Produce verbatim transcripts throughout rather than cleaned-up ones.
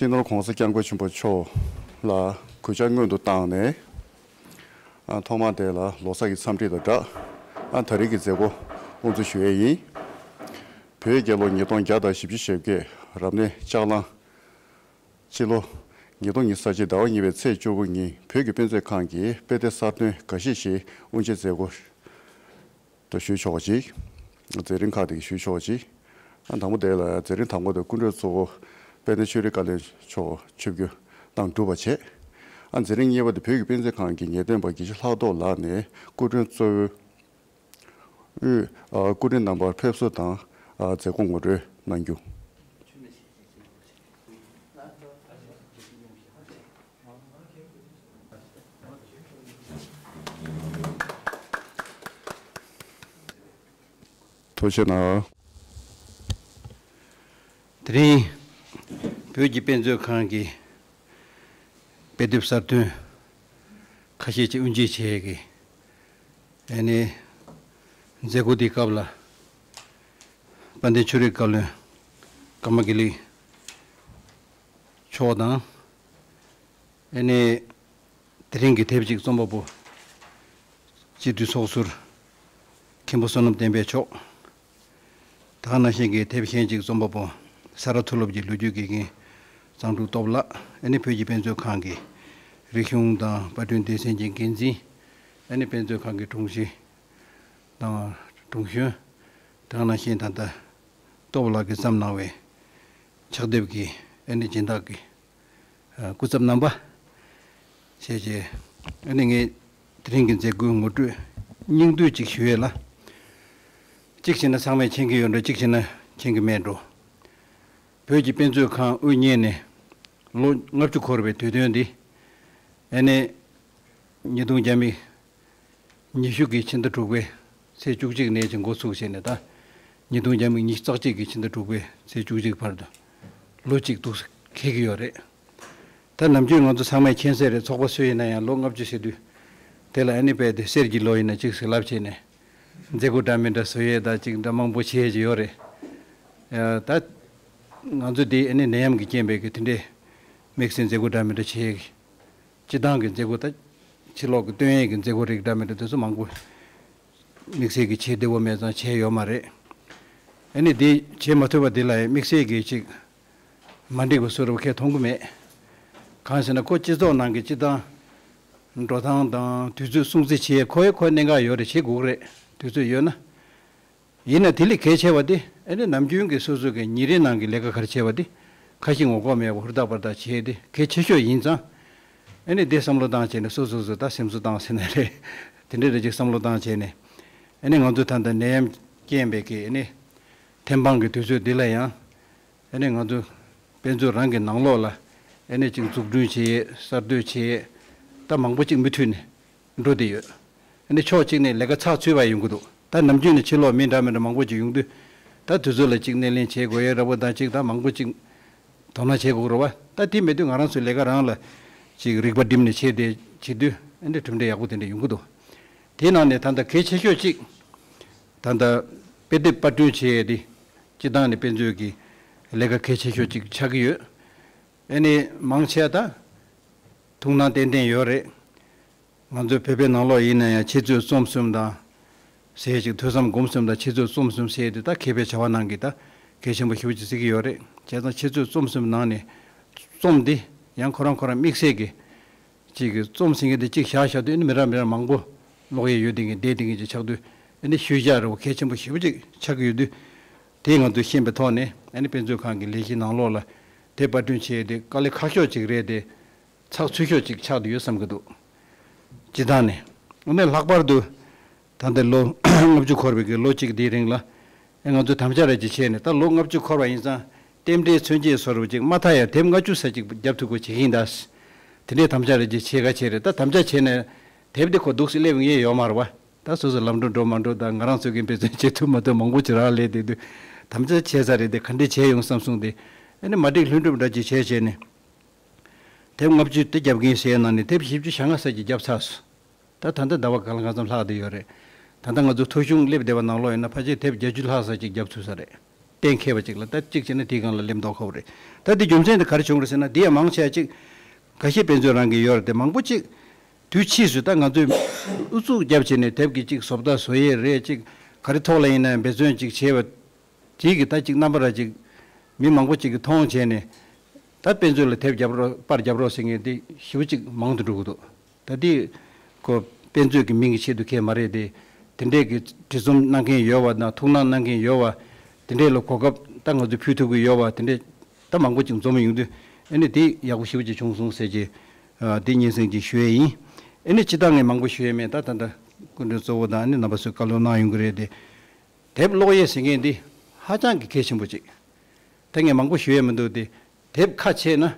སྤྱི་ནོར་༸གོང་ས་༸སྐྱབས་མགོན་ཆེན་པོ་མཆོག་ལ་གུས་ཕྱག་སྔོན་དུ་བཏང་ནས། ཨ། ཐོག་མར་དེ་ལ་ལོ་གསར་གྱི་འཚམས་འདྲི་དང་སྦྲགས། ཨ། ད་རེས་ཀྱི་མཛད་སྒོ་དབུ་འཛུགས་ཞུ་ཡས་ཡིན། བོད་རྒྱལ་ལོ་ཉིས་སྟོང་བརྒྱ་དང་བཞི་བཅུ་ཞེ་བརྒྱད། རབ་གནས་ལྕགས་གླང་། སྤྱི་ལོ་ཉིས་སྟོང་ཉི་ཤུ་རྩ་གཅིག་ཟླ་བ་གཉིས་པའི་ཚེས་བཅུ་དགུ་ཉིན་བོད་ཀྱི་དཔེ་མཛོད་ཁང་གི་དཔེ་དེབ་གསར་ཐོན་འགའ་ཤས་ཤིག་དབུ་འབྱེད་མཛད་སྒོ་དུ་ཞུས་ཆོག་པ་ཅིག་མཛད་རིམ་ཁག་དེ་ཞུས་ཆོག་པ་ཅིག་ཨ། དང་པོ་དེ་ལ་མཛད་རིམ་དང་པོ་དེ་སྐུ་མགྲོན་གཙོ་བོ་དཔལ་ལྡན་ཆོས་རིག་བཀའ་བློན་མཆོག་ཆིབས་བསྒྱུར་གནང་གྲུབ་པ་བྱས། ཨ། མཛད་རིམ་གཉིས་པ་དེ་བོད་ཀྱི་དཔེ་མཛོད་ཁང་གི་ངེས་སྟོན་པ་དགེ་བཤེས་ལྷག་རྡོར་ལགས་ནས་སྐུ་མགྲོན་གཙོ་བོའི་དབུས། ཨ། སྐུ་མགྲོན་རྣམ་པར་ཕེབས་བསུ་དང་། ཨ། མཛད་སྒོ་ངོ་སྤྲོད་གནང་རྒྱུ། ཐུགས་རྗེ་གནང་། དེ་རིང་བོད་ཀྱི་དཔེ་མཛོད་ཁང་གི་དཔེ་དེབ་གསར་ཐོན་ཁ་ཤས་ཅིག་དབུ་འབྱེད་བྱེད་ཀྱི། ཨ་ནི་མཛད་སྒོ་འདིའི་སྐབས་ལ་དཔལ་ལྡན་ཆོས་རིག་བཀའ་བློན་ཀརྨ་དགེ་ལེགས་མཆོག་དང་། ཨ་ནི་དེ་རིང་གི་དེབ་ཅིག་རྩོམ་པ་པོ་སྤྱི་འཐུས་ཚོགས་ཟུར་མཁན་པོ་བསོད་ནམས་བསྟན་འཕེལ་མཆོག་ད་ག་ནང་བཞིན་གྱི་དེབ་གཞན་ཅིག་རྩོམ་པ་པོ་ས་རཱ་མཐོ་སློབ་ཀྱི་ལོ་རྒྱུས་དགེ་རྒན་གཙང་ཕྲུག་སྟོབས་ལགས། ཨ་ནི་བོད་ཀྱི་དཔེ་མཛོད་ཁང་གི་རིག་གཞུང་དང་པར་སྐྲུན་སྡེ་ཚན་གྱི་འགན་འཛིན། ཨ་ནི་དཔེ་མཛོད་ཁང་གི་དྲུང་ཆེ་དང་དྲུང་གཞོན། དེ་ག་ནང་བཞིན་ད་ལྟ་སྟོབས་ལགས་ཀྱིས་བརྩམས་གནང་བའི་ཕྱག་དེབ་ཀྱི་ཨ་ནི་སྦྱིན་བདག་གི་ཨ། སྐུ་ཚབ་རྣམ་པ་བྱས་རྗེས། ཨ་ནི་ངས་དེ་རིང་གི་མཛད་སྒོའི་ངོ་སྤྲོད་སྙིང་བསྡུས་ཅིག་ཞུ་ཡས་ལ། གཅིག་བྱས་ན་ཚང་མས་མཁྱེན་གྱི་ཡོད་འགྲོ། གཅིག་བྱས་ན་མཁྱེན་གྱི་མེད་འགྲོ། བོད་ཀྱི་དཔེ་མཛོད་ཁང་དབུ་བརྙེས་ནས་ལོ་ལྔ་བཅུ་འཁོར་བའི་དུས་སྟོན་འདི། ཨ་ནི་ཉིས་སྟོང་བརྒྱ་མེད་ཉི་ཤུ་གི་ཕྱི་ཟླ་དྲུག་པའི་ཚེས་བཅུ་གཅིག་ནས་ཅིག་འགོ་ཚུགས་བྱས་ནས་ད་ཉིས་སྟོང་བརྒྱ་མེད་ཉི་ཤུ་རྩ་གཅིག་གི་ཕྱི་ཟླ་དྲུག་པའི་ཚེས་བཅུ་གཅིག་བར་དུ་ལོ་གཅིག་འདུག་སེ་འཁེལ་གྱི་ཡོད་རེད། ད་ནམ་རྒྱུན་ང་ཚོ་ཚང་མས་མཁྱེན་གསལ་རེད། ཚོགས་པ་སུ་ཡིན་ན་ཡང་ལོ་ལྔ་བཅུ་ཟེར་དུས་དེ་ལ་ཨ་ནི་དཔེ་དེ་གསེར་གྱི་ལོ་ཡིན་ན་གཅིག་ཟེར་ལབ་བྱས་ནས་མཛད་སྒོ་འདྲ་མི་འདྲ་བཟོ་ཡས་ད་ཅིག་འདྲ་མང་པོ་བྱེད་ཡས་ཅིག་ཡོད་རེད། ད་ང་ཚོ་དེ་ཨ་ནི་ནད་ཡམས་ཀྱི་རྐྱེན་པས་ཀྱི་དེ་འདྲའི་དམིགས་བསལ་མཛད་སྒོ་འདྲ་མི་འདྲ་བྱེད་ཡས་ཀྱི། སྤྱི་བཏང་གི་མཛད་སྒོ་དང་། ཕྱི་ལོགས་ཀྱི་སྟོན་ཡས་ཀྱི་མཛད་སྒོ་རིགས་འདྲ་མི་འདྲ་དེ་ཚོ་མང་པོ་དམིགས་བསལ་གྱི་བྱེད་བདེ་བོ་མེད་ཙང་བྱས་ཡོད་མ་རེད། ཨ་ནི་དེ་བྱེད་མ་ཐུབ་པ་དེ་ལ་ཡང་དམིགས་བསལ་གྱི་ཅིག་མ་འགྲིག་པ་བཟོ་འདྲ་བོ་ཁས་མཐོང་གི་མེད། གང་ཟེར་ན་ཁོ་སྤྱི་ཚོགས་ནང་གི་སྤྱི་བཏང་འགྲོ་སྟངས་དང་དུས་ཚོད་སྲུང་བརྩི་བྱེད་ཡས་ཁོ་ཡི་ཁོ་གནད་འགག་ཡོད་རེད། བྱེད་དགོས་ཀྱི་རེད། དུས་ཚོད་ཡོད་ན། ཡིན་ན་དེ་ལས་གལ་ཆེ་བ་དེ་ཨ་ནི་ནམ་རྒྱུན་གྱི་སོ་སོ་གི་ཉིན་རེའི་ནང་གི་ལས་ཀ་ག་རེ་བྱས་པ་དེ་ཁ་ཞིག་ངོ་ལྐོག་མེད་པ་ཧུར་ཐག་པར་ཐག་བྱས་ཏེ་གལ་ཆེ་ཤོས་ཡིན་ཙང་། ཨ་ནི་དེ་བསམ་བློ་བཏང་བྱས་ནས་སོ་སོ་སོ་ད་སེམས་གསོ་བཏང་ཟེར་ན་རེད། དེ་འདྲ་རེ་ཅིག་བསམ་བློ་བཏང་བྱས་ནས་ཨ་ནི་ང་ཚོ་ད་ལྟ་ནད་ཡམས་རྐྱེན་པས་ཀྱི་ཨ་ནི་ཐེམ་སྤང་གི་དུས་ཚོད་འདི་ལ་ཡང་། ཨ་ནི་ང་ཚོ་དཔེ་མཛོད་རང་གི་ནང་ལོགས་ལ་ཨ་ནི་ཅིག་འཛུགས་སྐྲུན་བྱེད་ཡས་གསར་གཏོད་བྱེད་ཡས་ད་མང་པོ་ཅིག་མུ་མཐུད་ནས་འགྲོ་བསྡད་ཡོད། ཨ་ནི་ཕྱོགས་གཅིག་ནས་ལས་ཀ་ཚགས་ཚུད་པ་ཡོང་གི་འདུག་ད་ནམ་རྒྱུན་ནས་ཕྱི་ལོགས་མི་འདྲ་མི་འདྲ་མང་པོ་ཅིག་ཡོང་དུས་ད་དུས་ཚོད་ལ་ཅིག་སྣེ་ལེན་བྱེད་དགོས་ཡས་འདྲ་པོ་དང་ཅིག་ད་མང་པོ་ཅིག་དོ་སྣང་བྱེད་དགོས་རེད་བ། ད་དེ་མེད་དུས་ང་རང་ཚོའི་ལས་ཀ་རང་ལ་ཅིག་རིག་པ་བསྒྲིམས་ནས་བྱས་ཏེ་བྱེད་དུས་ཨ་ནི་གྲུབ་འབྲས་ཡག་པོ་དེ་འདྲ་ཡོང་གི་འདུག་དེའི་ནང་ནས་ད་ལྟ་གལ་ཆེ་ཤོས་ཅིག་ད་ལྟ་དཔེ་དེབ་པར་སྐྲུན་བྱེད་ཡས་དེ། སྤྱི་བཏང་ནས་དཔེ་མཛོད་ཀྱི་ལས་ཀ་གལ་ཆེ་ཤོས་ཅིག་ཆགས་ཀྱི་ཡོད། ཨ་ནི་མང་ཆེ་བ་ད་ཐུགས་སྣང་ཏན་ཏན་ཡོད་རེད། ང་ཚོའི་བོད་པའི་ནང་ལོགས་ཡིན་ན་ཡང་འཆད་རྩོད་རྩོམ་གསུམ་དང་། ཟེར་ཅིག་ཐོས་བསམ་སྒོམ་གསུམ་དང་འཆད་རྩོད་རྩོམ་གསུམ་ཟེར་དེ་ད་མཁས་པའི་བྱ་བ་ནང་གི་ད་གལ་ཆེན་པོ་ཞེ་པོ་ཅིག་བརྩི་གི་ཡོད་རེད། བྱས་ཙང་འཆད་རྩོད་རྩོམ་གསུམ་ནང་ནས་རྩོམ་འདི་ཡང་ཁོ་རང་ཁོ་རང་དམིགས་བསལ་གྱི་གཅིག་གི་རྩོམ་ཟིན་མཁན་དེ་གཅིག་བཞག་བཞག་དུས་ཨ་ནི་མི་རབས་མི་རབས་མང་པོ་ཀློག་ཡས་ཡོད་དེ་ངས་བསྡད་དེ་ངས་ཅིག་ཆགས་དུས་ཨ་ནི་ཤུལ་བཞག་རེ་བ་གལ་ཆེན་པོ་ཞེ་པོ་ཅིག་ཆགས་ཀྱི་ཡོད་དུས། དེ་ང་ཚོས་ཤེས་པའི་ཐོག་ནས་ཨ་ནི་དཔེ་མཛོད་ཁང་གི་ལས་གཞི་ནང་ལོགས་ལ་དེ་པར་སྐྲུན་བྱས་ཏེ་དཀའ་ལས་ཁག་ཤོས་ཅིག་རེད་དེ། ཚགས་ཚུད་ཤོས་ཅིག་ཆགས་བསྡད་ཡོད་བསམ་གྱི་འདུག་སྤྱི་བཏང་ནས་ཨ་ནི་ལྷག་པར་དུ། ད་ལྟ་ལོ་ལྔ་བཅུ་འཁོར་བའི་གི་ལོ་གཅིག་དེའི་རིང་ལ་ང་ཚོས་དམ་བཅའ་རེ་ཅིག་བྱས་ནས་ད་ལོ་ལྔ་བཅུ་འཁོར་བ་ཡིན་ཙང་རྟེན་འབྲེལ་མཚོན་བྱེད་བཟོ་འདྲ་ཅིག་མ་མཐའ་ཡང་དེབ་ལྔ་བཅུ་ཙམ་ཅིག་བརྒྱབ་ཐུབ་དགོས་བྱེད་ཀྱི་ཡིན་ད། དེ་འདྲའི་དམ་བཅའ་རེ་ཅིག་བྱེད་ག་བྱས་རེད། ད་དམ་བཅའ་བྱས་ནས་དེབ་དེ་ཁོ་འདུག་སེ་སླེབས་ངེས་ཡོད་མ་རེད་བ། ད་སོ་སོ་ལམ་འགྲོ་འགྲོ་མ་འགྲོ་དང་ང་རང་ཚོ་གི་འབད་བརྩོན་བྱེད་ཐུབ་མ་ཐུབ་མང་པོ་ཅིག་རག་ལས་དེ་དུས་དམ་བཅའ་བྱས་ཚར་རེད་དེ་ག་འདྲས་བྱས་ཡོང་བསམ་སོང་སྟེ། ཨ་ནི་མ་འགྲིག་ལྷུན་གྲུབ་འདྲ་ཅིག་བྱས་བྱས་ནས། དེབ་ལྔ་བཅུ་དེ་རྒྱབ་ཀྱིན་ཟེར་ནང་ནས་དེབ་བཞི་བཅུ་ཞེ་ལྔ་ཙམ་ཅིག་བརྒྱབ་ཚར་སོང་། ད་ད་ལྟ་ཟླ་བ་གང་ལ་གང་འཚམ་ལྷག་བསྡད་ཡོད་རེད། ད་ལྟ་ང་ཚོ་ཐོ་གཞུང་སླེབས་བསྡད་པ་ནང་ལོགས་ཡིན་ན་ཕལ་ཆེར་དེབ་བརྒྱད་ཅུ་ལྷག་ཙམ་ཅིག་བརྒྱབ་ཚུད་ས་རེད། གཏན་འཁེལ་བ་ཅིག་ལ་ད་གཅིག་བྱས་ན་དེའི་སྒང་ལ་སླེབས་མདོག་ཁ་པོ་རེད། ད་དེ་རྒྱུ་མཚན་དེ་ག་རེ་བྱུང་རེད་ཟེར་ན། དེ་ཡང་མང་ཆེ་བ་ཅིག་འགའ་ཤས་དཔེ་མཛོད་རང་གི་ཡོད་རེད་དེ། མང་པོ་ཅིག་དུས་ཕྱིས་སུ་ད་ང་ཚོས་ཨུ་ཚུགས་བརྒྱབ་བྱས་ནས་དེབ་ཀྱི་ཅིག་བཟོ་ལྟ་བཟོ་ཡས་རེད། ཅིག་ག་རེ་ཐོག་ལ་ཡིན་ན་འབད་བརྩོན་ཅིག་བྱས་པ་དེ་གི་ད་ཅིག་རྣམ་པ་ར་ཅིག་མི་མང་པོ་ཅིག་གིས་མཐོང་བྱས་ནས། ད་དཔེ་མཛོད་ལ་དེབ་རྒྱབ་རོགས། པར་རྒྱབ་རོགས་ཟེར་མཁན་དེ་ཞེ་པོ་ཅིག་མང་དུ་འགྲོ་གི་འདུག་ད་དེ་ཁོ་དཔེ་མཛོད་ཀྱི་མིང་གི་ཆེད་དུ་གས་མ་རེད་དེ། དེ་འདྲས་ཀྱི་བྲིས་རྩོམ་གནང་མཁན་ཡོད་པ་དང་ཐུགས་སྣང་གནང་མཁན་ཡོད་པ། དེ་འདྲས་ལ་གོ་སྐབས་ད་ང་ཚོས་ཕུལ་ཐུབ་ཀྱི་ཡོད་པ། དེ་འདྲས་ད་མང་པོ་ཅིག་འཛོམས་ཡོང་དུས། ཨ་ནི་དེ་ཡག་པོ་ཞེ་པོ་ཅིག་བྱུང་སོང་ཟེར་གྱི། ཨ། དེ་སྙན་སེང་ཅིག་ཞུ་ཡས་ཡིན། ཨ་ནི་སྤྱིར་བཏང་ངས་མང་པོ་ཞུ་ཡས་མེད། ད་ད་ལྟ་སྐུ་མགྲོན་གཙོ་བོ་དང་ཨ་ནི་རྣམ་པ་ཚོས་བཀའ་སློབ་གནང་ཡོང་གི་རེད་དེ། དེབ་ཀློག་ཡས་ཟེར་མཁན་འདི་ཧ་ཅང་གི་གལ་ཆེན་པོ་ཅིག་ད་ངས་མང་པོ་ཞུ་ཡས་མི་འདུག་སྟེ། དེབ་ཁ་ཕྱེ་ན་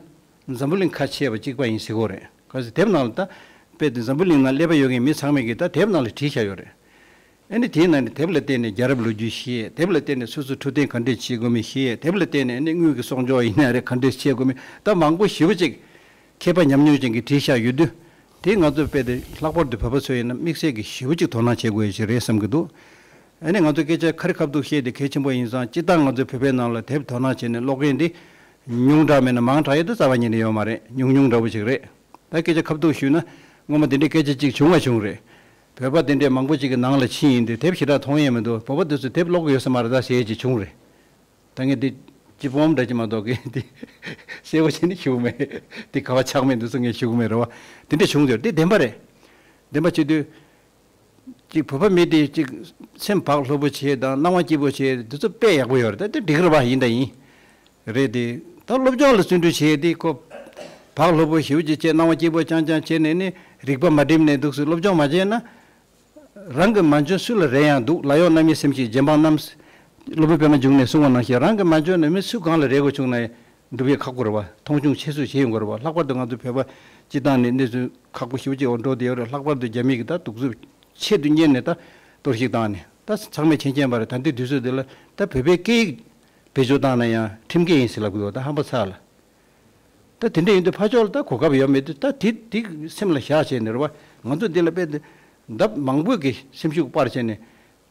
འཛམ་བུ་གླིང་ཁ་ཕྱེ་བ་གཅིག་པ་ཡིན་ཟེར་གྱི་ཡོད་རེད། གལ་སྲིད་དེབ་ནང་ལ་ད་དཔེ་དེ་འཛམ་བུ་གླིང་ནང་སླེབས་པ་ཡོད་མཁན་མི་ཚང་མས་ཀྱིས་ད་དེབ་ནང་ལ་བྲིས་བཞག་ཡོད་རེད། ཨ་ནི་དེའི་ནང་ནས་དེབ་ལ་བརྟེན་ནས་རྒྱལ་རབས་ལོ་རྒྱུས་ཤེས། དེབ་ལ་བརྟེན་ནས་སོ་སོའི་འཕྲོད་བསྟེན་ག་འདྲས་བྱེད་དགོས་མིན་ཤེས། དེབ་ལ་བརྟེན་ནས་ཨ་ནི་དངུལ་གྱི་གསོག་འཇོག་ཡིན་ན་རེད། ག་འདྲས་བྱེད་དགོས་མིན། ད་མང་པོ་ཞེ་པོ་ཅིག་མཁས་པ་ཉམས་མྱོང་ཅན་གྱིས་བྲིས་བཞག་ཡོད་དུས། དེ་ང་ཚོ་དཔེ་དེ་ལྷག་པར་དུ་བོད་པ་ཚོ་ཡིན་ན་དམིགས་བསལ་གྱི་ཞེ་པོ་ཅིག་དོ་སྣང་བྱེད་དགོས་ཡ་ཞིག་རེད་བསམ་གྱི་འདུག་ཨ་ནི་ང་ཚོ་སྐད་ཆ་ཁ་རི་ཁ་ཐུག་བཤད་དེ་གལ་ཆེན་པོ་ཡིན་ཙང་། སྤྱིར་བཏང་ང་ཚོའི་བོད་པའི་ནང་ལ་དེབ་དོ་སྣང་བྱས་ནས་ཀློག་མཁན་དེ་ཉུང་དྲགས་མེད་ན་མང་དྲགས་ཡོད་དེ་རྩ་བ་ཉིད་ནས་ཡོད་མ་རེད། ཉུང་ཉུང་འདྲ་བོ་ཅིག་རེད། ད་སྐད་ཆ་ཁ་ཐུག་ཞུས་ན། སྔོན་མ་དེ་འདྲའི་སྐད་ཆ་ཅིག་བྱུང་བ་བྱུང་རེད། བོད་པ་དེ་འདྲའི་མང་པོ་ཅིག་གི་ནང་ལ་ཕྱིན་ཡིན་དུས་དེབ་ཞེ་དྲག་མཐོང་ཡས་མི་འདུག་བོད་པ་དེ་ཚོས་དེབ་ཀློག་གི་ཡོད་ས་མ་རེད་ད་ཟེར་ཡས་ཅིག་བྱུང་རེད། ད་ངས་འདི་སྤྱི་སྤོམ་འདྲ་ཅིག་མ་གཏོགས་གི་འདི་གསལ་པོ་བྱས་ནས་ཞུ་གི་མེད། འདི་ག་བ་ཆགས་མེད་འདུག་ཟེར་ངས་ཞུ་གི་མེད་རེད་བ། དེ་འདྲ་བྱུང་ཡོད་རེད། དེ་བདེན་པ་རེད། བདེན་པ་བྱེད་དུས། གཅིག་བོད་པ་མི་དེ་གཅིག་སེམས་བག་ལྷོད་པོ་བྱེད་དང་སྣང་བ་སྐྱིད་པོ་བྱེད་དེ་ཚོ་དཔེ་ཡག་པོ་ཡོད་རེད། ད་དེ་འགྲིག་རེད་བ། ཡིན་དང་ཡིན། རེད་དེ། ད་སློབ་སྦྱོང་ལ་བརྩོན་འགྲུས་བྱེད་དེ་ཁོ་བག་ལྷོད་པོ་ཞེ་པོ་ཅིག་བྱས། སྣང་བ་སྐྱིད་པོ་རྐྱང་རྐྱང་བྱས་ནས་ནི་རིག་པ་མ་བསྒྲིམས་ནས་འདུག་སེ་སློབ་སྦྱོང་མ་བྱས་ན། རང་གི་མ་འཇོན་སུ་ལ་རེ་ཡང་འདུག་ལ་ཡོང་རྣམ་གཡེང་སེམས་ཤིག་རྗེ་འབངས་རྣམས། སློབ་དཔོན་པདྨ་འབྱུང་གནས་གསུངས་པ་ནང་བཞིན། རང་གི་མ་འཇོན་ན་མི་སུ་གང་ལ་རེ་དགོས་བྱུང་ན་འགྲུབ་ཡས་ཁག་པོ་རེད་བ། མཐོང་ཆུང་ཆེ་སུ་བྱེད་ཡོང་གི་རེད་བ། ལྷག་པར་དུ་ང་ཚོ་བོད་པ་སྤྱི་བཏང་ནས་གནས་ཚུལ་ཁག་པོ་ཞེ་པོ་ཅིག་འོག་འགྲོ་བསྡད་ཡོད་རེད། ལྷག་པར་དུ་རྒྱ་མི་གི་ད་གདུག་རྩུབ་ཆེད་དུ་གཉེར་ནས་ད་གཏོར་བཤིག་བཏང་ནས། ད་ཚང་མས་མཁྱེན་མཁྱེན་པ་རེད། ད་ལྟའི་དུས་ཚོད་འདི་ལ་ད་བོད་པའི་སྐད་ཡིག་བེད་སྤྱོད་བཏང་ན་ཡང་ཁྲིམས་འགལ་ཡིན་ཟེར་ལབ་གི་འདུག་ད་ཧམ་པ་ཚ་ལ། ད་དེ་འདྲ་ཡིན་དུས་ཕར་ཕྱོགས་ལ་ད་གོ་སྐབས་ཡོད་མེད་དུས། ད་དེ་དེ་སེམས་ལ་བཞག་བྱས་ནས་རེད་བ། ང་ཚོ་འདི་ལ་དཔེ་དེ་ལྡབ་མང་པོས་ཀྱི་སེམས་ཤུགས་སྤར་བྱས་ནས།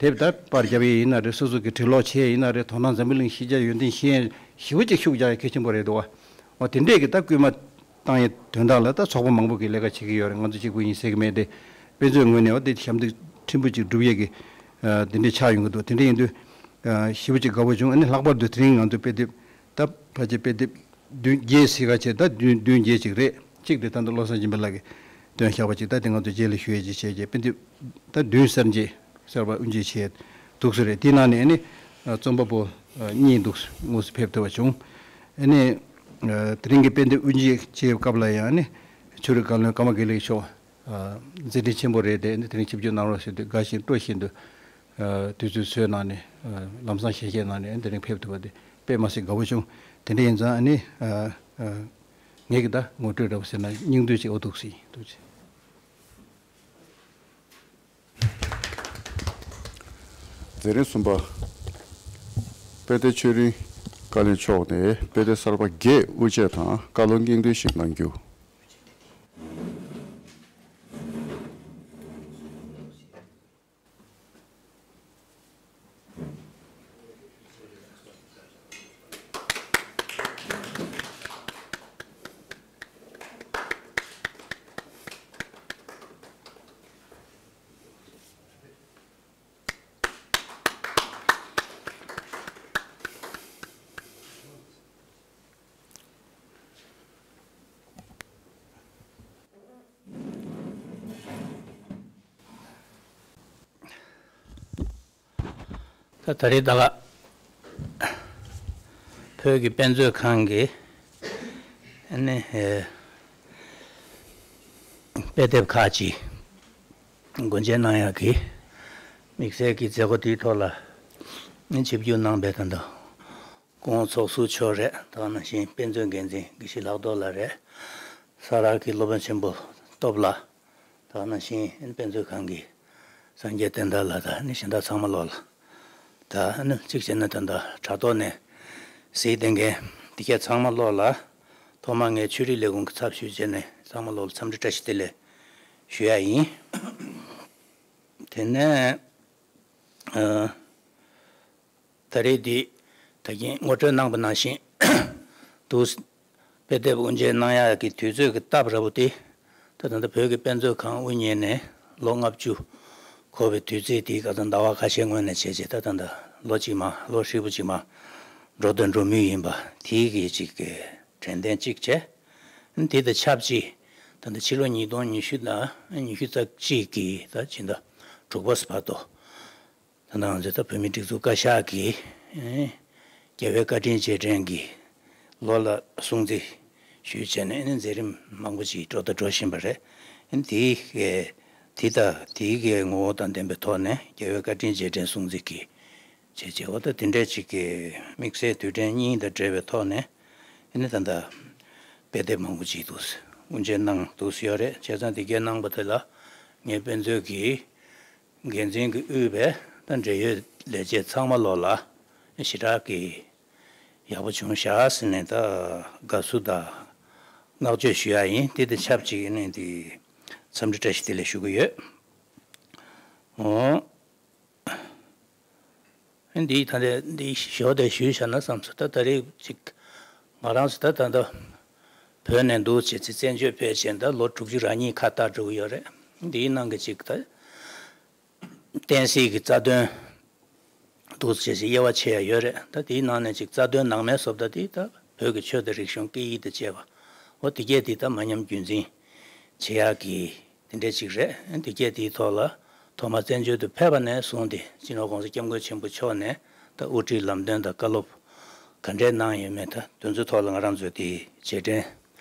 དེབ་ད་པར་རྒྱབ་ཡས་ཡིན་ན་རེད། སོ་སོ་གི་བྲིས་ཀློག་བྱེད་ཡས་ཡིན་ན་རེད། དོ་སྣང་འཛམ་བུ་གླིང་ཤེས་བྱ་ཡོན་ཏན་ཤེས་ཡས་ཞེ་པོ་ཅིག་ཤུགས་རྒྱག་ཡས་གལ་ཆེན་པོ་རེད་འདུག་བ། འོ་དེ་འདྲས་ཀྱི་ད་སྐུལ་མ་བཏང་ཡས་དོན་དག་ལ་ད་ཚོགས་པ་མང་པོ་གིས་ལས་ཀ་བྱེད་ཀྱི་ཡོད་རེད། ང་ཚོ་གཅིག་པུ་ཡིན་ཟེར་གི་མེད་དེ། དཔེ་མཛོད་ངོས་ནས་འོ་དེ་ཞབས་འདེགས་ཕྲན་བུ་ཅིག་སྒྲུབ་ཡས་ཀྱི་ཨ་དེ་འདྲས་ཆགས་ཡོང་གི་འདུག་དེ་འདྲས་ཡིན་དུས་ཨ་ཞེ་པོ་ཅིག་དགའ་པོ་བྱུང་། ཨ་ནི་ལྷག་པར་དུ་དེ་རིང་ང་ཚོ་དཔེ་དེབ་ད་ཕལ་ཆེར་དཔེ་དེབ་བདུན་བརྒྱད་ཟེར་ག་བྱས། ད་བདུན་བདུན་བརྒྱད་ཅིག་རེད། གཅིག་དེ་ད་ལྟ་བློ་བཟང་སྦྱིན་པ་ལགས་ཀྱིས་བཏོན་བཞག་པ་ཅིག་ད་དེ་ང་ཚོ་རྗེས་ལ་ཞུ་ཡས་ཅིག་བྱས་རྗེས། དཔེ་དེབ་ད་བདུན་གསར་འབྱེད་གསར་པ་དབུ་འབྱེད་བྱས་འདུག་སེ་རེད། དེའི་ནང་ནས་ཨ་ནི་རྩོམ་པ་པོ་གཉིས་འདུག་དངོས་སུ་ཕེབས་ཐུབ་པ་བྱུང་། ཨ་ནི་དེ་རིང་གི་དཔེ་དེབ་དབུ་འབྱེད་བྱེད་སྐབས་ལ་ཡང་ཨ་ནི་ཆོས་རིག་བཀའ་བློན་ཀརྨ་དགེ་ལེགས་མཆོག་མཛད་འཕྲིན་ཆེན་པོ་རེད་དེ། ཨ་ནི་དེ་རིང་ཆིབས་བསྒྱུར་གནང་རོགས་ཟེར་དུས་དགའ་བཞིན་སྤྲོ་བཞིན་དུ། ཨ་དུས་ཚོད་འཚོལ་གནང་ནས། ཨ་ལམ་སང་ཞལ་བཞེས་གནང་ནས་དེ་རིང་ཕེབས་ཐུབ་པ་དེ་དཔེ་མ་སྲིད་དགའ་པོ་བྱུང་། དེ་འདྲ་ཡིན་ཙང་ཨ་ནི་ཨ་ཨ་ངེད་ཀྱིས་ད་ངོ་སྤྲོད་འདྲ་པོ་ཟེར་ན་སྙིང་བསྡུས་ཅིག་འོ་འདུག་སེ་ཡིན། ཐུགས་རྗེ་ཆེ། མཛད་རིམ་གསུམ་པ། དཔལ་ལྡན་ཆོས་རིག་བཀའ་བློན་མཆོག་ནས་དཔེ་དེབ་གསར་པ་བརྒྱད་དབུ་འབྱེད་དང་བཀའ་སློབ་སྙིང་བསྡུས་ཤིག་གནང་རྒྱུ། ད་ད་རེས་ད་ག་བོད་ཀྱི་དཔེ་མཛོད་ཁང་གིས་ཨ་ནི་ཨེ་དཔེ་དེབ་ཁག་ཅིག་སྒོ་འབྱེད་གནང་ཡག་གི་དམིགས་བསལ་གྱི་མཛད་སྒོ་དེའི་ཐོག་ལ་ཨ་ནི་ཆིབས་བསྒྱུར་གནང་བའི་ད་ལྟ་སྐུ་ངོ་ཚོགས་ཟུར་མཆོག་རེད། ད་ག་ནང་བཞིན་དཔེ་མཛོད་འགན་འཛིན་དགེ་བཤེས་ལྷག་རྡོར་ལགས་རེད། ས་རཱ་གི་སློབ་དཔོན་ཆེན་པོ་སྟོབས་ལགས། ད་ག་ནང་བཞིན་དཔེ་མཛོད་ཁང་གི་སངས་རྒྱས་བསྟན་དར་ལགས་དང་ནི་གཞན་དག་ཚང་མ་ལོག་ལ། ད་ནི་གཅིག་བྱས་ན་ད་ལྟ་དྲ་ཐོག་ནས་གཟིགས་བསྡད་མཁན་འདི་གས་ཚང་མ་ལོག་ལ། ཐོག་མར་ངས་ཆོས་རིག་ལས་ཁུངས་ཀྱི་ཚབ་ཞུས་བྱས་ནས་ཚང་མ་ལོག་ལ་འཚམས་འདྲི་བཀྲ་ཤིས་བདེ་ལེགས་ཞུ་ཡ་ཡིན། དེ་ནས་ཨ། ད་རེས་འདི་ ད་གིན་ངོ་སྤྲོད་གནང་པ་ནང་བཞིན། འདུག་དཔེ་དེབ་དབུ་འབྱེད་གནང་ཡག་གི་དུས་ཚོད་ཀྱི་སྟབས་ར་བོ་དེ། ད་ད་ལྟ་བོད་ཀྱི་དཔེ་མཛོད་ཁང་དབུ་བརྙེས་ནས་ལོ་ལྔ་བཅུ་འཁོར་བའི་དུས་ཚིགས་དེའི་ཁ་སང་ཟླ་བ་ཁ་ཤས་སྔོན་ནས་བྱས་རྗེས་ད་ད་ལྟ་ལོ་གཅིག་མ་ལོ་ཧྲིལ་པོ་གཅིག་མ་འགྲོ་དང་འགྲོ་མུས་ཡིན་པ་དེའི་གི་ཅིག་གི་དྲན་རྟེན་གཅིག་བྱས། དེ་དང་ཆབས་ཅིག་ད་ལྟ་ཕྱི་ལོ་ཉིས་སྟོང་ཉི་ཤུ་དང་ཉི་ཤུ་རྩ་གཅིག་གི་ད་ཕྱི་ཟླ་དྲུག་པ་བར་དུ། ད་ལྟ་ང་ཚོའི་ད་བོད་མིའི་སྒྲིག་འཛུགས་བཀའ་ཤག་གིས་ཨེ་རྒྱལ་བའི་བཀའ་དྲིན་རྗེས་དྲན་གྱི་ལོ་ལ་སྲུང་བརྩི་ཞུས་བྱས་ནས་ཨེ་མཛད་རིམ་མང་པོ་ཅིག་འགྲོ་དང་འགྲོ་བཞིན་པ་རེད། ཨེ་དེའི་གི་དེ་དང་དེའི་གི་ངོ་བོ་དང་ལྡན་པའི་ཐོག་ནས་རྒྱལ་བའི་བཀའ་དྲིན་རྗེས་དྲན་སྲུང་བརྩི་གི་བྱས་རྗེས་འོ་ད་དེ་འདྲས་ཅིག་གི་དམིགས་བསལ་དུས་དྲན་གཉིས་དང་འབྲེལ་བའི་ཐོག་ནས་ཨེ་ནི་ད་ལྟ་དཔེ་དེབ་མང་པོ་ཅིག་འདུག་དབུ་འབྱེད་གནང་འདུག་ཡོད་རེད། བྱས་ཙང་དེ་གས་གནང་པ་དེ་ལ་ངའི་དཔེ་མཛོད་ཀྱི་འགན་འཛིན་གྱིས་དབུས་པའི་ད་འབྲེལ་ཡོད་ལས་བྱེད་ཚང་མ་ལོ་ལ་ཞེ་དྲག་གི་ཡག་པོ་བྱུང་ཤག་ཟེར་ནས་ད་དགའ་བསུ་དང་བསྔགས་བརྗོད་ཞུ་ཡ་ཡིན། དེ་དང་ཆབས་ཅིག་ནས་དེ་འཚམས་འདྲི་བཀྲ་ཤིས་བདེ་ལེགས་ཞུ་གི་ཡོད། འོ། འདི་ད་ལྟ་འདི་ཞོ་དེ་ཞུས་བཞག་ན་བསམ་སོང་། ད་ད་རེས་ཅིག་ང་རང་ཚོ་ད་ད་ལྟ་བོད་ནས་འདུག་བྱས་ཚེ་བཙན་བྱོལ་ཕེབས་བྱས་ད་ལོ་དྲུག་ཅུ་རེ་གཉིས་ཁ་བཏགས་འགྲོ་གི་ཡོད་རེད། འདིའི་ནང་གི་ཅིག་ད་བསྟན་སྲིད་ཀྱི་རྩ་དོན་འདུག་བྱས་ཚེ་དབྱེ་བ་ཕྱེ་ཡ་ཡོད་རེད། ད་དེའི་ནང་ནས་ཅིག་རྩ་དོན་ནང་མའི་བཟོ་ལྟ་དེ་ད་བོད་ཀྱི་ཆོས་དང་རིག་གཞུང་སྐད་ཡིག་དང་བཅས་པ་འོ་དེ་གས་དེ་ད་མ་ཉམས་རྒྱུན་འཛིན་བྱེད་ཡག་གི་དེ་འདྲ་ཅིག་རེད། དེ་གས་དེའི་ཐོག་ལ་ཐོག་མར་བཙན་བྱོལ་དུ་ཕེབས་པ་ནས་བཟུང་སྟེ་སྤྱི་ནོར་༸གོང་ས་༸སྐྱབས་མགོན་ཆེན་པོ་མཆོག་ནས་ད་དབུ་ཁྲིད་ལམ་སྟོན་དང་བཀའ་སློབ་ག་འདྲས་གནང་ཡོད་མེད་ད་དེ་ཚོའི་ཐོག་ལ་ང་རང་ཚོས་དེ་རྗེས་དྲན་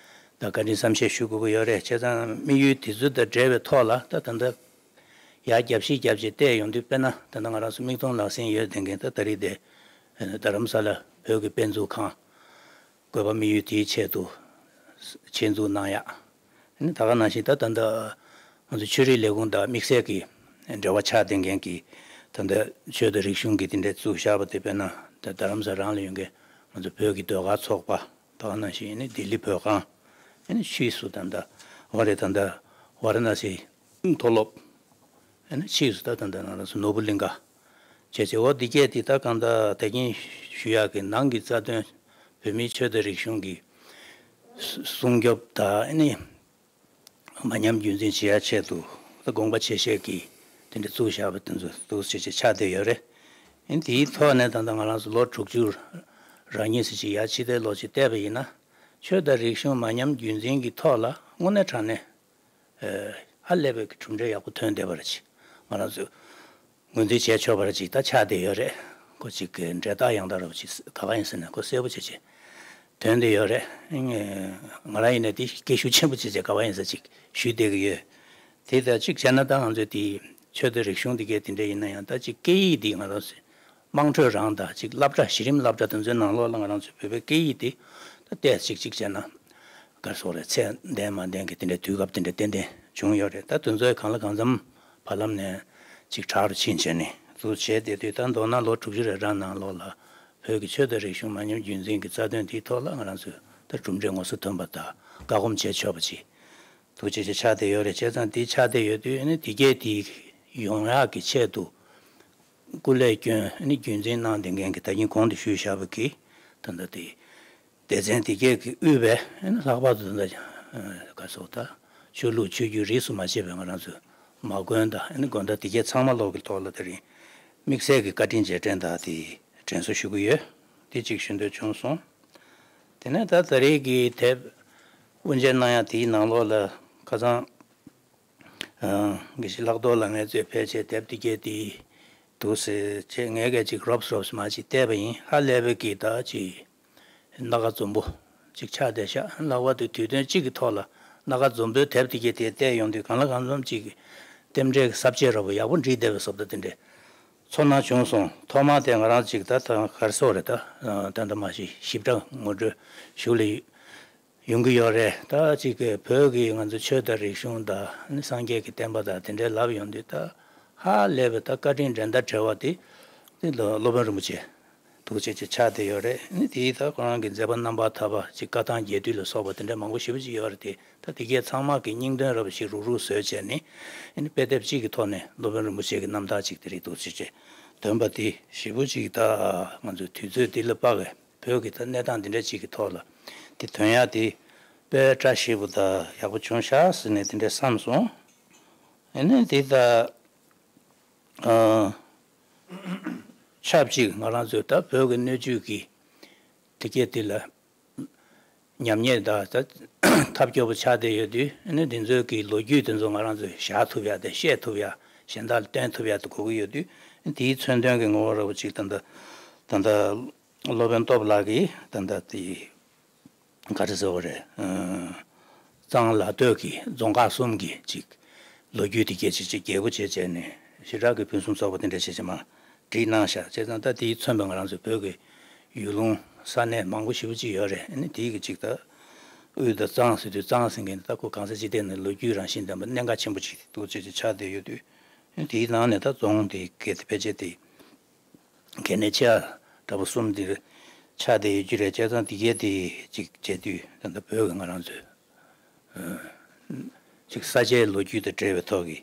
དང་བཀའ་དྲིན་བསམ་ཤེས་ཞུ་དགོས་ཀྱི་ཡོད་རེད། བྱས་ཙང་དམིགས་ཡུལ་དེ་ཚོ་དང་འབྲེལ་བའི་ཐོག་ལ་ད་ད་ལྟ་ཡར་རྒྱབ་བཤིག་རྒྱབ་བྱས་བལྟས་ཡོང་དུས་དཔེར་ན་ད་ལྟ་ང་རང་ཚོ་མིག་མཐོང་ལག་ཟིན་ཡོད་བསྡད་མཁན་ད་ད་རེས་དེ་རྡ་རམ་ས་ལ་བོད་ཀྱི་དཔེ་མཛོད་ཁང་དགོས་པ་དམིགས་ཡུལ་དེའི་ཆེད་དུ་ཆེད་འཛུགས་གནང་ཡག་ཨ་ནི་ད་ག་ནང་བཞིན་ད་ད་ལྟ་ང་ཚོ་ཆོས་རིག་ལས་ཁུངས་དང་དམིགས་བསལ་གྱི་འབྲེལ་བ་ཆགས་བསྡད་མཁན་གྱི་ད་ལྟ་ཆོས་དང་རིག་གཞུང་གི་དེ་འདྲའི་བཙུགས་བཞག་པ་དེ་དཔེར་ན་ད་རྡ་རམ་ས་རང་ལ་ཡོད་མཁན་ང་ཚོ་བོད་ཀྱི་ཟློས་གར་ཚོགས་པ་ད་ག་ནང་བཞིན་ཨ་ནི་ལྡི་ལི་བོད་ཁང་ཨ་ནི་ཕྱིས་སུ་ད་ལྟ་ཝ་རེ་ད་ལྟ་ཝ་ར་ཎ་སི་མཐོ་སློབ། ཨ་ནི་ཕྱིས་སུ་ད་ད་ད་ང་རང་ཚོ་ནོར་བུ་གླིང་ག་བྱས་ཚེ་འོ་འདི་གས་འདི་ད་གང་ལྟར་ད་གིན་ཞུ་ཡག་གི་ནང་གི་རྩ་དོན་བོད་མིའི་ཆོས་དང་རིག་གཞུང་གི་སྲུང་སྐྱོབ་དང་ཨ་ནི་མ་ཉམས་རྒྱུན་འཛིན་བྱེད་ཡག་ཆེད་དུ་ད་དགོངས་པ་ཆེ་བཞེས་ཀྱིས་དེ་འདྲ་བཙུགས་བཞག་པ་དེ་ཚོ་འདུག་བྱས་བྱས་ཆགས་བསྡད་ཡོད་རེད། ཨ་ནི་དེའི་ཐོག་ནས་ད་ལྟ་ང་རང་ཚོ་ལོ་དྲུག་ཅུ་རང་ཉིད་ཟེར་ཅིག་ཡར་ཕྱི་ཟླའི་ལོ་ཅིག་བལྟས་པ་ཡིན་ན་ཆོས་དང་རིག་གཞུང་མ་ཉམས་རྒྱུན་འཛིན་གྱི་ཐོག་ལ་དངོས་གནས་དྲང་གནས། ཧ་ལས་པའི་གྲུབ་འབྲས་ཡག་པོ་ཐོན་བསྡད་པ་རེད་ཅིག་ང་རང་ཚོས་ངོས་འཛིན་བྱས་ཆོག་པ་རེད་ཅིག་ད་ཆགས་བསྡད་ཡོད་རེད། ཁོ་ཅིག་གི་འབྲས་རྟགས་ཡང་དག་རེད་པ་ཅིག་ག་པར་ཡིན་ཟེར་ན་ཁོ་གསལ་པོ་བྱས་བྱས་ཐོན་བསྡད་ཡོད་རེད། ང་རང་ཡིན་ན་དེ་སྐད་ཤུགས་ཆེན་པོ་བྱས་བྱས་ག་པར་ཡིན་ཟེར་ཅིག་ཞུས་བསྡད་ཀྱི་ཡོད། དེ་ལྟར་ཅིག་བྱས་ན་ད་ང་ཚོས་དེ་ཆོས་དང་རིག་གཞུང་དེ་གས་དེ་འདྲ་ཡིན་ན་ཡང་ད་ཅིག་སྐད་ཡིག་དེ་ང་རང་ཚོས། དམངས་ཁྲོད་རང་དང་ཅིག་སློབ་གྲྭ་གཞི་རིམ་སློབ་གྲྭ་དེ་ཚོའི་ནང་ལོགས་ལ་ང་རང་ཚོའི་བོད་པའི་སྐད་ཡིག་དེ་ད་ཏོག་ཙམ་ཅིག་བྱས་ན་ག་རེ་ཟེར་དགོས་རེད། ཚད་ལྡན་མ་ལྡན་གྱི་དེ་འདྲའི་དུས་སྐབས་དེ་འདྲ་ཏན་ཏན་བྱུང་ཡོད་རེད། ད་དེ་ཚོའི་གང་ལ་གང་འཚམ་བར་ལམ་ནས་ཅིག་དྲག་རུ་ཕྱིན་བྱས་ནས་འདུག་བྱས་བསྡད་དུས་ད་མདོར་ན་ལོ་དྲུག་ཅུ་རེ་གྲངས་ནང་ལོགས་ལ་བོད་ཀྱི་ཆོས་དང་རིག་གཞུང་མ་ཉམས་རྒྱུན་འཛིན་གྱི་རྩ་དོན་དེའི་ཐོག་ལ་ང་རང་ཚོས་ད་གྲུབ་འབྲས་མངོན་གསལ་ཐོན་པ་དང་བཀའ་སྒོམ་བྱས་ཆོག་པ་ཅིག་འདུག་བྱས་བྱས་ཆགས་བསྡད་ཡོད་རེད། བྱས་ཙང་དེ་ཆགས་བསྡད་ཡོད་དུས་ཨ་ནི་དེ་གས་དེ་ཡོང་ཡག་གི་ཆེད་དུ། སྐུ་ལས་བསྐྱོན་ནི་རྒྱུན་འཛིན་གནང་བསྡད་མཁན་གྱི་ད་གིན་གོང་དུ་ཞུས་བཞག་པ་གི་ད་ལྟ་དེ་སྡེ་ཚན་དེ་གས་ཀྱི་དབུས་པའི་ལྷག་པར་དུ་ད་ལྟ་ག་སོགས་ད་ཆོས་ལུགས་ཆོས་བརྒྱུད་རིས་སུ་མ་ཆད་པའི་ང་རང་ཚོའི་མ་དགོན་དང་དགོན་བདག་དེ་གས་ཚང་མ་ལོག་གི་ཐོག་ལ་དེ་རིང་དམིགས་བསལ་གྱི་བཀའ་དྲིན་རྗེས་དྲན་དང་དེ་དྲན་གསོ་ཞུ་གི་ཡོད། དེ་གཅིག་ཞུ་འདོད་བྱུང་སོང་། དེ་ནས་ད་ད་རེས་ཀྱི་དེབ་དབུ་འབྱེད་གནང་ཡག་དེའི་ནང་ལོགས་ལ་ཁ་སང་། དགེ་བཤེས་ལྷག་རྡོར་ལགས་ངའི་གཙོས་ཕལ་ཆེར་དེབ་དེ་གས་དེ་འདུག་ཟེར་བྱས་ངས་གས་ཅིག་རོབ་རོབ་མ་ཅིག་བལྟས་པ་ཡིན། ཧ་ལས་པའི་གི་ད་ཅིག་སྣ་ཁ་འཛོམས་པོ་ཅིག་ཆགས་བསྡད་ཤག་ལྷག་པར་དུ་དུས་སྟོན་གཅིག་གི་ཐོག་ལ་སྣ་ཁ་འཛོམས་པོའི་དེབ་དེ་གས་དེ་བལྟས་ཡོང་དུས་གང་ལ་གང་འཚམ་ཅིག་རྟེན་འབྲེལ་གྱི་ས་བཅད་འདྲ་པོ་ཡག་པོ་བསྒྲིགས་བསྡད་པའི་བཟོ་ལྟ་དེ་འདྲས་ཚོར་སྣང་བྱུང་སོང་། ཐོག་མར་དེ་ང་རང་ཅིག་ད་ད་ག་རེ་ཟེར་དགོས་རེད། ད་ད་ལྟ་མ་གཞི་ཞིབ་ཕྲ་ངོ་སྤྲོད་ཞུ་ལ་ཡོང་གི་ཡོད་རེད། ད་ཅིག་གི་བོད་ཀྱི་ང་ཚོ་ཆོས་དང་རིག་གཞུང་དང་ནི་སངས་རྒྱས་ཀྱི་བསྟན་པ་དང་དེ་འདྲའི་ལབ་ཡོང་དུས་ད་ཧ་ལས་པའི་ད་བཀའ་དྲིན་འགྲན་ཟླ་བྲལ་བ་དེ་དེ་ལ་སློབ་དཔོན་རིན་པོ་ཆེ་ འདུག་བྱས་ཅིག་ཆགས་བསྡད་ཡོད་རེད། ཨ་ནི་དེའི་ད་ཁོ་རང་གི་མཛད་པ་རྣམ་པར་ཐར་པ་ཅིག་བཀའ་ཐང་རྒྱས་བསྡུས་ལ་སོགས་པ་དེ་འདྲ་མང་པོ་ཞེ་པོ་ཅིག་ཡོད་རེད་དེ། ད་དེ་གས་ཚང་མ་གི་སྙིང་དོན་རབ་ཞིག་རུག་རུག་བཟོས་བྱས་ནས། ཨ་ནི་དཔེ་དེབ་གཅིག་གི་ཐོག་ནས་སློབ་དཔོན་རིན་པོ་ཆེ་གི་རྣམ་ཐར་ཅིག་དེ་རེད་འདུག་བྱས་བྱས་འདོན་པ་དེ་ཞེ་པོ་ཅིག་ད་ང་ཚོའི་དུས་ཚོད་འདི་ལ་དཔག་གི་བོད་ཀྱི་ད་གནས་སྟངས་འདི་འདྲ་ཅིག་གི་ཐོག་ལ་དེ་འདོན་ཡ་དེ་དཔེ་བཀྲ་ཤིས་པོ་ད་ཡག་པོ་བྱུང་ཤག་ཟེར་ནས་དེ་འདྲ་བསམ་སོང་། ཨ་ནི་དེ་ད། ཨ། ཆབས་ཅིག་ང་རང་ཚོས་ད་བོད་ཀྱི་སྣོད་བཅུད་ཀྱི་དེ་སྐད་དེ་ལ་ཉམས་ཉེས་དང་ད་ཐབས་སྐྱོ་པོ་ཆགས་བསྡད་ཡོད་དུས། ཨ་ནི་དེ་ཚོའི་གི་ལོ་རྒྱུས་དེ་ཚོ་ང་རང་ཚོས་བཞག་ཐུབ་ཡ་དང་བཤད་ཐུབ་ཡ། གཞན་དག་ལ་སྟོན་ཐུབ་ཡ་དེ་དགོས་ཀྱི་ཡོད་དུས། དེའི་མཚོན་དོན་གྱི་ངོ་བོ་འདྲ་བོ་ཅིག་ད་ལྟ་ད་ལྟ་སློབ་དཔོན་སྟོབས་ལགས་ཀྱིས་ད་ལྟ་དེ། ག་རེ་ཟེར་བ་རེད། ཨ། གཙང་ལ་སྟོད་ཀྱི་རྫོང་ཁག་གསུམ་གྱི་ཅིག་ལོ་རྒྱུས་དེ་སྐད་ཅིག་ཅིག་རྒྱས་པོ་བྱས་བྱས་ནས་ཞེ་དྲག་གི་ཕུན་སུམ་ཚོགས་པ་དེ་འདྲ་བྱས་བྱས་མར་བྲིས་གནང་ཤག་བྱས་ཙང་ད་དེའི་མཚོན་པ་ང་རང་ཚོ་བོད་ཀྱི་ཡུལ་ལུང་ས་གནས་མང་པོ་ཞེ་པོ་ཅིག་ཡོད་རེད། ཨ་ནི་དེའི་གི་ཅིག་ད་དབུས་ད་གཙང་ཟེར་དུས་གཙང་ཟེར་མཁན་ད་ཁོ་གང་ས་ཅི་ཐད་ནས་ལོ་རྒྱུས་རང་བཞིན་ལྡན་པ་གནད་འགག་ཆེན་པོ་ཅིག་འདུག་བྱས་བྱས་ཆགས་བསྡད་ཡོད་དུས། ཨ་ནི་དེའི་ནང་ནས་ད་རྫོང་དེ་གལ་ཏེ་ཕལ་ཆེར་དེ། གལ་གནད་ཆེ་བ་འདྲ་པོ་གསུམ་འདིར་ཆགས་བསྡད་ཡོད་རྒྱུ་རེད། བྱས་ཙང་འདི་གས་དེ་ཅིག་བྱེད་དུས་ད་ལྟ་བོད་ཀྱི་ང་རང་ཚོའི་ཨ་ཅིག་ས་ཆའི་ལོ་རྒྱུས་དང་འབྲེལ་བའི་ཐོག་གི་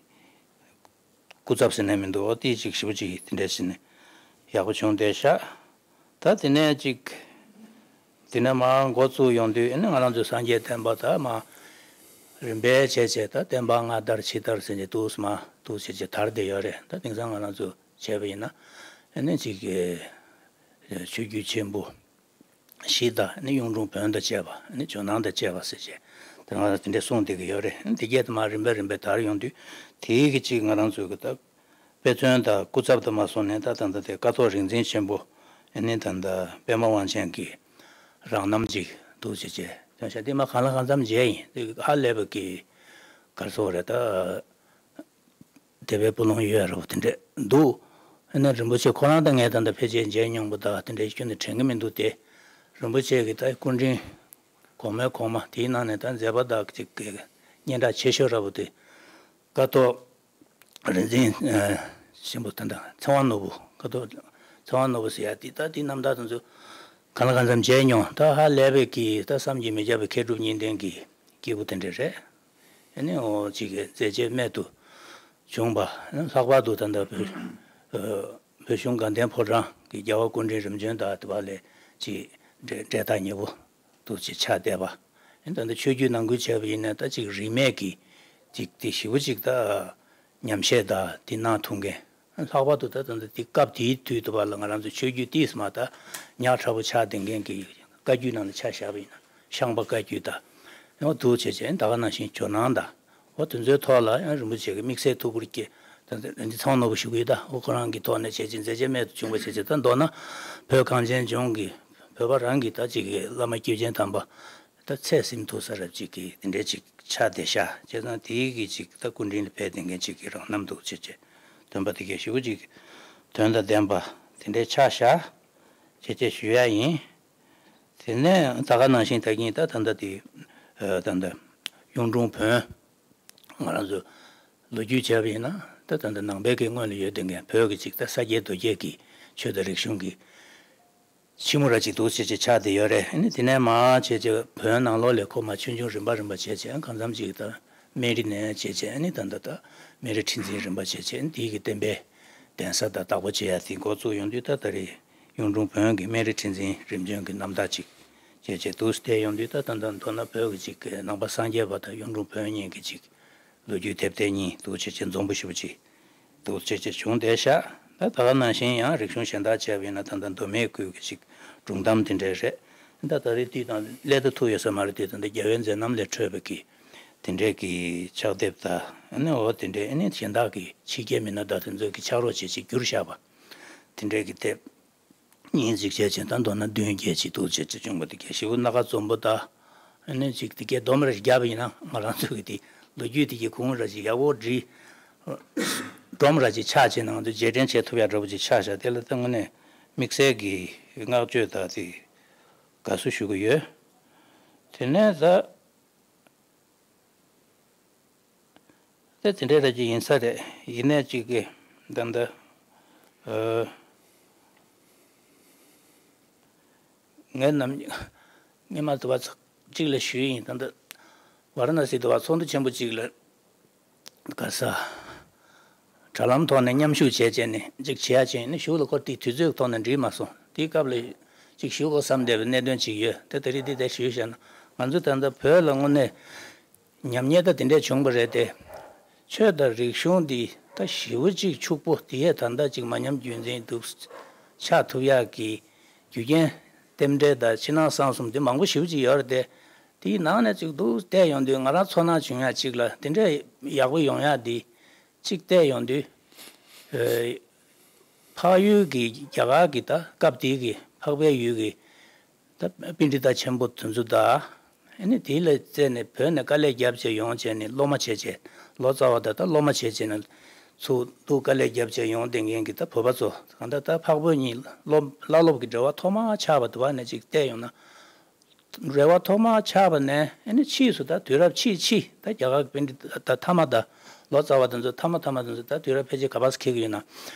སྐུ་ཚབ་ཟེར་ནས་མི་འདུག་འོ་དེ་ཅིག་ཞེ་པོ་ཅིག་དེ་འདྲ་བྱས་ནས་ཡག་པོ་བྱུང་བསྡད་ཤག་ད་དེ་ནས་ཅིག་དེ་ནས་མར་འགོ་བཙུགས་ཡོང་དུས། ཨ་ནི་ང་རང་ཚོའི་སངས་རྒྱས་བསྟན་པ་ད་མར་རིམ་པས་བྱས་བྱས་ད་བསྟན་པ་སྔ་དར་ཕྱི་དར་ཟེར་ནས་འདུག་སེ་མར་འདུག་སེ་བྱས་བྱས་དར་བསྡད་ཡོད་རེད། ད་དེང་སང་ང་རང་ཚོ་བྱས་པ་ཡིན་ན། ཨ་ནི་ཅིག་གི་ཆོས་བརྒྱུད་ཆེན་པོ་བཞི་དང་། ཨ་ནི་གཡུང་དྲུང་བོན་དང་བཅས་པ། ཨ་ནི་ཇོ་ནང་དང་བཅས་པ་ཟེར་བྱས་དེ་ང་དེ་འདྲས་གསུངས་བསྡད་ཀྱི་ཡོད་རེད། ཨ་ནི་དེ་གས་དེ་མར་རིམ་པས་རིམ་པས་དར་ཡོང་དུས། དེའི་གི་ཅིག་ང་རང་ཚོའི་གི་ད་དཔེ་མཚོན་དང་སྐུ་ཚབ་དུ་མ་སོང་ནས་ད་ད་ལྟ་དེ་ཀཿཐོག་རིག་འཛིན་ཆེན་པོ། ཨ་ནི་ད་ལྟ་པདྨ་དབང་ཆེན་གྱི་རང་རྣམ་ཅིག་འདུག་བྱས་བྱས་སྟོན་ཤག་དེ་མ་གང་ལ་གང་འཚམ་མཇལ་ཡིན། དེ་ཧ་ལས་པ་གི་ག་རེ་ཟེར་དགོས་རེད། ད་དད་པའི་སྤུ་ལོང་ཡོད་ཡ་འདྲ་པོ་དེ་འདྲས་འདུག་ཨ་ནི་རིན་པོ་ཆེ་ཁོ་རང་དང་ངས་ད་ལྟ་ཕལ་ཆེར་མཇལ་མྱོང་པ་དང་དེ་འདྲས་ཁྱོན་ནས་དྲན་གྱི་མི་འདུག་སྟེ། རིན་པོ་ཆེ་གི་ད་སྐུ་དྲིན་གོང་མའི་གོང་མ་དེའི་ནང་ནས་ད་མཛད་པ་དག་ཅིག་གི་སྙན་གྲགས་ཆེ་ཤོས་འདྲ་པོ་དེ་ཀཿཐོག་རིག་འཛིན་ཨ་ཆེན་པོ་ད་ལྟ་ཚེ་དབང་ནོར་བུ། ཀཿཐོག་ཚེ་དབང་ནོར་བུ་ཟེར་ཡ་དེ། ད་དེའི་རྣམ་ཐར་དེ་ཚོ་གང་ལ་གང་འཚམ་མཇལ་མྱོང་། ད་ཧ་ལས་པའི་གི་ད་བསམ་གྱིས་མི་ཁྱབ་པའི་མཁས་གྲུབ་གཉིས་ལྡན་གྱི་སྐྱེས་བུ་དེ་འདྲས་རེད། ཨ་ནི་འོ་ཅིག་གི་མཛད་རྗེས་རྨད་དུ་བྱུང་བ། ཨ་ནི་ལྷག་པར་དུ་ད་ལྟ་བོད་ཨ་བོད་གཞུང་དགའ་ལྡན་ཕོ་བྲང་གི་རྒྱལ་བ་སྐུ་ཕྲེང་རིམ་བྱོན་དང་དེ་བ་ལས་ཅིག་འབྲེལ་འབྲེལ་ཐག་ཉེ་པོ་འདུག་ཅེས་ཆགས་བསྡད་པ། ཨ་ནི་ད་ལྟ་ཆོས་བརྒྱུད་ནང་ཁུལ་བྱས་པ་ཡིན་ན་ད་ཅིག་རིས་མེད་ཀྱི་ཅིག་དེ་ཞེ་པོ་ཅིག་ད་ཉམས་བཞེས་དང་དེ་གནང་ཐུབ་མཁན། ལྷག་པར་དུ་ད་ད་ལྟ་དེ་སྐབས་དེའི་དུས་དུ་བ་ལ་ང་རང་ཚོ་ཆོས་བརྒྱུད་ཏིས་མ་ད་ཉག་ཕྲ་པོ་ཆགས་བསྡད་མཁན་གྱི་བཀའ་བརྒྱུད་ནང་ལ་ཆ་བཞག་པ་ཡིན་ན་ཤངས་པ་བཀའ་བརྒྱུད་དང་། ཡང་འདུག་བྱས་བྱས་ད་ག་ནང་བཞིན་ཇོ་ནང་དང་། འོ་དེ་ཚོའི་ཐོག་ལ་ཡང་རིན་པོ་ཆེ་གི་དམིགས་བསལ་ཐུགས་ཁུར་བསྐྱེད། ད་ལྟ་འདི་ཚང་ནོར་བུ་ཞུ་གི་ཡོད། ད་འོ་ཁོ་རང་གི་ཐོག་ནས་བྱས་བྱས་མཛད་རྗེས་རྨད་དུ་བྱུང་བ་བྱས་བྱས། ད་མདོར་ན་བོད་གངས་ཅན་ལྗོངས་ཀྱི་བོད་པ་རང་གི་ད་ཅིག་གི་བླ་མ་སྐྱེས་ཆེན་དམ་པ་ད་ཚད་ཟིན་ཐུབ་ས་རབ་ཅིག་གི་དེ་འདྲའི་ཅིག་ཆགས་བསྡད་ཤག་བྱས་ཙང་དེའི་གི་ཅིག་ད་སྐུ་དྲིན་ལ་ཕན་བསྡད་མཁན་ཅིག་གི་རང་རྣམ་འདུག་བྱས་བྱས་སྟོན་པ་དེ་གའི་ཞེ་པོ་ཅིག་དོན་དང་ལྡན་པ་དེ་འདྲའི་ཆགས་ཤག་བྱས་བྱས་ཞུ་ཡ་ཡིན། དེ་ནས་ད་ག་ནང་བཞིན་ད་གིན་ད་ད་ལྟ་དེ་ཨ་ད་ལྟ་གཡུང་དྲུང་བོན་ང་རང་ཚོ་ལོ་རྒྱུས་བྱས་པ་ཡིན་ན། ད་ད་ལྟ་ནང་པའི་གི་སྔོན་ལ་ཡོད་བསྡད་མཁན་བོད་ཀྱི་ཅིག་ད་ས་སྐྱའི་མདོ་སྐྱེས་ཀྱི་ཆོས་དང་རིག་གཞུང་གི་ཕྱི་མོ་ར་ཅིག་འདུག་བྱས་བྱས་ཆགས་བསྡད་ཡོད་རེད། ཨ་ནི་དེ་ནས་མར་བྱས་བྱས་བོན་ནང་ལོགས་ལ་ཁོ་མར་ཆུང་ཆུང་རིམ་པ་རིམ་པ་བྱས་བྱས་གང་འཚམ་ཅིག་ད་སྨན་རི་ནས་བྱས་བྱས། ཨ་ནི་ད་ད་ད་སྨན་རི་ཁྲི་འཛིན་རིམ་པ་བྱས་བྱས། ཨ་ནི་དེའི་གི་བསྟན་པའི་གདན་ས་དང་བདག་པོ་བྱེད་ཡ་དེ་འགོ་བཙུགས་ཡོང་དུས། ད་ད་རེས་གཡུང་དྲུང་བོན་གྱི་སྨན་རི་ཁྲི་འཛིན་རིམ་བྱོན་གྱི་རྣམ་ཐར་ཅིག་བྱས་བྱས་འདུག་སེ་བལྟས་ཡོང་དུས། ད་ད་ད་མདོར་ན་བོད་ཀྱི་ཅིག་ནང་པ་སངས་རྒྱས་པ་དང་གཡུང་དྲུང་བོན་གཉིས་ཀྱི་ཅིག་ལོ་རྒྱུས་དེབ་ཐེར་གཉིས་འདུག་བྱས་བྱས་འཛོམས་པོ་ཞེ་པོ་ཅིག་འདུག་བྱས་བྱས་བྱུང་བསྡད་ཤག་ད་ད་ག་ནང་བཞིན་ཡང་རིག་གཞུང་གཞན་དག་བྱས་པ་ཡིན་ན་ད་ལྟ་མདོ་སྨད་ཁུལ་གྱི་ཅིག་སྒྲུང་གཏམ་དེ་འདྲ་རེད། ད་ད་རེས་དུས་དང་སླད་དུ་ཐུག་ཡོད་ས་མ་རེད་དེ། ད་ལྟ་རྒྱལ་བའི་མཛད་རྣམ་ལས་འཕྲོས་པའི་གི་དེ་འདྲའི་གི་ཕྱག་དེབ་དང་། ཨ་ནི་འོ་དེ་འདྲའི། ཨ་ནི་གཞན་དག་གི་ཕྱི་རྒྱལ་མི་སྣ་དང་དེ་ཚོ་གི་ཕྱག་རོགས་བྱས་བྱས་བསྒྱུར་བཞག་པ་དེ་འདྲའི་གི་དེབ་གཉིས་གཅིག་བྱས་བྱས། ད་མདོར་ན་བདུན་བརྒྱད་ཅིག་འདུག་བྱས་བྱས་བྱུང་བ་དེ་གའི་ཞེ་པོ་སྣ་ཁ་འཛོམས་པོ་དང་། ཨ་ནི་ཅིག་དེ་གའི་སྡོམ་ར་ཞིག་བརྒྱབ་པ་ཡིན་ན། ང་རང་ཚོ་གི་དེ་ལོ་རྒྱུས་དེ་གའི་གུང་ར་ཅིག་ཡག་པོ་བྲིས། སྒྲོམ་ར་ཅིག་ཆགས་བྱས་ནས་ང་ཚོ་རྗེས་དྲན་བྱེད་ཐུབ་ཡག་འདྲ་པོ་ཅིག་ཆགས་བཞག་དེ་ལ་ད་དངོས་གནས་དམིགས་བསལ་གྱི་བསྔགས་བརྗོད་དང་དེ་དགའ་བསུ་ཞུ་གི་ཡོད། དེ་ནས་ད། ད་དེ་འདྲའི་ར་ཅིག་ཡིན་ས་རེད། ཡིན་ནའི་ཅིག་གི་ད་ལྟ་ཨ་ ངས་ནམ་སྔོན་མ་དུ་བ་ཚོ་གཅིག་ལ་ཞུས་ཡིན། ད་ལྟ་ཝཱ་ར་ཎ་སི་དུ་བ་ཚོགས་འདུ་ཆེན་པོ་གཅིག་ལ་ག་ས་དྲ་ལམ་ཐོག་ནས་མཉམ་ཞུགས་བྱས་བྱས་ནས་གཅིག་བྱེད་ཡ་བྱས་ནས་གཞུག་ལ་ཁོ་དེའི་དུས་ཚོད་ཐོག་ནས་འགྲིག་མ་སོང་། དེའི་སྐབས་ལ་གཅིག་ཞུ་དགོས་བསམ་བསྡད་པའི་གནད་དོན་གཅིག་ཡོད། དེ་དེ་རིང་འདི་དེ་ཞུས་བཞག་ན། ང་ཚོ་ད་ལྟ་བོད་ལ་དངོས་གནས་ཉམས་ཉེས་ད་དེ་འདྲས་བྱུང་བ་རེད་དེ། ཆོས་དང་རིག་གཞུང་འདི་ད་ཞེ་པོ་ཅིག་ཕྱུག་པོ་དེ་ཡས་ད་ལྟ་ཅིག་མ་ཉམས་རྒྱུན་འཛིན་འདུག་ཆགས་ཐུབ་ཡག་གི་རྒྱུ་རྐྱེན་རྟེན་འབྲེལ་དང་ཕྱི་ནང་གསང་གསུམ་དེ་མང་པོ་ཞེ་པོ་ཅིག་ཡོད་རེད་དེ། དེའི་ནང་ནས་ཅིག་འདུག་བལྟས་ཡོང་དུས་ང་རང་ཚོར་སྣང་བྱུང་ཡག་ཅིག་ལ་དེ་འདྲས་ཡག་པོ་ཡོང་ཡག་འདི་ཅིག་བལྟས་ཡོང་དུས། ཨེ། འཕགས་ཡུལ་གྱི་རྒྱ་གར་གྱི་ད་སྐབས་དེའི་གི་འཕགས་པའི་ཡུལ་གྱི་ད་པཎྜི་ཏ་ཆེན་པོ་དེ་ཚོ་དང་། ཨ་ནི་དེ་ལ་བརྩིས་ནས་བོད་ནས་དཀའ་ལས་བརྒྱབ་བྱས་ཡོང་བྱས་ནས་སློབ་མ་བྱས་བྱས། ལོ་ཙཱ་བ་དང་ད་སློབ་མ་བྱས་བྱས་ནས་ཚུར་འདུག་དཀའ་ལས་བརྒྱབ་བྱས་ཡོང་བསྡད་མཁན་གྱི་ད་བོད་པ་ཚོ་གང་ལྟར་ད་འཕགས་བོད་གཉིས་སློབ་བླ་སློབ་ཀྱི་འབྲེལ་བ་ཐོག་མར་ཆགས་པ་དུ་བ་ནས་ཅིག་བལྟས་ཡོང་ན། འབྲེལ་བ་ཐོག་མར་ཆགས་པ་ནས་ཨ་ནི་ཕྱིས་སུ་ད་དུས་རབས་ཕྱིས་ཕྱིས་ད་རྒྱ་གར་གྱི་པཎྜི་ཏ་ད་ཐ་མ་ད་ལོ་ཙཱ་བ་དེ་ཚོ་ཐ་མ་ཐ་མ་དེ་ཚོ་ད་དུས་རབས་ཕལ་ཆེར་ག་པར་འཁེལ་གྱི་ཡོད་ན།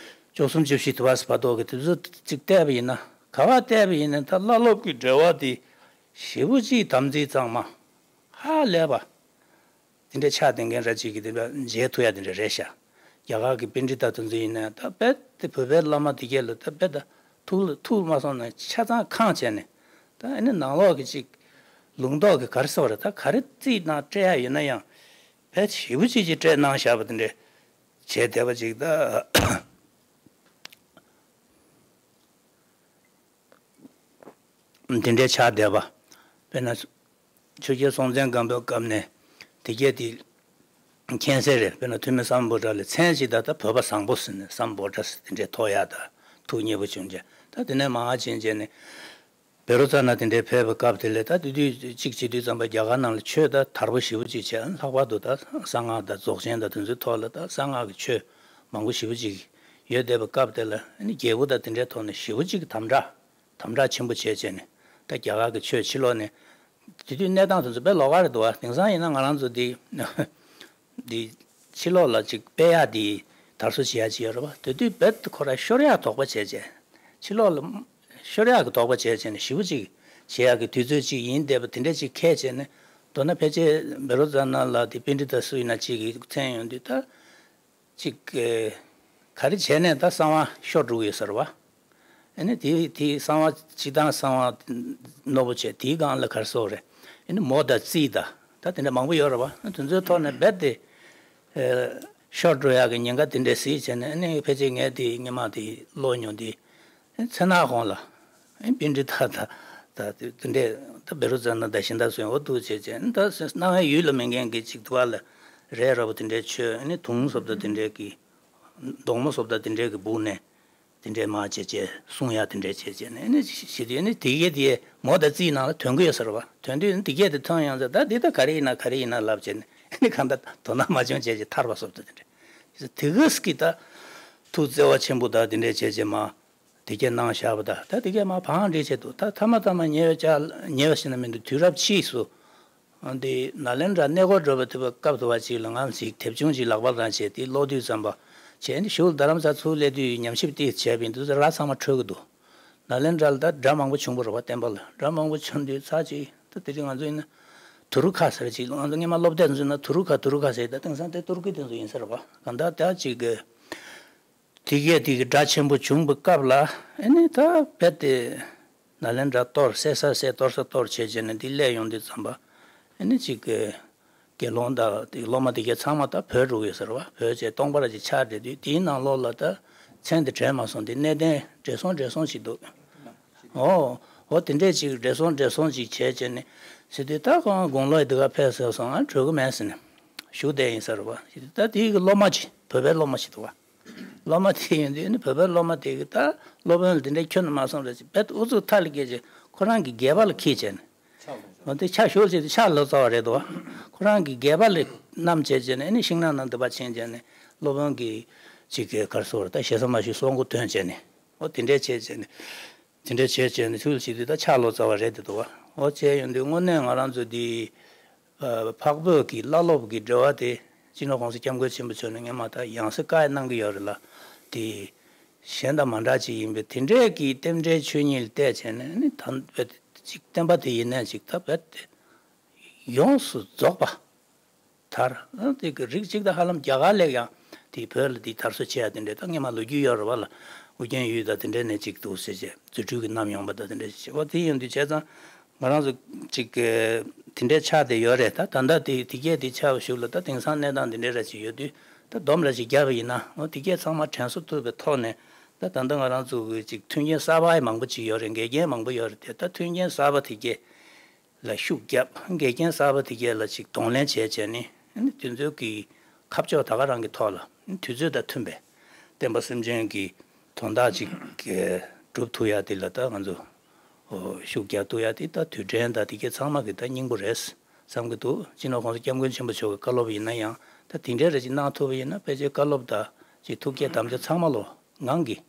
བཅུ་གསུམ་བཅུ་བཞི་དུ་བ་ས་བར་ཐོག་གི་དུས་ཚོད་ཅིག་བལྟས་པ་ཡིན་ན། ག་བ་བལྟས་པ་ཡིན་ན་ད་བླ་སློབ་ཀྱི་འབྲེལ་བ་དེ་ཞེ་པོ་ཅིག་དམ་ཚིག་གཙང་མ་ཧ་ལས་པ་དེ་འདྲ་ཆགས་བསྡད་མཁན་ར་ཅིག་གི་དེ་འདྲ་མཇལ་ཐུབ་ཡ་དེ་འདྲ་རེད་ཤག་རྒྱ་གར་གྱི་པཎྜི་ཏ་དེ་ཚོ་ཡིན་ན་ད་རྦད་དེ་བོད་པའི་བླ་མ་དེ་གས་ལ་ད་རྦད་ད་ཐུགས་ལ་ཐུགས་མ་སོང་ན་ཆ་ཚང་ཁེངས་བྱས་ནས། ད་ཨ་ནི་ནང་ལོགས་ཀྱི་ཅིག་ལུང་རྟོགས་ཀྱི་ག་རེ་ཟེར་བ་རེད། ད་ག་རེ་རྩིས་གནང་སྤྲད་ཡ་ཡོད་ན་ཡང་རྦད་ཞེ་པོ་ཅིག་ཅིག་སྤྲད་གནང་བཞག་པ་དེ་འདྲ་བྱས་བསྡད་པ་ཅིག་ད། དེ་འདྲའི་ཆགས་བསྡད་པ། དཔེར་ན། ཆོས་རྒྱལ་སྲོང་བཙན་སྒམ་པོའི་སྐབས་ནས་དེ་གས་དེ་མཁྱེན་གསལ་རེད། དཔེར་ན་ཐུ་མི་སམ་བྷོ་ཊ་ལ་མཚན་གཅིག་ད་ལྟ་བོད་པ་བཟང་པོ་ཟེར་ནས་སམ་བྷོ་ཊ་ཟེར་དེ་འདྲའི་ཐོགས་ཡག་ད་ཐུགས་མཉེས་པོ་བྱུང་རྗེས་ད་དེ་ནས་མར་ཕྱིན་རྗེས་ནས་བཻ་རོ་ཙ་ན་དེ་འདྲའི་ཕེབས་པའི་སྐབས་དེ་ལ་ད་དེ་དུས་གཅིག་བྱེད་དུས་ཙམ་པ་རྒྱ་གར་ནང་ལ་ཆོས་ད་དར་པོ་ཞེ་པོ་ཅིག་བྱས། ལྷག་པར་དུ་ད་གསང་སྔགས་དང་རྫོགས་ཆེན་དང་དེ་ཚོའི་ཐོག་ལ་ད་གསང་སྔགས་ཀྱི་ཆོས་མང་པོ་ཞེ་པོ་ཅིག་ཡོད་བསྡད་པའི་སྐབས་དེ་ལ་ནི་རྒྱལ་པོ་དང་དེ་འདྲའི་ཐོག་ནས་ཞེ་པོ་ཅིག་དམ་དྲག་དམ་དྲག་ཆེན་པོ་བྱས་བྱས་ནས་ད་རྒྱ་གར་གྱི་ཆོས་ཕྱི་ལོགས་ནས། དེ་དུས་གནས་སྟངས་དེ་ཚོ་དཔེ་ལོགས་ཀ་རེད་འདུག་བ། དེང་སང་ཡིན་ན་ང་རང་ཚོ་འདི་འདི་ཕྱི་ལོགས་ལ་ཅིག་སྤེལ་ཡག་འདི་དར་སྲོལ་བྱེད་ཡག་ཅིག་ཡོད་རེད་བ། དེ་དུས་རྦད་དེ་ཁོ་རང་ཤོར་ཡག་དོགས་པ་བྱས་བྱས། ཕྱི་ལོགས་ལ་ཤོར་ཡག་གི་དོགས་པ་བྱས་བྱས་ནས་ཞེ་པོ་ཅིག་བྱེད་ཡག་གི་དུས་ཚོད་ཅིག་ཡིན་བསྡད་པ་དེ་འདྲ་ཅིག་ཁས་བྱས་ནས། མདོར་ན་ཕལ་ཆེར་བཻ་རོ་ཙ་ན་ལ་དེ་པཎྜི་ཏ་སུ་ཡིན་ན་ཅིག་གི་མཚན་ཡོང་དུས་ད། ཅིག་ག་རེ་བྱས་ནས་ད་གསང་བ་ཤོར་འགྲོ་གི་ཡོད་ས་རེད་བ། ཨ་ནི་དེ་དེ་གསང་བ་སྤྱི་བཏང་གསང་བ་རྣོ་པོ་བྱས་དེའི་སྒང་ལ་ག་རེ་ཟེར་དགོས་རེད། ཨ་ནི་མོ་དང་རྩིས་དང་ད་དེ་འདྲ་མང་པོ་ཡོད་རེད་བ། ཨ་དེ་ཚོའི་ཐོག་ནས་རྦད་དེ་ཨེ་ཤོར་འགྲོ་ཡག་གི་ཉེན་ཁ་དེ་འདྲ་གཟིགས་བྱས་ནས། ཨ་ནི་ཕལ་ཆེར་ངས་དེ་སྔོན་མ་དེ་ཀློག་མྱོང་དེ། ཨེ་མཚན་ནག་གོང་ལ་ཨེ་པཎྜི་ཏ་དང་ད་དེ་འདྲས་ད་བཻ་རོ་ཙ་ན་དང་གཞན་དག་སུ་ཡང་འོ་འདུག་བྱས་བྱས། ཨ་ནི་ད་སྣང་བའི་ཡུལ་ལ་མེད་མཁན་གྱི་ཅིག་དུ་བ་ལ་རས་ར་བ་དེ་འདྲའི་མཆོད། ཨ་ནི་དུང་སོབ་དང་དེ་འདྲའི་གི་མདོང་མོ་སོབ་དང་དེ་འདྲའི་གི་སྦུག་ནས་དེ་འདྲའི་མར་བྱས་བྱས་གསུང་ཡག་དེ་འདྲའི་བྱས་བྱས་ནས། ཨ་ནི་ཞེ་དུས་ཨ་ནི་དེ་གས་དེ་མོ་དང་རྩིས་ནང་ལ་ཐོན་གི་ཡོད་ས་རེད་བ། ཐོན་དུས་ཨ་ནི་དེ་གས་དེ་ཐོན་ཡོང་ཙང་ད་འདི་ད་ག་རེ་ཡིན་ན་ག་རེ་ཡིན་ན་ལབ་བྱས་ནས། ཨ་ནི་གང་ལྟར་དོ་སྣང་མ་བྱུང་བྱས་བྱས་ཐར་བ་སོབ་དང་དེ་འདྲ། དེ་གས་ཀྱི་ད་ཐུགས་བརྩེ་བ་ཆེན་པོ་དང་དེ་འདྲའི་བྱས་བྱས་མར་དེ་གས་གནང་བཞག་པ་ད། ད་དེ་གས་མར་བང་སྒྲིག་བྱས་འདུག་ད་ཐ་མ་ཐ་མ་ཉེ་བའི་ཆར། ཉེ་བ་ཞིག་ན་མི་འདུག་དུས་རབས་ཕྱིས་སུ། འདི་ནཱ་ལེནྡྲ་གནས་སྐོར་འགྲོ་བའི་དུས་སྐབས་དུ་བ་ཅིག་ལ་ང་གཟིགས་དེབ་ཆུང་ཅིག་ལག་པར་བླངས་བྱས་དེ་ཀློག་དུས་ཙམ་པ་བྱས་ནས། གཞུག་ལ་རྡ་རམ་ས་ཚུར་སླེབས་དུས་ཉམས་ཞིབ་ཏིག་བྱས་པ་ཡིན་དུས་ར་ཚང་མ་འཕྲོད་ཀྱི་འདུག་ནཱ་ལེནྡྲ་ལ་ད་སྒྲ་མང་པོ་བྱུང་བ་རེད་བ། བསྟན་པ་ལ་སྒྲ་མང་པོ་བྱུང་དུས་ཚར་ཅིག་ད་དེ་རིང་ང་ཚོ་ཡིན་ན་དུ་རུ་ཁ་ཟེར་ཅིག་ང་ཚོ་སྔོན་མ་སློབ་དེབ་ཚོ་ཡིན་ན་དུ་རུ་ཁ་དུ་རུ་ཁ་ཟེར། ད་དེང་སང་དེ་ཏུར་ཀི་དེ་ཚོ་ཡིན་ས་རེད་བ། གང་ལྟར་ད་ཅིག་གི་དེ་གས་དེ་གི་སྒྲ་ཆེན་པོ་བྱུང་བའི་སྐབས་ལ། ཨ་ནི་ད་རྦད་དེ་ནཱ་ལེནྡྲ་གཏོར། བསད་ས་བསད། གཏོར་ས་གཏོར་བྱས་བྱས་ནས་འདི་སླེབས་ཡོང་དུས་ཙམ་པ། ཨ་ནི་ཅིག་གི་དགེ་སློང་དང་དེ་སློབ་མ་དེ་གས་ཚང་མ་ད་བྲོས་འགྲོ་གི་ཡོད་ས་རེད་བ། བྲོས་བྱས་སྟོང་པ་ར་ཅིག་ཆགས་བསྡད་དུས་དེའི་ནང་ལོགས་ལ་ད་མཚན་དེ་དྲན་མ་སོང་། དེ་གནས་བརྟན་བགྲེས་སོང་བགྲེས་སོང་ཞིག་འདུག་འོ། འོ་དེ་འདྲས་ཅིག་བགྲེས་སོང་བགྲེས་སོང་ཅིག་བྱས་བྱས་ནས་ཟེར་དུས། ད་ཁོང་དགུང་ལོ་འདི་ག་ཕེབས་ཟེར་སོང་། ང་བྲོས་གི་མེད་ཟེར་ནས་བཞུགས་བསྡད་ཡིན་ས་རེད་བ། ད་དེའི་གི་སློབ་མ་ཅིག་བོད་པའི་སློབ་མ་ཞིག་འདུག་བ། སློབ་མ་དེ་ཡིན་དུས་ནི་བོད་པའི་སློབ་མ་དེ་གི་ད་སློབ་དཔོན་ལ་དེ་འདྲའི་ཁྱོན་ནས་མ་གསུངས་རེད་ཅེས་རྦད་ཨུ་ཚུགས་ཐག་ལ་བཀལ་བྱས། ཁོ་རང་གི་སྒལ་པ་ལ་འཁྱེར་བྱས་ནས། འོ་དེ་ཕྱག་ཞུ་བྱས་དུས་ཕྱག་ལོ་ཙཱ་བ་རེད་འདུག་བ། ཁོ་རང་གི་སྒལ་པ་ལ་བསྣམས་བྱས་བྱས་ནས། ཨ་ནི་ཤིང་ནགས་ནང་འདི་པར་ཕྱིན་བྱས་ནས་སློབ་དཔོན་གྱི་ཅིག་གི་ག་རེ་ཟེར་དགོས་རེད། ད་ཞེ་ས་མ་ཞུ་སྲོག་མགོ་ཐོན་བྱས་ནས། འོ་དེ་འདྲས་བྱས་བྱས་ནས། དེ་འདྲ་བྱས་བྱས་ནས་ཚུལ་བྱེད་དུས་ད་ཕྱག་ལོ་ཙཱ་བ་རེད་དེ་འདུག་བ། འོ་བྱས་ཡོང་དུས་དངོས་གནས་ང་རང་ཚོ་འདི་ཨ་འཕགས་བོད་ཀྱི་བླ་སློབ་ཀྱི་འབྲེལ་བ་དེ་སྤྱི་ནོར་༸གོང་ས་༸སྐྱབས་མགོན་ཆེན་པོ་མཆོག་ནས་སྔོན་མ་ད་ཡང་སེ་བཀའ་གནང་གི་ཡོད་རེད་ལ། དེ་གཞན་དང་མ་འདྲ་ཅིག་ཡིན་པས། དེ་འདྲས་ཀྱི་རྟེན་འབྲེལ་ཆོས་ཉིད་ལ་བལྟས་བྱས་ནས་ནི་ད་བོད་ ཅིག་བསྟན་པ་དེ་ཡིན་ནའི་ཅིག་ད་རྦད་དེ་ཡོངས་སུ་རྫོགས་པ། དར། ཨ་དེ་གི་རིགས་གཅིག་ད་ཧ་ལམ་རྒྱ་གར་ལས་ཀྱང་དེ་བོད་ལ་དེ་དར་སྲོལ་ཆེ་ཡ་དེ་འདྲ་ད་སྔས་མ་ལོ་རྒྱུས་ཡོད་རེད་བ་ལ། ཨུ་རྒྱན་ཡུལ་དང་དེ་འདྲ་ནས་ཅིག་འདུག་ཟེར་བྱས་རྫུ་འཕྲུལ་གྱི་རྣམ་ཡངས་པ་དང་དེ་འདྲ་ཞིག་བྱས་པ་དེ་ཡིན་དུས་བྱས་ཙང་ང་རང་ཚོ་ཅིག་གི་དེ་འདྲ་ཆགས་བསྡད་ཡོད་རེད། ད་ད་ལྟ་དེ་དེ་གས་དེ་ཆགས་པ་ཞུགས་ལ་ད་དེང་སང་གནས་སྟངས་དེ་འདྲ་ར་ཅིག་ཡོད་དུས་ད་སྡོམ་ར་ཅིག་བརྒྱབ་པ་ཡིན་ན་འོ་དེ་གས་ཚང་མ་དྲན་གསོ་ཐུབ་པའི་ཐོག་ནས་ད་ད་ལྟ་ང་རང་ཚོ་གི་ཅིག་མཐུན་རྐྱེན་གསར་པ་མང་པོ་ཅིག་ཡོད་རེད། འགལ་རྐྱེན་མང་པོ་ཡོད་རེད་དེ་ད་མཐུན་རྐྱེན་གསར་པ་དེ་གས། ལ་ཤུགས་བརྒྱབ། འགལ་རྐྱེན་གསར་པ་དེ་གས་ལ་ཅིག་གདོང་ལེན་བྱས་བྱས་ནས་དེ་ཚོའི་གི་ཁ་ཕྱོགས་ད་ག་རང་གི་ཐོག་ལ་དུས་ཚོད་དང་མཐུན་པའི་བསྟན་པ་སེམས་ཅན་གྱི་དོན་དག་ཅིག་སྒྲུབ་ཐུབ་ཡ་དེ་ལ་ད་ང་ཚོ་ཤུགས་རྒྱག་ཐུབ་ཡ་དེ་ད་དུས་དྲན་དང་དེ་གས་ཚང་མ་གི་ད་སྙིང་པོ་རེད་བསམ་གི་འདུག་སྤྱི་ནོར་༸གོང་ས་༸སྐྱབས་མགོན་ཆེན་པོ་མཆོག་གི་བཀའ་སློབ་ཡིན་ན་ཡང་ད་དེ་འདྲའི་རེ་ཅིག་གནང་ཐུབ་པ་ཡིན་ན་ཕལ་ཆེར་བཀའ་སློབ་དང་ཅིག་ཐུགས་བསྐྱེད་དམ་བཅའ་ཚང་མ་ལོ། ངང་གིས་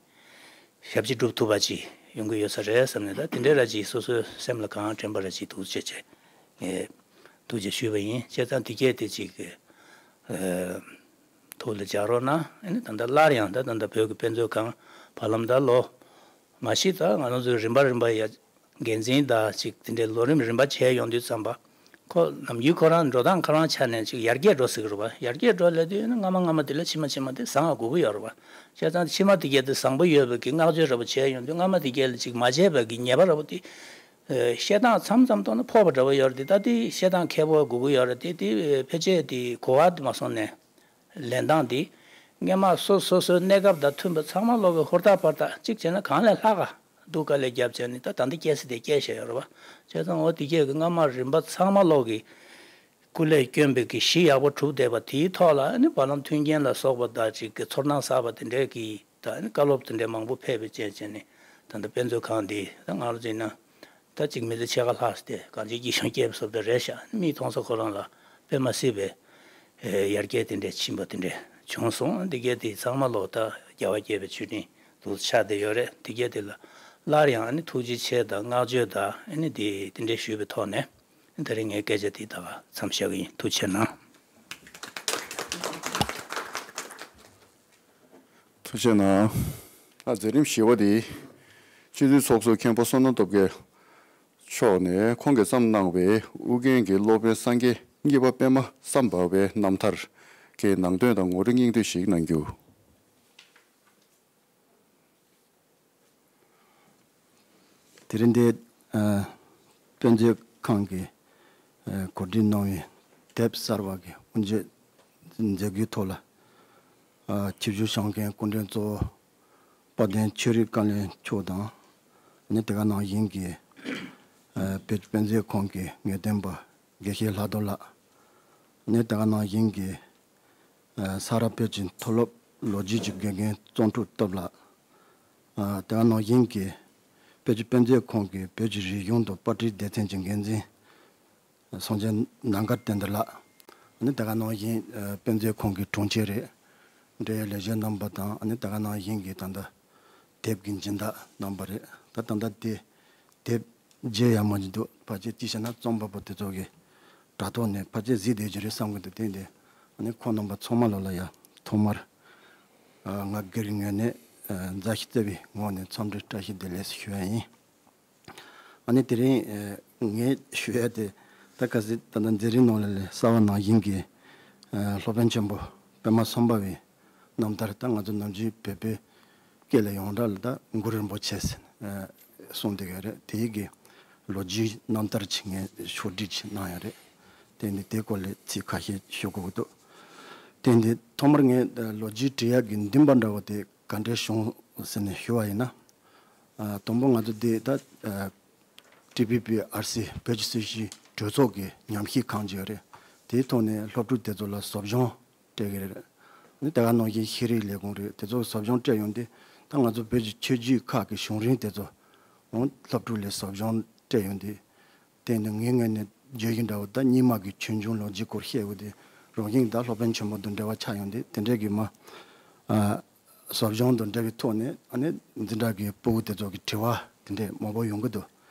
ཞབས་ཕྱི་སྒྲུབ་ཐུབ་པ་ཅིག་ཡོང་གི་ཡོད་ས་རེད་བསམ་ནས་ད་དེ་འདྲའི་ར་ཅིག་སོ་སོའི་སེམས་ལ་གང་དྲན་པ་ར་ཅིག་འདུག་བྱས་བྱས་ངས་ཐུགས་རྗེ་ཞུས་པ་ཡིན། བྱས་ཙང་དེ་གས་དེ་ཅིག་ཨ་ཐུགས་ལ་འཇགས་རོགས་གནང་། ཨ་ནི་ད་ལྟ་སླར་ཡང་ད་ད་ལྟ་བོད་ཀྱི་དཔེ་མཛོད་ཁང་བར་ལམ་ད་ལོ་མ་གཞི་ད་ང་རང་ཚོའི་རིམ་པ་རིམ་པ་ཡ། འགན་འཛིན་དང་ཅིག་དེ་འདྲའི་ལོ་རིམ་རིམ་པ་བྱས་ཡོང་དུས་ཙམ་པ། ཁོ་ནམ་རྒྱུན་ཁོ་རང་འགྲོ་སྟངས་ཁོ་རང་ཆ་ནས་ཅིག་ཡར་རྒྱས་འགྲོ་སྲིད་ཀྱི་རེད་པ། ཡར་རྒྱས་འགྲོ་སླེབས་དུས་ནི་སྔ་མ་སྔ་མ་དེ་ལས་ཕྱི་མ་ཕྱི་མ་དེ་བཟང་བ་དགོས་ཀྱི་ཡོད་རེད་པ། བྱས་ཙང་ཕྱི་མ་དེ་གས་དེ་བཟང་པོ་ཡོད་པའི་གི་བསྔགས་བརྗོད་འདྲ་པོ་བྱས་ཡོང་དུས་སྔ་མ་དེ་གས་ལ་ཅིག་མ་བྱས་པའི་གི་ཉེས་པ་འདྲ་པོ་དེ། བཤད་སྟངས་མཚམས་མཚམས་ཐོག་ན་ཕོག་པ་འདྲ་པོ་ཡོད་རེད་དེ་ད་དེ་བཤད་སྟངས་མཁས་པོ་དགོས་ཀྱི་ཡོད་རེད་དེ་དེ་ཕལ་ཆེར་དེ་གོ་བ་དེ་མ་སོང་ནས། ལེན་སྟངས་འདི། སྔས་མ་སོ་སོ་སོའི་གནས་སྐབས་དང་མཐུན་པ་ཚང་མ་ལོག་གི་ཧུར་ཐག་པར་ཐག་གཅིག་བྱས་ན་གང་ལས་ལྷག་ག་སྡུག་དཀའ་ལས་བརྒྱབ་བྱས་ནས་ད་ད་འདི་སྐྱེ་སྲིད་དེ་སྐྱེ་བཞག་ཡོད་རེད་བ། བྱས་ཙང་འོ་དེ་གས་ཀྱི་སྔ་མ་རིམ་པ་ཚང་མ་ལོག་གི་སྐུ་ལས་བསྐྱོན་པའི་གི་གཞི་ཡག་པོ་གྲུབ་བསྡད་པ་དེའི་ཐོག་ལ་ནི་བར་ལམ་མཐུན་རྐྱེན་ལ་སོགས་པ་དང་གཅིག་གི་ཚོར་སྣང་གསར་པ་དེ་འདྲས་ཀྱི་ད་ནི་བཀའ་སློབ་དེ་འདྲས་མང་པོ་ཕེབས་པའི་རྐྱེན་བྱས་ནས་ད་ལྟ་དཔེ་མཛོད་ཁང་འདི་ད་ང་རང་ཚོ་ཡིན་ན། ད་ཅིག་མི་ཚེ་ཕྱེད་ཀ་ལྷག་སྟེ་གང་ཅིའི་སྐྱིད་གཤོངས་སྐྱེས་པ་སོབ་ད་རེད་ཤག་མིག་མཐོང་ས་ཁོ་རང་ལ་དཔེ་མ་སྲིད་པའི་ཡར་རྒྱས་དེ་འདྲས་ཕྱིན་པ་དེ་འདྲས་བྱུང་སོང་། འདི་གས་དེ་ཚང་མ་ལོག་ད་རྒྱལ་བ་དགྱེས་པའི་མཆོད་སྤྲིན་དུ་ཆགས་བསྡད་ཡོད་རེད། འདི་གས་དེ་ལ་སླར་ཡང་ཨ་ནི་ཐུགས་རྗེ་ཆེ་དང་བསྔགས་བརྗོད་དང་ཨ་ནི་དེ་དེ་འདྲས་ཞུས་པའི་ཐོག་ནས་ད་རིང་ངའི་སྐད་ཆ་དེ་ད་ག་མཚམས་བཞག་གི་ཡིན། ཐུགས་རྗེ་གནང་། ཐུགས་རྗེ་གནང་། ཨ་མཛད་རིམ་བཞི་པ་དེ། སྤྱི་འཐུས་ཚོགས་གཙོ་མཁན་པོ་བསོད་ནམས་སྟོབས་རྒྱལ་མཆོག་ནས་ཁོང་གིས་བརྩམས་གནང་བའི་ཨུ་རྒྱན་གྱི་སློབ་དཔོན་སངས་རྒྱས་གཉིས་པ་པདྨ་སམ་བྷ་ཝའི་རྣམ་ཐར་གྱི་ནང་དོན་དང་ངོ་སྤྲོད་སྙིང་བསྡུས་ཤིག་གནང་རྒྱུ། དེ་རིང་འདི། ཨ། དཔེ་མཛོད་ཁང་གིས། ཨ། གོ་སྒྲིག་གནང་བའི་དེབ་གསར་བ་གི་དབུ་འབྱེད་མཛད་སྒོའི་ཐོག་ལ། ཨ། ཆིབས་བསྒྱུར་བྱུང་མཁན་སྐུ་མགྲོན་གཙོ་བོ་དཔལ་ལྡན་ཆོས་རིག་བཀའ་བློན་མཆོག་དང་། ཨ་ནི་དེ་ག་ནང་བཞིན་གྱི། ཨ། བོད་ཀྱི་དཔེ་མཛོད་ཁང་གི་ངེས་སྟོན་པ་དགེ་བཤེས་ལྷག་རྡོར་ལགས། ཨ་ནི་དེ་ག་ནང་བཞིན་གྱི། ས་རཱ་བོད་ཀྱི་མཐོ་སློབ་ལོ་རྒྱུས་ཀྱི་དགེ་རྒན་ཙོང་ཁྲུ་སྟོབས་ལགས། དེ་ག་ནང་བཞིན་གྱི་བོད་ཀྱི་དཔེ་མཛོད་ཁང་གི་བོད་ཀྱི་རིག་གཞུང་དང་པར་སྐྲུན་སྡེ་ཚན་གྱི་འགན་འཛིན་སངས་རྒྱས་ནམ་མཁའ་བསྟན་དར་ལགས། དེ་ག་ནང་བཞིན་དཔེ་མཛོད་ཁང་གི་དྲུང་ཆེ་རེད། འབྲེལ་ཡོད་ལས་བྱེད་རྣམ་པ་དང་དེ་ག་ནང་བཞིན་གྱི་ད་ལྟ་དེབ་ཀྱི་སྦྱིན་བདག་རྣམ་པ་རེད། ད་ད་ལྟ་དེ། དེབ་བརྗེ་ཡག་མ་ཅིག་འདུག་ཕལ་ཆེར་ཅི་བྱས་ན་རྩོམ་པ་པོ་དེ་ཚོ་གི་དྲ་ཐོག་ནས་ཕལ་ཆེར་གཟིགས་བསྡད་ཀྱི་རེད་བསམ་གི་འདུག་དེ་འདི་ཨ་ནི་ཁོང་རྣམ་པ་ཚང་མ་ལོ་ལ་ཡ་ཐོག་མར་ང་སྒེར་གྱི་ངོས་ནས་མཛའ་བཤེས་བརྩེ་བའི་ངོས་ནས་འཚམས་འདྲི་བཀྲ་ཤིས་བདེ་ལེགས་ཞུ་ཡ་ཡིན། ཨ་ནི་དེ་རིང་ངས་ཞུ་ཡ་དེ་ད་ག་ཟེ་ད་ལྟ་མཛད་རིམ་ནང་ལ་ལས་གསར་བ་ནང་བཞིན་གྱི་སློབ་དཔོན་ཆེན་པོ་པདྨ་སམ་བྷ་ཝའི་རྣམ་ཐར་ད་ང་ཚོ་ནམ་རྒྱུན་བོད་པའི་སྐད་ལ་ཡོངས་གྲགས་ལ་ད་གུ་རུ་རིན་པོ་ཆེ་ཟེར་གསུངས་བསྡད་ཡོད་རེད། དེའི་གི་ལོ་རྒྱུས་རྣམ་ཐར་ཅིག་ངས་ཕྱོགས་བསྒྲིགས་ཅིག་གནང་ཡོད་རེད། དེ་ནི་དེའི་སྐོར་ལ་ཚིག་ཁ་ཤས་ཞུ་དགོས་ཀྱི་འདུག་དེ་ནི་ཐོག་མར་ངས་ལོ་རྒྱུས་བྲིས་ཡག་གི་འདུན་པ་འདྲ་བོ་དེ་ག་འདྲས་བྱུང་ཟེར་ནས་ཞུ་བ་ཡིན་ན། དང་པོ་ང་ཚོ་འདི་ད་ཊི་བི་པི་ཨར་སི་བོད་ཀྱི་སྲིད་བྱུས་གྲོས་ཚོགས་ཀྱི་ཉམས་ཞིབ་ཁང་ཅིག་ཡོད་རེད། དེའི་ཐོག་ནས་སློབ་ཕྲུག་དེ་ཚོ་ལ་ཟབ་སྦྱོང་སྤྲད་ཀྱི་རེད། ནི་དེ་ག་ནང་བཞིན་ཤེས་རིག་ལས་ཁུངས་རེད། དེ་ཚོ་ཟབ་སྦྱོང་སྤྲད་ཡོང་དུས་ད་ང་ཚོ་བོད་ཀྱི་ཆོས་བརྒྱུད་ཁག་གི་གཞུང་རིང་དེ་ཚོ་འོང་སློབ་ཕྲུག་ལ་ཟབ་སྦྱོང་སྤྲད་ཡོང་དུས་དེ་ནི་ངའི་ངོས་ནས་བརྗོད་གཞི་འདྲ་བོ་ད་རྙིང་མ་གི་ཆོས་འབྱུང་ལོ་རྒྱུས་སྐོར་བཤད་དགོས་དུས་རང་བཞིན་ད་སློབ་དཔོན་ཆེན་པོ་དང་འབྲེལ་བ་ཆགས་ཡོང་དུས་དེ་འདྲའི་གི་མ། ཟབ་སྦྱོང་དང་འབྲེལ་བའི་ཐོག་ནས་ཨ་ནི་འཛིན་གྲྭ་གི་སྤུ་གུ་དེ་ཚོ་གི་དྲི་བ་དེ་འདྲས་མང་པོ་ཡོང་གི་འདུག་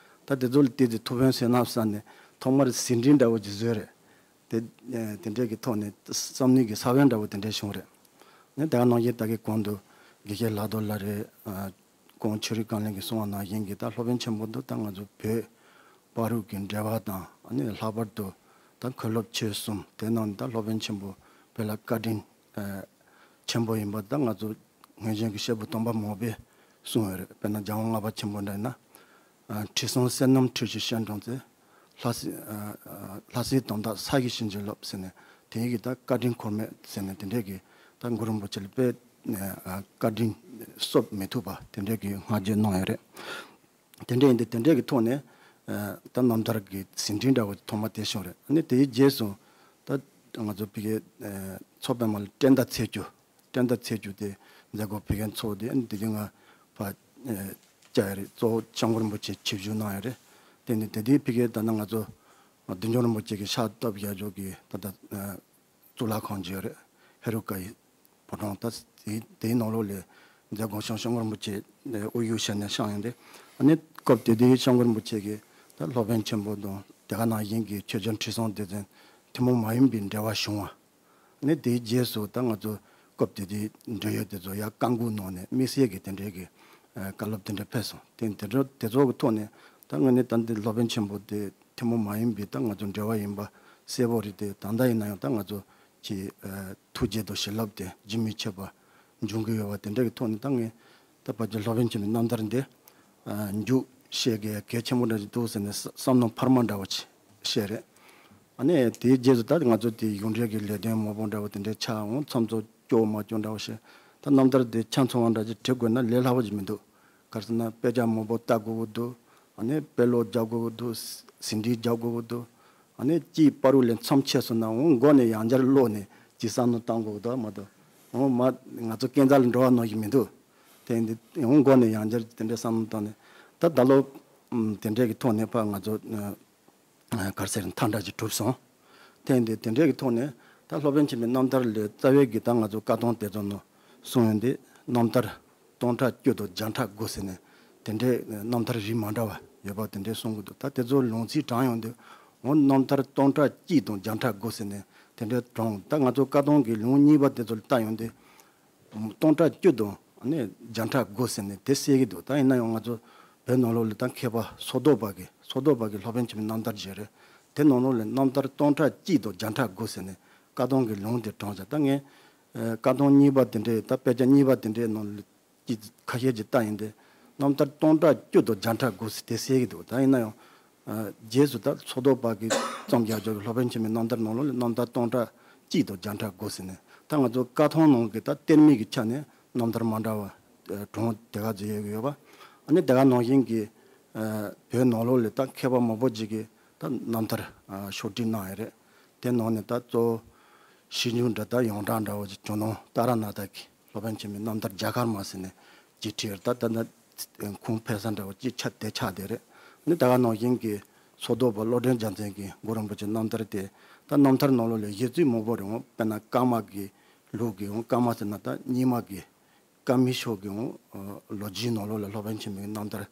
ད་དེ་ཚོ་ལ་བལྟས་ཏེ་ཐུགས་ཕན་གསོས་ན་བསམ་ནས་ཐོག་མར་ཟིན་བྲིས་འདྲ་བོ་ཅིག་བཟོས་རེད། དེ་དེ་འདྲས་ཀྱི་ཐོག་ནས་བསམ་ནུས་ཀྱི་ས་བོན་འདྲ་བོ་དེ་འདྲས་བྱུང་རེད། ནི་དེ་ག་ནང་བཞིན་ད་གི་གོང་དུ་དགེ་བཤེས་ལྷག་རྡོར་ལགས་རེད། གོང་ཆོས་རིག་བཀའ་བློན་གྱིས་གསུངས་པ་ནང་བཞིན་གྱི་ད་སློབ་དཔོན་ཆེན་པོ་འདི་ད་ང་ཚོ་བོད་ བར་དུ་གི་འབྲེལ་བ་དང་ཨ་ནི་ལྷག་པར་དུ་ད་མཁན་སློབ་ཆོས་གསུམ་དེ་ནང་ནས་ད་སློབ་དཔོན་ཆེན་པོ་བོད་ལ་བཀའ་དྲིན་ཆེན་པོ་ཡིན་པ་ད་ང་ཚོ་སྔོན་བྱོན་གྱི་སྐྱེས་བུ་སྟོན་པ་མང་པོས་གསུངས་ཡོད་རེད། དཔེར་ན་རྒྱལ་དབང་ལྔ་པ་ཆེན་པོ་འདྲ་ཡིན་ན། ཁྲི་སྲོང་བསོད་ནམས་འཁྲུལ་ཞིག་ཤེས་འབྱུང་ཚེ། ལྷ་སྲས་ལྷ་སྲས་དོན་དག་ས་གཞི་བྱིན་གྱིས་རློབས་ཟེར་ནས་དེ་ཡི་གི་ད་བཀའ་དྲིན་འཁོར་མེད་ཟེར་ནས་དེ་འདྲས་ཀྱི་ད་གུ་རུ་རིན་པོ་ཆེ་ལ་དཔེ་བཀའ་དྲིན་གསོབ་མི་ཐུབ་པ་དེ་འདྲས་ཀྱི་བསྔགས་བརྗོད་གནང་ཡོད་རེད། དེ་འདྲས་ཡིན་དུས་དེ་འདྲས་ཀྱི་ཐོག་ནས་ད་རྣམ་ཐར་གྱི་ཟིན་བྲིས་འདྲ་བོ་ཐོག་མ་དེ་བྱུང་རེད། ཨ་ནི་དེའི་རྗེས་སུ་ད་ང་ཚོ་ཕ་གིའི་མཚོ་པདྨ་ལ་བཀྲས་མདའ་འཚེར་རྒྱུ། བཀྲས་མདའ་འཚེར་རྒྱུ་དེ་མཛད་སྒོ་ཕ་གིར་ཚོགས་དེ་ཨ་ནི་དེ་གི་ང་ཕར་བཅར་ཡ་རེད། གཙོ་བོ་སྐྱབས་མགོན་རིན་པོ་ཆེ་ཆིབས་བསྒྱུར་གནང་ཡ་རེད། དེ་ནི་དེ་དུས་ཕ་གིར་ད་ནི་ང་ཚོ་བདུད་འཇོམས་རིན་པོ་ཆེ་གི་ཕྱག་བཏབ་ཡ་ཕྱོགས་ཀྱི་ད་ལྟ་གཙུག་ལག་ཁང་ཅིག་ཡོད་རེད། ཧེ་རུ་ཀ་ཡི་ཕོ་བྲང་། ད་དེའི་དེའི་ནང་ལོགས་ལ་མཛད་སྒོ་བྱུང་། སྐྱབས་མགོན་རིན་པོ་ཆེ་དབུ་བཞུགས་བྱས་ནས་བཞུགས་ཡོད་དེ། ཨ་ནི་སྐབས་དེ་དུས་སྐྱབས་མགོན་རིན་པོ་ཆེ་གིས་ད་སློབ་དཔོན་ཆེན་པོ་དང་དེ་ག་ནང་བཞིན་གྱི་ཆོས་རྒྱལ་ཁྲི་སྲོང་ལྡེ་བཙན་ཐུན་མོང་མ་ཡིན་པའི་འབྲེལ་བ་བྱུང་བ། ནི་དེའི་རྗེས་སུ་ད་ང་ཚོ་སྐབས་དེ་དུས་འབྲེལ་ཡོད་དེ་ཚོ་ཡར་བཀའ་འགུག་གནང་ནས་དམིགས་བསལ་གྱི་དེ་འདྲའི་གི་བཀའ་སློབ་དེ་འདྲ་ཕེབས་སོང་། དེ་དེ་ཚོ་དེ་ཚོ་གི་ཐོག་ནས་ད་ངས་ནི་ད་འདི་སློབ་དཔོན་ཆེན་པོ་དེ་ཐུན་མོང་མ་ཡིན་པའི་ད་ང་ཚོ་འབྲེལ་བ་ཡིན་པ་གསལ་པོ་རེད་དེ། ད་ལྟ་ཡིན་ན་ཡང་ད་ང་ཚོ་གི་ཐུགས་རྗེ་དང་བྱིན་རླབས་དེ་རྒྱུན་མི་ཆད་པ་འབྱུང་གི་ཡོད་པ་དེ་འདྲ་གི་ཐོག་ནས་ད་ངས་ད་ཕལ་ཆེར་སློབ་དཔོན་ཆེན་པོའི་རྣམ་ཐར་འདི་མཇུག་བཤད་དགོས་གལ་ཆེན་པོ་འདྲ་ཞིག་འདུག་ཟེར་ནས་བསམ་མནོ་འཕར་མ་འདྲ་བོ་ཅིག་བཤད་རེད། ཨ་ནི་དེའི་རྗེས་སུ་ད་ང་ཚོ་དེ་གཞུང་འབྲེལ་གྱི་ལས་དོན་མང་པོ་འདྲ་བོ་དེ་འདྲའི་ཆགས་འོང་། མཚམས་ཚོ་སྐྱོ་མ་སྐྱོ་འདྲ་བོ་བཤད། ད་རྣམ་ཐར་དེ་ཆ་ཚང་བ་འདྲ་ཅིག་བྲི་དགོས་ན་ལས་སླ་པོ་ཅིག་མི་འདུག་ག་རེ་ཟེར་ན་དཔེ་ཆ་མང་པོ་ལྟ་དགོས་ཀྱི་འདུག་ཨ་ནི་དཔེ་ཀློག་རྒྱག་དགོས་ཀྱི་འདུག་ཟིན་བྲིས་རྒྱག་དགོས་ཀྱི་འདུག་ཨ་ནི་གཅིག་བར་དུ་ལས་མཚམས་ཆད་སོང་ན་འོང་མགོ་ནས་ཡང་བསྐྱར་ཀློག་ནས་གཅིག་བསམ་བློ་བཏང་དགོས་ཀྱི་འདུག་མ་གཏོགས་འོང་མ་ང་ཚོ་སྐས་འཛེག་ལ་འགྲོ་བ་ནང་བཞིན་མི་འདུག་དེ་འདི་འོང་མགོ་ནས་ཡང་བསྐྱར་དེ་འདྲའི་བསམ་བློ་བཏང་ནས་ད་ད་ལོ་དེ་འདྲའི་གི་ཐོག་ནས་ཕར་ང་ཚོ་ག་རེ་ཟེར་མཐའ་འདྲ་ཅིག་གྲུབ་སོང་། དེ་འདི་དེ་འདྲའི་གི་ཐོག་ནས་ད་སློབ་དཔོན་ཆེན་པོའི་རྣམ་ཐར་ལས་རྩ་བའི་གི་ད་ང་ཚོ་བཀའ་ཐང་དེ་ཚོ་ནང་གསུངས་ཡོད་འདི་རྣམ་ཐར་སྟོང་ཕྲག་བཅུ་དང་བརྒྱ་ཕྲག་དགུ་ཟེར་ནས་དེ་འདྲའི་རྣམ་ཐར་རིགས་མ་འདྲ་བ་ཡོད་པ་དེ་འདྲའི་གསུང་གི་འདུག་ད་དེ་ཚོ་ལུང་ཚིག་དྲངས་ཡོང་དུས་འོ་རྣམ་ཐར་སྟོང་ཕྲག་གཅིག་དང་བརྒྱ་ཕྲག་དགུ་ཟེར་ནས་དེ་འདྲའི་དྲངས། ད་ང་ཚོ་བཀའ་ཐང་གི་ལུང་གཉིས་པ་དེ་ཚོ་ལ་ལྟ་ཡོང་དུས་སྟོང་ཕྲག་བཅུ་དང་ནི་བརྒྱ་ཕྲག་དགུ་ཟེར་ནས་དེ་གསལ་གི་འདུག་ད་ཡིན་ན་ཡང་ང་ཚོ་བོད་ནང་ལོགས་ལ་ད་མཁས་པ་སོ་ཐོག་པ་གི་སོ་ཐོག་པ་གི་སློབ་དཔོན་ཆེན་པོའི་རྣམ་ཐར་ཅིག་རེད། དེ་ནང་ལོགས་ལ་རྣམ་ཐར་སྟོང་ཕྲག་གཅིག་དང་བརྒྱ་ཕྲག་དགུ་ཟེར་ནས་བཀའ་ཐང་གི་ལུང་དེ་དྲངས་བྱས། ད་ངས་ཨ་བཀའ་ཐང་གཉིས་པ་དེ་འདྲའི་ད་དཔེ་ཆ་གཉིས་པ་དེ་འདྲའི་ནང་ལ་ཅིག་ཁ་ཤས་ཅིག་ལྟ་ཡིན་ཏེ། རྣམ་ཐར་སྟོང་ཕྲག་བཅུ་དང་བརྒྱ་ཕྲག་དགུ་ཟེར་དེ་གསལ་གི་འདུག་ད་ཡིན་ན་ཡང་ཨ་རྗེས་སུ་ད་སོ་ཐོག་པ་གི་རྩོམ་རྒྱག་ཕྱོགས་ཀྱི་སློབ་དཔོན་ཆེན་པོའི་རྣམ་ཐར་ནང་ལོགས་ལ་རྣམ་ཐར་སྟོང་ཕྲག་གཅིག་དང་བརྒྱ་ཕྲག་དགུ་ཟེར་ནས། ད་ང་ཚོ་བཀའ་ཐང་ནང་གི་ད་གཏེར་མའི་གི་ཆ་ནས་རྣམ་ཐར་མ་འདྲ་བ་ཨ་གྲངས་དེ་ག་ཚོད་ཡོད་ཀྱི་ཡོད་པ། ཨ་ནི་དེ་ག་ནང་བཞིན་གྱི་ཨ་བོད་ནང་ལོགས་ལ་ད་མཁས་པ་མང་པོ་ཅིག་གིས་ད་རྣམ་ཐར་ཨ་ཕྱོགས་སྒྲིག་གནང་ཡོད་རེད། དེ་ནང་ནས་ད་གཙོ་བོ་ཞིབ་འཇུག་འདྲ་ད་ཡོངས་གྲགས་འདྲ་བོ་ཅིག་ཇོ་ནང་ཏཱ་ར་ནཱ་ཐ་གི་སློབ་དཔོན་ཆེན་མོའི་རྣམ་ཐར་རྒྱ་གར་མ་ཟེར་ནས་ཅིག་བྲིས་ཡོད་རེད། ད་ད་ད་ཁུངས་ཕེབས་ས་འདྲ་བོ་ཅིག་ཆ་དེ་ཆགས་བསྡད་རེད། ནི་དེ་ག་ནང་བཞིན་གྱི་སོ་ཐོག་པ་བློ་གྲོས་རྒྱལ་མཚན་གྱི་གུ་རུ་རིན་པོ་ཆེ་རྣམ་ཐར་དེ་ད་རྣམ་ཐར་ནང་ལོགས་ལ་གཞི་རྩའི་མང་པོ་རེད། འོང་དཔེར་ན་ཀརྨ་གི་ལུགས་ཀྱི་འོང་ཀརྨ་ཟེར་ན་ད་རྙིང་མ་གི་ཀརྨའི་ཕྱོགས་ཀྱི་འོང་ལོ་རྒྱུས་ནང་ལོགས་ལ་སློབ་དཔོན་ཆེན་མོའི་རྣམ་ཐར་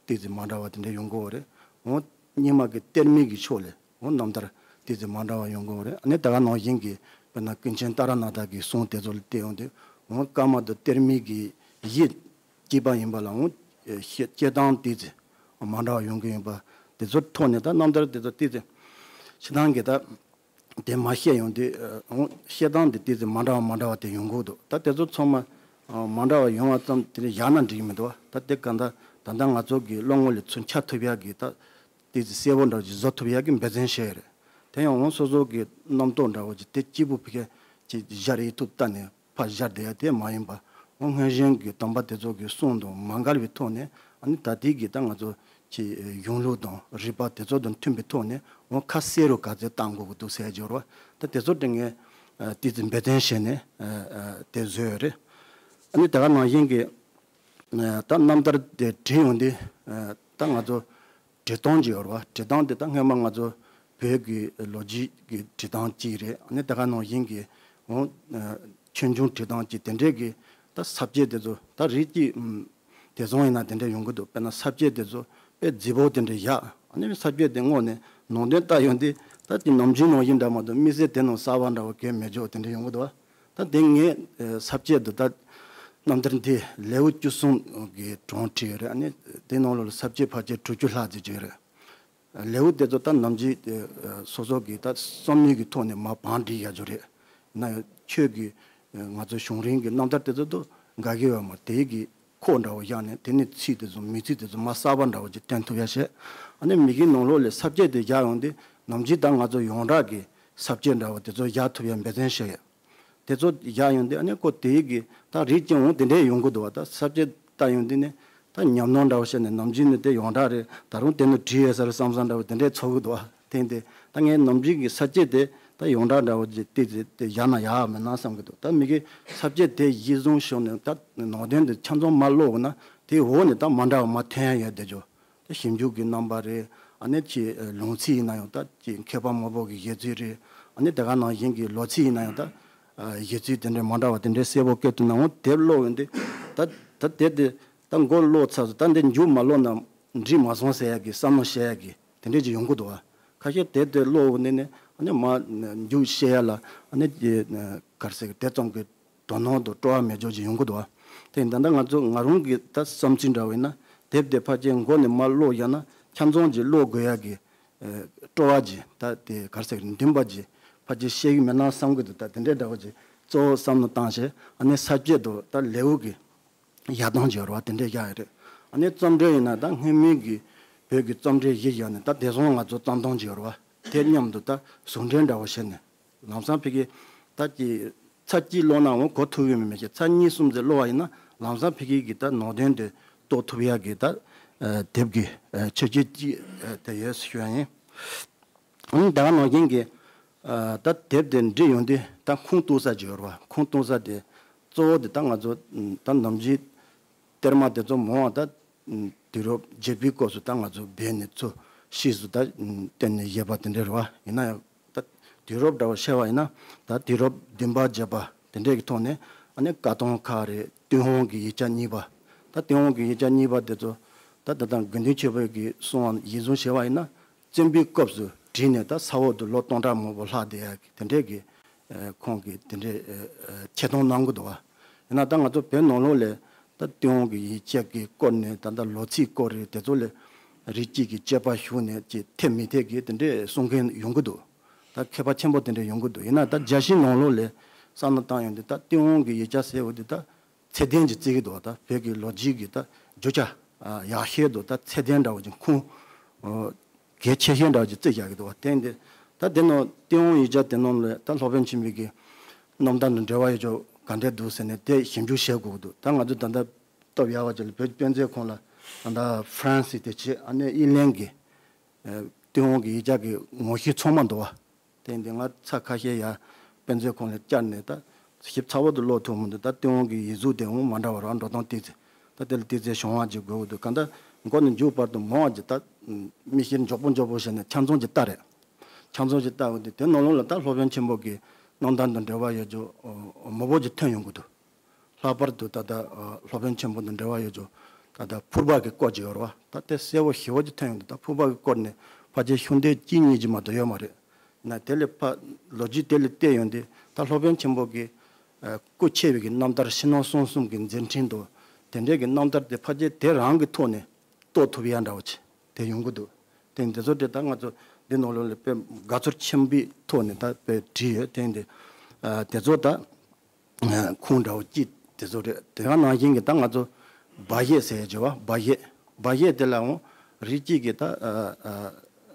ཏོག་ཙམ་མ་འདྲ་བ་དེ་འདྲ་ཡོང་གི་ཡོད་རེད། འོང་རྙིང་མ་གི་གཏེར་མའི་གི་ཕྱོགས་ལ་འོང་རྣམ་ཐར་ཏོག་ཙམ་མ་འདྲ་བ་ཡོང་གི་ཡོད་རེད། ཨ་ནི་དེ་ག་ནང་བཞིན་གྱི་དཔེར་ན་ཀུན་མཁྱེན་ཏཱ་ར་ནཱ་ཐ་གི་གསུང་དེ་ཚོ་ལ་བལྟས་ཡོང་དུས་འོང་ཀརྨ་དང་གཏེར་མའི་གི་གཞི་གཅིག་པ་ཡིན་པ་ལ་འོང་སྐྱེ་སྟངས་ཏོག་ཙམ་མ་འདྲ་བ་ཡོང་གི་ཡིན་པ་དེ་ཚོ་ཐོག་ནས་ད་རྣམ་ཐར་དེ་ཚོ་ཏོག་ཙམ་ཕྱི་ནང་གི་ད། དེ་མ་བཤད་ཡོང་དུས་འོང་བཤད་སྟངས་དེ་ཏོག་ཙམ་མ་འདྲ་བ་མ་འདྲ་བ་དེ་ཡོང་གི་འདུག་ད་དེ་ཚོ་ཚང་མ་མ་འདྲ་བ་ཡོང་བ་ཙམ་དེ་ནས་བཞག་ན་འགྲིག་གི་མི་འདུག་ད་དེ་ག་ད་ད་ལྟ་ང་ཚོ་གི་བློ་ངོ་ལ་ཚུར་འཆར་ཐུབ་ཡག་གི་ད་ཏོག་ཙམ་གསལ་པོ་འདྲ་བོ་ཅིག་བཟོ་ཐུབ་ཡག་གི་འབད་བརྩོན་བྱས་རེད། དེ་ཡང་འོང་སོ་སོ་གི་རྣམ་རྟོག་འདྲ་བོ་ཅིག་དེ་གཅིག་པུ་ཕ་གི་ཅིག་སྦྱར་ཡི་ཐུབ་ལྟ་ནས། ཕར་སྦྱར་བསྡད་ཡ་དེ་མ་ཡིན་པ། འོ་སྔོན་བྱོན་གྱི་སྟོན་པ་དེ་ཚོ་གི་གསུང་དང་མ་འགལ་བའི་ཐོག་ནས་ཨ་ནི་ད་ལྟའི་གི་ད་ང་ཚོ་ཅིག་གཞུང་ལུགས་དང་རིག་པ་དེ་ཚོ་དང་མཐུན་པའི་ཐོག་ནས་འོ་ཁ་གསལ་རུ་ག་ཚོད་བཏང་དགོས་ཀྱི་འདུག་ཟེར་སྦྱོར་བ་ད་དེ་ཚོ་དེ་ངས་ཏོག་ཙམ་འབད་བརྩོན་བྱས་ནས་དེ་བཟོས་ཡོད་རེད། ཨ་ནི་དེ་ག་ནང་བཞིན་གྱི་ད་རྣམ་ཐར་དེ་བྲིས་ཡོང་དུས་ད་ང་ཚོ། བྲིས་སྟངས་ཅིག་ཡོད་རེད་བ། བྲིས་སྟངས་དེ་ད་སྔོན་མ་ང་ཚོ་བོད་ཀྱི་ལོ་རྒྱུས་ཀྱི་བྲིས་སྟངས་ཅིག་རེད། ཨ་ནི་དེ་ག་ནང་བཞིན་གྱི་འོང་ཆོས་འབྱུང་བྲིས་སྟངས་ཅིག་དེ་འདྲས་ཀྱི་ད་ས་བཅད་དེ་ཚོ་ད་རིགས་ཀྱི་དེ་བཟང་ཡིན་ན་དེ་འདྲས་ཡོང་གི་འདུག་དཔེར་ན་ས་བཅད་དེ་ཚོ་དཔེ་རྫིག་པོ་དེ་འདྲས་བཞག་ཨ་ནི་ས་བཅད་དེ་བསྔོགས་ནས་ནང་དོན་ལྟ་ཡོང་དུས་ད་དེ་ནམ་རྒྱུན་ནང་བཞིན་འདྲ་མ་གཏོགས་དམིགས་བསལ་དེ་ནང་གསར་པ་འདྲ་བ་གས་མེད་ཅོག་དེ་འདྲས་ཡོང་གི་འདུག་བ། ད་དེ་ངས་ས་བཅད་དུ་ད་རྣམ་ཐར་འདི་ལེའུ་བཅུ་གསུམ་གྱི་གྲངས་བྲིས་ཡོད་རེད། ཨ་ནི་དེ་ནང་ལོགས་ལ་ས་བཅད་ཕལ་ཆེར་དྲུག་ཅུ་ལྷག་ཙམ་ཅིག་ཡོད་རེད། ལེའུ་དེ་ཚོ་ད་ནམ་རྒྱུན་དེ་སོ་སོ་གི་ད་བསམ་བློའི་གི་ཐོག་ནས་མར་བང་སྒྲིག་ཡག་རྒྱུ་རེད། ཡིན་ན་ཡང་ཁྱོད་ཀྱི་ང་ཚོ་གཞུང་རིང་གི་རྣམ་ཐར་དེ་ཚོ་དང་འགལ་གྱི་ཡོད་མ་རེད། དེའི་གི་ཁོག་འདྲ་བོ་བཞག་ནས་དེ་ནས་ཚིག་དེ་ཚོ་མིང་ཚིག་དེ་ཚོ་མར་གསར་པ་འདྲ་བོ་ཅིག་བཏོན་ཐུབ་ཡ་བྱས། ཨ་ནི་མི་གི་ནང་ལོགས་ལ་ས་བཅད་དེ་བཞག་ཡོང་དུས་ནམ་རྒྱུན་ད་ང་ཚོ་ཡོངས་གྲགས་ཀྱི་ས་བཅད་འདྲ་བོ་དེ་ཚོ་བཞག་ཐུབ་ཡ་འབད་བརྩོན་བྱེད་ཡ། དེ་ཚོ་བཞག་ཡོང་དུས་ཨ་ནི་ཁོ་དེའི་གི་ད་རིགས་ཀྱང་འོང་དེ་འདྲས་ཡོང་གི་འདུག་བ། ད་ས་བཅད་ལྟ་ཡོང་དུས་ནི་ད་ཉམས་མྱོང་འདྲ་བོ་བཤད་ནས་ནམ་རྒྱུན་ནི་དེ་ཡོངས་གྲགས་རེད། ད་རུང་དེ་ནི་བྲིས་ཡོད་ས་རེད་བསམ་བསམ་འདྲ་བོ་དེ་འདྲས་ཚོར་གི་འདུག་བ། དེ་འདི་ད་ངའི་ནམ་རྒྱུན་གི་ས་བཅད་དེ་ད་ཡོངས་གྲགས་འདྲ་བོ་ཅིག་དེ་དེ་དེ་བཞག་ན་ཡག་མེད་ན་བསམ་གི་འདུག་ད་མི་གི་ས་བཅད་དེ་གཞི་བཟུང་བྱུང་ནས་ད་ནང་དོན་དེ་ཆ་ཚང་མ་ཀློག་དགོས་ན་དེའི་འོག་ནས་ད་མ་འདྲ་བ་མར་ཐོན་ཡ་ཡོད་བསྡད་རྒྱུ། ད་ཞིབ་འཇུག་གི་རྣམ་པ་རེད། ཨ་ནི་ཅིག་ལུང་ཚིག་ཡིན་ན་ཡང་ད་ཅིག་མཁས་པ་མང་པོ་གི་བཞེད་ཚུལ་རེད། ཨ་ནི་དེ་ག་ནང་བཞིན་གྱི་ལོ་ཚིགས་ཡིན་ན་ཡང་ད་བཞེད་ཚུལ་དེ་འདྲའི་མ་འདྲ་བ་དེ་འདྲའི་གསལ་པོ་བཀོད་ཐུབ་ན་འོ་དེབ་ཀློག་ཡོང་དུས་ད་ད་དེབ་དེ་ད་མགོ་ཀློག་ཚར་སོང་། ད་འདི་མཇུག་མ་ཀློག་ན་འགྲིག་མ་སོང་ཟེར་ཡ་གི་བསམ་བློ་བཤད་ཡ་གི་དེ་འདྲས་ཅིག་ཡོང་གི་འདུག་བ། ཁ་ཤས་དེབ་དེ་ཀློག་ཡོང་དུས་ནས་ཨ་ནི་མ་མཇུག་བཤད་ཡ་ལ་ཨ་ནི་ག་རེ་ཟེར་གི་དེ་ཙམ་གི་དོ་སྣང་དང་སྤྲོ་བ་མེད་ཕྱོགས་ཅིག་ཡོང་གི་འདུག་བ། དེ་ཡིན་ད་ལྟ་ང་ཚོ་ང་རང་གི་ད་བསམ་ཚུལ་འདྲ་བ་ཡིན་ན་དེབ་དེ་ཕལ་ཆེར་མགོ་ནས་མར་ཀློག་བཞག་ན་ཆ་ཚང་ཅིག་ཀློག་དགོས་ཡ་གི་ཨ་སྤྲོ་བ་ཅིག་ད་དེ་ག་རེ་ཟེར་འདུན་པ་ཅིག་ཕལ་ཆེར་བཤད་ཀྱི་མེད་ན་བསམ་གི་འདུག་ད་དེ་འདྲའི་འདྲ་བ་ཅིག་གཙོ་བོ་བསམ་བློ་བཏང་བྱས་ཨ་ནི་ས་བཅད་དང་ད་ལེའུ་གི་བཞག་སྟངས་ཅིག་ཡོད་རེད་བ། དེ་འདྲའི་བཞག་ཡོད་རེད། ཨ་ནི་རྩོམ་འབྲི་ཡིན་ན་ད་སྔོན་མའི་གི་བོད་ཀྱི་རྩོམ་འབྲི་གཞི་བཞག་ནས་ད་བདེ་སྲུང་ང་ཚོ་རྩོམ་སྟངས་ཅིག་ཡོད་རེད་བ། དེ་མཉམ་དུ་ད་ཟུང་འབྲེལ་འདྲ་བོ་བྱས་ནས། ལམ་སང་ཕ་གི་ད་ཀྱི་ཚར་གཅིག་ཀློག་ན་འོང་གོ་ཐུབ་ཀྱི་མེད་མེད་ཀྱི་ཚར་གཉིས་གསུམ་ཙམ་ཀློག་པ་ཡིན་ན་ལམ་སང་ཕ་གི་གི་ད་ནང་དོན་དེ་རྟོགས་ཐུབ་ཡག་གི་ད་ཨ་དེབ་ཀྱི་ཨ་ཁྱད་ཆོས་ཅིག་ཨ་དེ་ཡོད་ཞུ་ཡ་ཡིན། ཨང་ད་ག་ནང་བཞིན་གྱི་ཨ་ད་དེབ་དེ་འབྲི་ཡོང་དུས་ད་ཁུངས་གཏུགས་ས་ཅིག་ཡོད་རེད་བ། ཁུངས་གཏུགས་ས་དེ་གཙོ་བོ་དེ་ད་ང་ཚོ་ད་ནམ་རྒྱུན་གཏེར་མ་དེ་ཚོ་མང་བ་ད་དུས་རབས་བརྒྱད་པའི་སྐབས་སུ་ད་ང་ཚོ་བོད་ནས་ཚུར་ཕྱིས་སུ་ད་བཏོན་ནས་བཞེས་པ་དེ་འདྲ་རེད་བ། ཡིན་ན་ཡང་ད་དུས་རབས་འདྲ་བོ་བཤད་པ་ཡིན་ན་ད་དུས་རབས་བདུན་པ་བརྒྱད་པ་དེ་འདྲའི་གི་ཐོག་ནས་ཨ་ནི་བཀའ་ཐང་ཁག་རེད། ཏུན་ཧོང་གི་ཡིག་ཆ་གཉིས་པ། ད་ཏུན་ཧོང་གི་ཡིག་ཆ་གཉིས་པ་དེ་ཚོ་ད་ད་ལྟ་དགེ་འདུན་ཆོས་འཕེལ་གྱིས་གསུངས་པ་གཞིར་བཟུང་བྱས་པ་ཡིན་ན་བཙན་པོའི་སྐབས་སུ་བྲིས་ནས་ད་ས་འོག་ཏུ་ལོ་སྟོང་ཕྲག་མང་པོ་ལྷག་བསྡད་ཡག་གི་དེ་འདྲའི་གི་ཨ་ཁོང་གིས་དེ་འདྲའི་ཨ་ཨ་འཆད་སྟངས་གནང་གི་འདུག་བ། ཡིན་ན་ད་ང་ཚོ་བོད་ནང་ལོགས་ལ་ད་ཏུན་ཧོང་གི་ཡིག་ཆ་གི་སྐོར་ནས་ད་ལྟ་ལོ་ཚིགས་སྐོར་རེད། དེ་ཚོ་ལ་རིགས་གཅིག་གི་དཔྱད་པ་ཞུགས་ནས་ཅིག་འཐད་མི་འཐད་གི་དེ་འདྲའི་གསུང་མཁན་ཡོང་གི་འདུག་ད་མཁས་པ་ཆེན་པོ་དེ་འདྲ་ཡོང་གི་འདུག་ཡིན་ན་ད་རྒྱལ་སྤྱིའི་ནང་ལོགས་ལ་བསམ་བློ་བཏང་ཡོང་དུས་ད་ཏུན་ཧོང་གི་ཡིག་ཆ་ཟེར་བ་དེ་ད་ཚད་ལྡན་གྱི་བརྩི་གི་འདུག་ད་བོད་ཀྱི་ལོ་རྒྱུས་ཀྱི་ད་རྒྱུ་ཆ་ཨ་ཡག་ཤོས་དང་ད་ཚད་ལྡན་འདྲ་བོ་ཅིག་ཁུངས་ཨ་གལ་ཆེ་ཤོས་འདྲ་བོ་ཅིག་བརྩི་བཞག་གི་འདུག་བ། དེ་འདི་ད་དེ་ནང་ཏུན་ཧོང་ཡིག་ཆ་དེ་ནང་ལ་ད་སློབ་དཔོན་ཆེན་པོའི་གི་རྣམ་ཐར་དང་འབྲེལ་བ་ཡོད་ཅོག་ག་འདྲས་འདུག་ཟེར་ནས་དེ་ཞིབ་འཇུག་བྱེད་དགོས་ཀྱི་འདུག་ད་ང་ཚོ་ད་ལྟ་སྟབས་ཡག་པ་ཅིག་ལ་བོད་ཀྱི་དཔེ་མཛོད་ཁང་ལ་ད་ལྟ་ཧྥ་རན་སི་དེ་བྱས་ཨ་ནི་ཨི་ལན་གྱི་ཨ་ཏུན་ཧོང་གི་ཡིག་ཆ་གི་ངོ་བཤུས་ཚང་མ་འདུག་བ། དེ་འདི་ང་ཚ་ཁ་ཤས་ཡ་དཔེ་མཛོད་ཁང་ལ་བཅར་ནས་ད་ཞིབ་ཚགས་པོ་དུ་ཀློག་ཐུབ་མི་འདུག་ད་ཏུན་ཧོང་གི་ཡིག་གཟུགས་དེ་འོང་མ་འདྲ་བ་རང་འགྲོ་སྟངས་ཏིག་ཙེ་ད་དེ་ལ་ཏིག་ཙེ་གཞུང་བ་ཅིག་དགོས་འདུག་གང་ལྟར་མགོ་ནས་མཇུག་བར་དུ་མང་བ་ཅིག་ད་མིག་ཤེལ་མགྱོགས་པོ་མགྱོགས་པོ་བྱས་ནས་ཆ་ཚང་ཅིག་ལྟ་རེད། ཆ་ཚང་ཅིག་ལྟ་འོང་དུས་དེ་ནང་ལོགས་ལ་ད་སློབ་དཔོན་ཆེན་པོ་གི་རྣམ་ཐར་དང་འབྲེལ་བ་ཡོད་རྒྱུ་མང་པོ་ཅིག་ཐོན་ཡོང་གི་འདུག་ལྷག་པར་དུ་ད་ལྟ་ཨ་སློབ་དཔོན་ཆེན་པོ་དང་འབྲེལ་བ་ཡོད་རྒྱུ་ད་ལྟ་ཕུར་པ་གི་སྐོར་ཅིག་ཡོད་རེད་བ། ད་དེ་གསལ་པོ་ཞེ་པོ་ཅིག་ཐོན་ཡོང་དུས་ད་ཕུར་པ་གི་སྐོར་ནས་ཕལ་ཆེར་ཤོག་ལྡེབ་གཅིག་གཉིས་ཅིག་མ་གཏོགས་ཡོད་མ་རེད། ན་དེ་ལས་ཕ་ལོ་རྒྱུས་དེ་ལས་བལྟས་ཡོང་དུས་ད་སློབ་དཔོན་ཆེན་པོ་གི་ཨ་སྐུ་ཆེ་བའི་གི་རྣམ་ཐར་ཕྱི་ནང་གསང་གསུམ་གྱི་མཛད་འཕྲིན་དང་དེ་འདྲའི་གི་རྣམ་ཐར་དེ་ཕལ་ཆེར་དེ་རང་གི་ཐོག་ནས་རྟོགས་ཐུབ་ཡ་འདྲ་བོ་ཅིག་དེ་ཡོང་གི་འདུག་དེ་འདི་ཚོ་དེ་ད་ང་ཚོ་འདི་ནང་ལོགས་ལ་དཔེ་དགའ་ཚོར་ཆེན་པོའི་ཐོག་ནས་ད་དཔེ་བྲིས་ཡོད། དེ་འདི་ཨ་དེ་ཚོ་ད་ཨ་ཁུངས་འདྲ་བོ་ཅིག་དེ་ཚོ་རེད། དེ་ག་ནང་བཞིན་གྱི་ད་ང་ཚོ་སྦ་བཞེད་ཟེར་ཡ་བྱས་པ། སྦ་བཞེད་སྦ་བཞེད་དེ་ལའང་རིགས་གཅིག་གི་ད་ཨ་ཨ་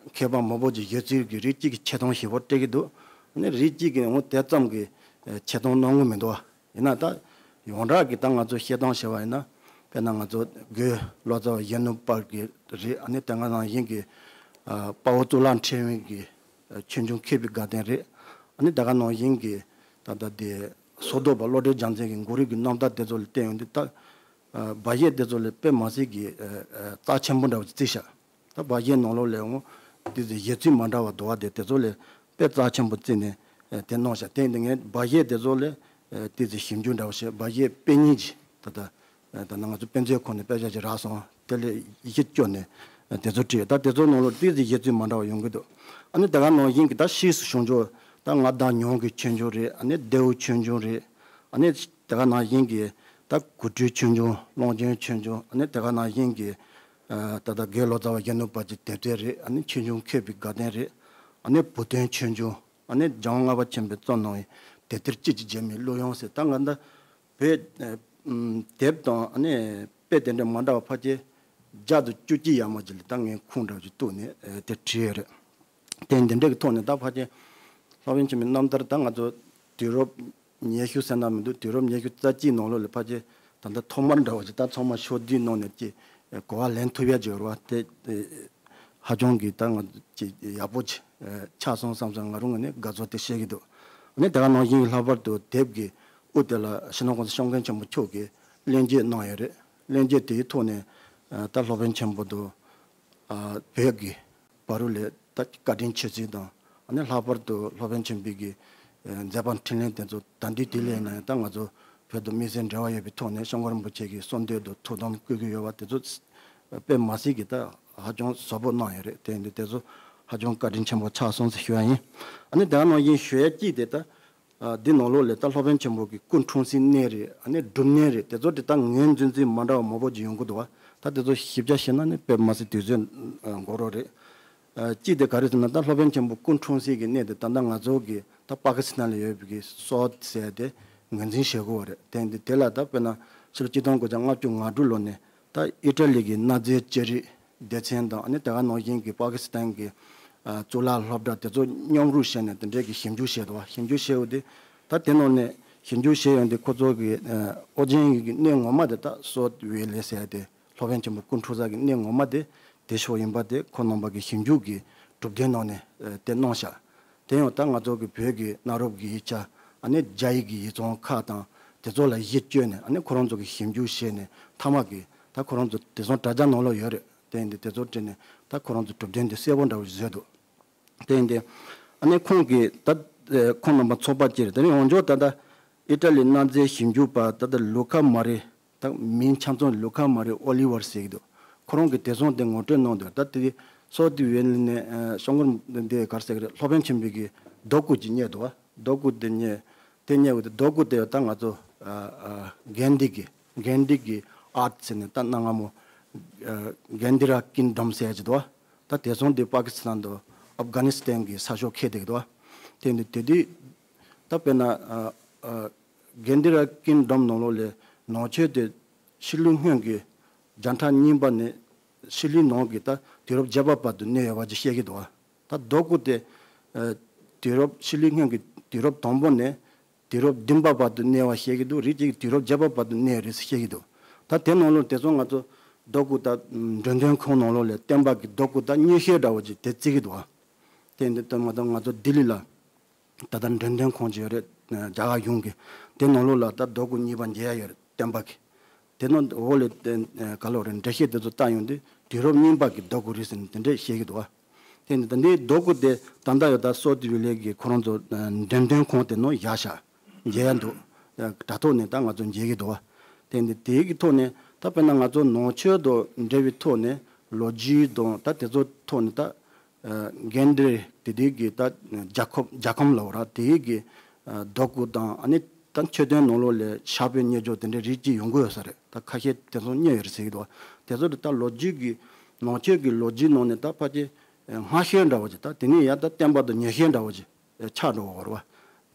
མཁས་པ་མང་པོ་ཅིག་བཞེད་ཚུལ་གྱི་རིགས་གཅིག་གི་འཆད་སྟངས་ཞིབ་པོ་སྤྲད་ཀྱི་འདུག་ཨ་ནི་རིགས་གཅིག་གི་ཡང་དེ་ཙམ་གྱི་ཨ་འཆད་སྟངས་གནང་གི་མི་འདུག་བ། ཡིན་ན་ད་ཡོངས་གྲགས་ཀྱི་ད་ང་ཚོ་བཤད་སྟངས་བྱས་པ་ཡིན་ན་དཔེར་ན་ང་ཚོ་སྒོས་ལོ་ཙཱ་བ་གཞོན་ནུ་དཔལ་གྱི་རེད། ཨ་ནི་དེ་ག་ནང་བཞིན་གྱི་ཨ་དཔའ་བོ་གཙུག་ལག་ཕྲེང་བའི་གི་ཨ་ཆོས་འབྱུང་མཁས་པའི་དགའ་སྟོན་རེད། ཨ་ནི་དེ་ག་ནང་བཞིན་གྱི་ད་ལྟ་དེ་སོ་ཐོག་པ་བློ་གྲོས་རྒྱལ་མཚན་གྱི་མགོ་རིལ་གྱི་རྣམ་ཐར་དེ་ཚོ་ལ་བལྟས་ཡོང་དུས་ད་ཨ་སྦ་བཞེད་དེ་ཚོ་ལ་དཔེ་མ་སྲིད་ཀྱི་ཨ་ཨ་རྩ་ཆེན་པོ་འདྲ་བོ་ཅིག་བརྩིས་ཤག་ད་སྦ་བཞེད་ནང་ལོགས་ལ་འོང་དེ་ཚོའི་བཞེད་ཚུལ་མ་འདྲ་བ་འདུག་བ། དེ་དེ་ཚོ་ལ་དཔེ་རྩ་ཆེན་པོ་བརྩིས་ནས་ཨ་དེ་གནང་ཤག་དེ་འདི་ངས་སྦ་བཞེད་དེ་ཚོ་ལ་ཨ་དེ་ཚོའི་ཞིབ་འཇུག་འདྲ་བོ་བྱས། སྦ་བཞེད་དཔེ་རྙིང་ཅིག་ད་ལྟ་ཨ་ད་ང་ཚོ་དཔེ་མཛོད་ཁང་ནས་དཔེ་ཆ་ཅིག་རག་སོང་། དེ་ལ་ཡིད་ཆེས་བསྐྱོན་ནས་ཨ་དེ་ཚོ་བྲིས། ད་དེ་ཚོ་ནང་ལོགས་དེ་ཚོའི་བཞེད་ཚུལ་མ་འདྲ་བ་ཡོང་གི་འདུག་ཨ་ནི་དེ་ག་ནང་བཞིན་གྱི་ད་ཕྱིས་སུ་བྱུང་ཆོག་ད་མངའ་བདག་ཉང་གི་ཆོས་འབྱུང་རེད། ཨ་ནི་ལྡེའུ་ཆོས་འབྱུང་རེད། ཨ་ནི་དེ་ག་ནང་བཞིན་གྱི་ད་གོ་སྒྲུབ་ཆོས་འབྱུང་། ཀློང་ཆེན་ཆོས་འབྱུང་། ཨ་ནི་དེ་ག་ནང་བཞིན་གྱི་ ཨ་ད་ལྟ་དགེ་ལོ་ཙཱ་བ་གཞོན་ནུ་པ་ཅིག་དེབ་ཐེར་རེད། ཨ་ནི་ཆོས་འབྱུང་མཁས་པའི་དགའ་སྟོན་རེད། ཨ་ནི་བུ་སྟོན་ཆོས་འབྱུང་། ཨ་ནི་འཇམ་དབྱངས་ལྔ་པ་ཆེན་པོས་རྩོམ་གནང་བའི་དེབ་ཐེར་གཅིག་གཅིག་བརྗེ་མའི་གླུ་དབྱངས་ཟེར། ད་ང་ད་བོད་ཨ་ཨམ་དེབ་དང་ཨ་ནི་དཔེ་དེ་འདྲ་མ་འདྲ་བ་ཕལ་ཆེར་བརྒྱ་དང་བཅུ་གཅིག་ཡར་མར་ཅིག་ལ་ད་ངས་ཁུངས་འདྲ་བ་ཅིག་གཏུགས་ནས་ཨ་དེ་བྲིས་ཡོད་རེད། དེ་འདི་འདྲ་གི་ཐོག་ནས་ད་ཕལ་ཆེར་སློབ་དཔོན་ཆེན་པོའི་རྣམ་ཐར་ད་ང་ཚོ་དུས་རབས་ཉི་ཤུ་ཟེར་ན་མི་འདུག་དུས་རབས་ཉི་ཤུ་རྩ་གཅིག་ནང་ལོགས་ལ་ཕལ་ཆེར་ད་ལྟ་ཐོག་མར་འདྲ་བ་ཅིག་ད་ཚང་མ་ཕྱོགས་བསྡུས་གནང་ནས་ཅིག་གོ་བ་ལེན་ཐུབ་ཡ་ཅིག་ཡོད་རེད་བ། དེ་ཧ་ཅང་གི་ད་ང་ཅིག་ཡག་པོ་ཅིག་ཆགས་སོང་བསམ་སོང་། ང་རང་ངོས་ནས་དགའ་ཚོར་དེ་བཤད་ཀྱི་འདུག་ཨ་ནི་དེ་ག་ནང་བཞིན་ལྷག་པར་དུ་དེབ་ཀྱི་དབུ་དེ་ལ་སྤྱི་ནོར་༸གོང་ས་སྐྱབས་མགོན་ཆེན་པོ་མཆོག་གིས་གླེང་བརྗོད་གནང་ཡོད་རེད། གླེང་བརྗོད་དེའི་ཐོག་ནས་ད་སློབ་དཔོན་ཆེན་པོ་དང་བོད་ཀྱི་བར་ལ་ད་བཀའ་དྲིན་ཆེ་ཚུལ་དང་། ཨ་ནི་ལྷག་པར་དུ་སློབ་དཔོན་ཆེན་པོའི་གི་མཛད་པ་འཕྲིན་ལས་དེ་ཚོ་ད་ལྟའི་དུས་ལ་ཡིན་ན་ཡང་ད་ང་ཚོ་བོད་དང་དམིགས་བསལ་འབྲེལ་བ་ཡོད་པའི་ཐོག་ནས་སྐྱབས་མགོན་རིན་པོ་ཆེ་གི་གསོལ་འདེབས་དང་ཐུགས་དམ་བསྐུལ་གྱི་ཡོད་པ་དེ་ཚོ་དཔེ་མ་སྲིད་ཀྱི་ད་ཧ་ཅང་བཟང་པོ་གནང་ཡོད་རེད། དེ་འདི་དེ་ཚོ་ཧ་ཅང་བཀའ་དྲིན་ཆེན་པོ་ཆགས་སོང་ཟེར་ཞུ་ཡ་ཡིན། ཨ་ནི་དེ་ནང་བཞིན་ཞུ་ཡ་གཅིག་དེ་ད། ཨ་འདི་ནང་ལོགས་ལ་ད་སློབ་དཔོན་ཆེན་པོ་གི་སྐུ་འཁྲུངས་སའི་གནས་རེད། ཨ་ནི་སྒྲུབ་གནས་རེད། དེ་ཚོ་དེ་ད་ངོས་འཛིན་ཚུལ་མ་འདྲ་བ་མང་པོ་ཅིག་ཡོང་གི་འདུག་བ། ད་དེ་ཚོ་ཞིབ་ཆ་བཤད་ན་ནི་དཔེ་མ་སྲིད་དུས་ཚོད་ཨ་འགོར་རོགས་རེད། ཨ་གཅིག་དེ་ག་རེ་ཟེར་ན་ད་སློབ་དཔོན་ཆེན་པོ་སྐུ་འཁྲུངས་སའི་གི་གནས་དེ་ད་ལྟ་ང་ཚོ་གི་ད་པ་ཀི་སི་ཐན་ལ་ཡོད་པའི་གི་སོ་ཊ་ཟེར་དེ་ངོས་འཛིན་བྱེད་དགོས་བ་རེད། དེ་འདི་དེ་ལ་ད་དཔེར་ན་ཕྱི་ལོ་ཆིག་སྟོང་དགུ་བརྒྱ་ལྔ་བཅུ་ང་དྲུག་ལོ་ནས་ད་ཨི་ཊ་ལི་གི་གནའ་རྫས་ཅི་རིགས་སྡེ་ཚན་དང་། ཨ་ནི་དེ་ག་ནང་བཞིན་གྱི་པ་ཀི་སི་ཐན་གྱི་ཨ་གཙུག་ལག་སློབ་གྲྭ་དེ་ཚོ་མཉམ་རུབ་བྱས་ནས་དེ་འདྲའི་གི་ཞིབ་འཇུག་བྱས་འདུག་བ། ཞིབ་འཇུག་བྱས་ཡོད་དེ། ད་དེ་ནང་ནས་ཞིབ་འཇུག་བྱས་ཡོང་དུས་ཁོ་ཚོ་གི་ཨ་ཨོ་རྒྱན་གྱི་གནས་ངོ་མ་དེ་ད་སོ་ཊ་ཝེ་ལི་ཟེར་ཏེ་སློབ་དཔོན་ཆེན་པོ་སྐུ་འཁྲུངས་ས་གི་གནས་ངོ་མ་དེ་དེ་ཕྱོགས་ཡིན་པ་དེ་ཁོང་རྣམ་པ་གི་ཞིབ་འཇུག་གི་གྲུབ་དོན་ནང་ནས་ཨ་དེ་གནང་ཤག་དེ་ཡང་ད་ང་ཚོ་གི་བོད་ཀྱི་གནའ་རབས་ཀྱི་ཡིག་ཆ། ཨ་ནི་རྒྱ་ཡིག་གི་ཡིག་ཚང་ཁག་དང་དེ་ཚོ་ལ་གཞི་བཅོལ་ནས། ཨ་ནི་ཁོ་རང་ཚོ་གི་ཞིབ་འཇུག་བྱས་ནས་མཐའ་མ་གི་ད་ཁོ་རང་ཚོ་དེང་སང་དྲ་རྒྱ་ནང་ལ་ཡོད་རེད། དེ་ཡིན་དུས་དེ་ཚོ་བྲིས་ནས་ད་ཁོ་རང་ཚོ་གྲུབ་དོན་དེ་གསལ་པོ་འདྲ་བོ་ཞིག་བཟོས་འདུག་དེ་ཡིན་དུས་ཨ་ནི་ཁོང་གིས་ད་ཨེ་ཁོང་རྣམ་པ་ཚོགས་པ་བཅས་རེད། དེ་ནས་འོན་ཀྱང་ད་ལྟ་ཨི་ཊ་ལི་གནའ་རྫས་ཞིབ་འཇུག་པ་ད་ལྟ་ལུ་ཁ་མ་རི། ད་མིང་ཆ་ཚང་ལུ་ཁ་མ་རི་ཨོ་ལི་ཝར་ཟེར་གྱི་འདུག་ཁོ་རང་གིས་དེང་སང་དེ་ངོ་སྤྲོད་གནང་འདུག་ད་དེ་སོ་ཊ་ཝེ་ལི་ནས་ཨ་སྐྱབས་མགོན་འདི་ག་རེ་ཟེར་གྱི་རེད། སློབ་དཔོན་ཆེན་པོའི་གི་རྡོ་སྐུ་ཅིག་རྙེད་འདུག་བ། རྡོ་སྐུ་དེ་རྙེད། དེ་རྙེད་འོ་དེ་རྡོ་སྐུ་དེ་ད་ང་ཚོ་ཨ་ཨ་གྷན་དྷི་གི་གྷན་དྷི་གི་ཨར་ཊི་ཟེར་ནས་ད་གནའ་སྔ་མོ་ཨ་གྷན་དྷི་ར་ཀིང་ཌམ་ཟེར་གྱི་འདུག་བ། ད་དེང་སང་དེ་པ་ཀི་སི་ཐན་དང་ཨབ་གྷ་ནི་སི་ཐན་གྱི་ས་ཕྱོགས་ཁེལ་བསྡད་ཀྱི་འདུག་བ། དེ་འདི་དེ་དུས་ད་དཔེར་ན་ཨ་ཨ་གྷན་དྷི་ར་ཀིང་ཌམ་ནང་ལོགས་ལ་ནང་ཆོས་དེ་ཕྱི་ལུགས་སྔོན་གྱི་བརྒྱ་ཕྲག་གཉིས་པ་ནས་ཕྱི་ལུགས་ནང་གི་ད་དུས་རབས་བརྒྱད་པ་བར་དུ་གནས་ཡོད་པ་ཅིག་བཤད་ཀྱི་འདུག་བ། ད་རྡོ་སྐུ་དེ་ཨ་དུས་རབས་ཕྱི་ལུགས་སྔོན་གྱི་དུས་རབས་དང་པོ་ནས་དུས་རབས་བདུན་པ་བར་དུ་གནས་པ་བཤད་ཀྱི་འདུག་རིགས་གཅིག་གིས་དུས་རབས་བརྒྱད་པ་བར་དུ་གནས་རེད་ཟེར་བཤད་ཀྱི་འདུག་ད་དེ་ནང་ལོགས་དེང་སང་ང་ཚོ་རྡོ་སྐུ་ད་འགྲེམས་སྟོན་ཁང་ནང་ལོགས་ལ་བསྟན་པ་གི་རྡོ་སྐུ་ད་མཉེན་ཆས་འདྲ་བོ་ཅིག་དེ་བརྩི་གི་འདུག་བ། དེ་འདི་ལྟར་མ་གཏོགས་ང་ཚོ་ལྡི་ལི་ལ་ད་ལྟ་འགྲེམས་སྟོན་ཁང་ཅིག་ཡོད་རེད། རྒྱ་གར་གཞུང་གི། དེ་ནང་ལོགས་ལ་ད་རྡོ་སྐུ་གཉིས་པ་མཇལ་ཡ་ཡོད་རེད། བསྟན་པ་གི། དེ་ནང་འོག་ལ་དེ་ག་ལོ་རེད། འགྲེལ་བཤད་དེ་ཚོ་བལྟ་ཡོང་དུས་དུས་རབས་གཉིས་པ་གི་རྡོ་སྐུ་རེད་ཟེར་ནས་དེ་འདྲས་བཤད་ཀྱི་འདུག་བ། དེ་ནི་ད་འདིའི་རྡོ་སྐུ་དེ་ད་ལྟ་ཡོད་ད་སོ་ཊ་ཝེ་ལི་གི་ཁོ་རང་ཚོ་འགྲེམས་སྟོན་ཁང་དེ་ནང་བཞག་ཤག་མཇལ་ཡ་འདུག་དྲ་ཐོག་ནས་ད་ང་ཚོ་མཇལ་གྱི་འདུག་བ། དེ་འདི་དེའི་གི་ཐོག་ནས་ད་དཔེར་ན་ང་ཚོ་ནང་ཆོས་དང་འབྲེལ་བའི་ཐོག་ནས་ལོ་རྒྱུས་དང་ད་དེ་ཚོ་ཐོག་ནས་ད་ཨ་གྷན་དྷི་དེ་དུས་ཀྱི་ད་རྒྱལ་ཁབ་རྒྱལ་ཁམས་ལབ་ར་དེའི་གི་ཨ་རྡོ་སྐུ་དང་། ཨ་ནི་ད་མཆོད་རྟེན་ནང་ལོགས་ལ་ཕྱག་དཔེ་རྙེད་འཇོག་དེ་འདྲའི་རིགས་ཅིག་ཡོང་གི་ཡོད་ས་རེད། ད་ཁ་ཤས་དེ་ཚོ་རྙེད་ཡོད་རེད་ཟེར་གྱི་འདུག་དེ་ཚོ་དེ་ད་ལོ་རྒྱུས་ཀྱི་ནང་ཆོས་ཀྱི་ལོ་རྒྱུས་ནང་ནས་ད་ཕལ་ཆེར་སྔ་ཤོས་འདྲ་བོ་ཅིག་ད་དེ་ནས་ཡར་ད་བསྟན་པ་དང་ཉེ་ཤོས་འདྲ་བོ་ཅིག་ཆགས་འགྲོ་བ་རེད་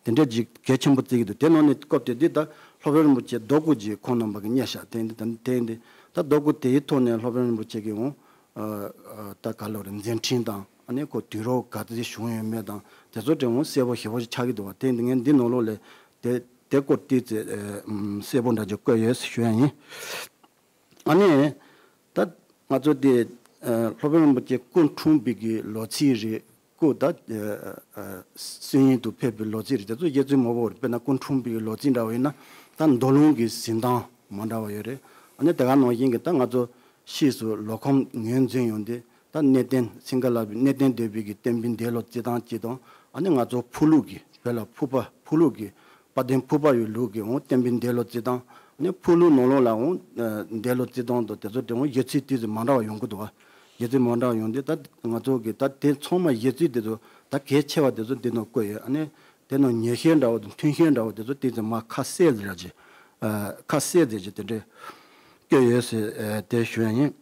བ། དེ་འདྲ་ཅིག་གལ་ཆེན་པོ་བརྩི་གི་འདུག་དེ་ནང་ནས་སྐབས་དེ་དུས་ད་སློབ་དཔོན་རིན་པོ་ཆེ་རྡོ་སྐུ་ཅིག་ཁོང་རྣམ་པ་གིས་རྙེད་ཤག་དེ་འདི་ད་དེ་འདི་ད་རྡོ་སྐུ་དེའི་ཐོག་ནས་སློབ་དཔོན་རིན་པོ་ཆེ་གིས་འོང་ཨ་ཨ་ད་ག་ལོ་རེད། མཛད་འཕྲིན་དང་། ཨ་ནི་ཁོ་དུས་རབས་ག་ཚོད་བྱུང་ཡོད་མེད་དང་དེ་ཚོ་དྲན་འོང་གསལ་པོ་ཞེ་པོ་ཅིག་ཆགས་ཀྱི་འདུག་བ། དེ་འདི་ངས་འདི་ནང་ལོགས་ལ་དེ་དེ་སྐོར་ཏོག་ཙམ་ཨ་ཨམ་གསལ་པོ་འདྲ་ཅིག་བཀོད་ཡོད་ཞུ་ཡ་ཡིན། ཨ་ནི་ད་ང་ཚོ་དེ་ཨ་སློབ་དཔོན་རིན་པོ་ཆེ་སྐུ་འཁྲུངས་པའི་གི་ལོ་ཚིགས་རེད། སྐུ་ད་ཨ་ཨ་གསན་ཡུལ་དུ་ཕེབས་པའི་ལོ་ཚིགས་རེད། དེ་ཚོ་དབྱེ་ཚུལ་མང་པོ་རེད། དཔེར་ན་སྐུ་འཁྲུངས་པའི་གི་ལོ་ཚིགས་འདྲ་བ་ཡིན་ན་ད་མདོ་ལུང་གི་གཟིགས་སྟངས་མ་འདྲ་བ་ཡོད་རེད། ཨ་ནི་དེ་ག་ནང་བཞིན་གི་ད་ང་ཚོ་ཕྱིས་སུ་ལོ་ཁམས་ངོས་འཛིན་ཡོང་དུས་ད་གནས་བརྟན་སིང་ག་ལ་པའི་གནས་བརྟན་སྡེ་པའི་གི་བསྟན་པའི་འདས་ལོ་རྩི་སྟངས་གཅིག་དང་། ཨ་ནི་ང་ཚོ་ཕུག་ལུགས་ཀྱི་བོད་ལ་ཕུག་པ་ཕུག་ལུགས་ཀྱི་དཔལ་ལྡན་ཕུག་པ་ཡི་ལུགས་ཀྱི་འོང་བསྟན་པའི་འདས་ལོ་རྩི་སྟངས། ཨ་ནི་ཕུག་ལུགས་ནང་ལོགས་ལ་འོང་འདས་ལོ་རྩི་སྟངས་དང་དེ་ཚོ་དེ་འོང་དབྱེ་ཚུལ་ཏོག་ཙམ་མ་འདྲ་བ་ཡོང་གི་འདུག་བ། དབྱེ་ཚུལ་མ་འདྲ་བ་ཡོང་དུས་ད་ང་ཚོ་གི་ད་དེ་ཚང་མ་དབྱེ་ཚུལ་དེ་ཚོ་ད་གལ་ཆེ་བ་དེ་ཚོ་འདི་ནང་བཀོད་ཡོད། ཨ་ནི་དེ་ནང་ཉེ་ཤོས་འདྲ་བོ་དང་མཐུན་ཤོས་འདྲ་བོ་དེ་ཚོ་ཏོག་ཙམ་མར་ཁ་གསལ་ཟེར་ཡ་ཅིག་ཨ་ཁ་གསལ་ཟེར་ཅིག་དེ་འདྲས་བཀོད་ཡོད་ཟེར་ཨ་དེ་ཞུ་ཡ་ཡིན།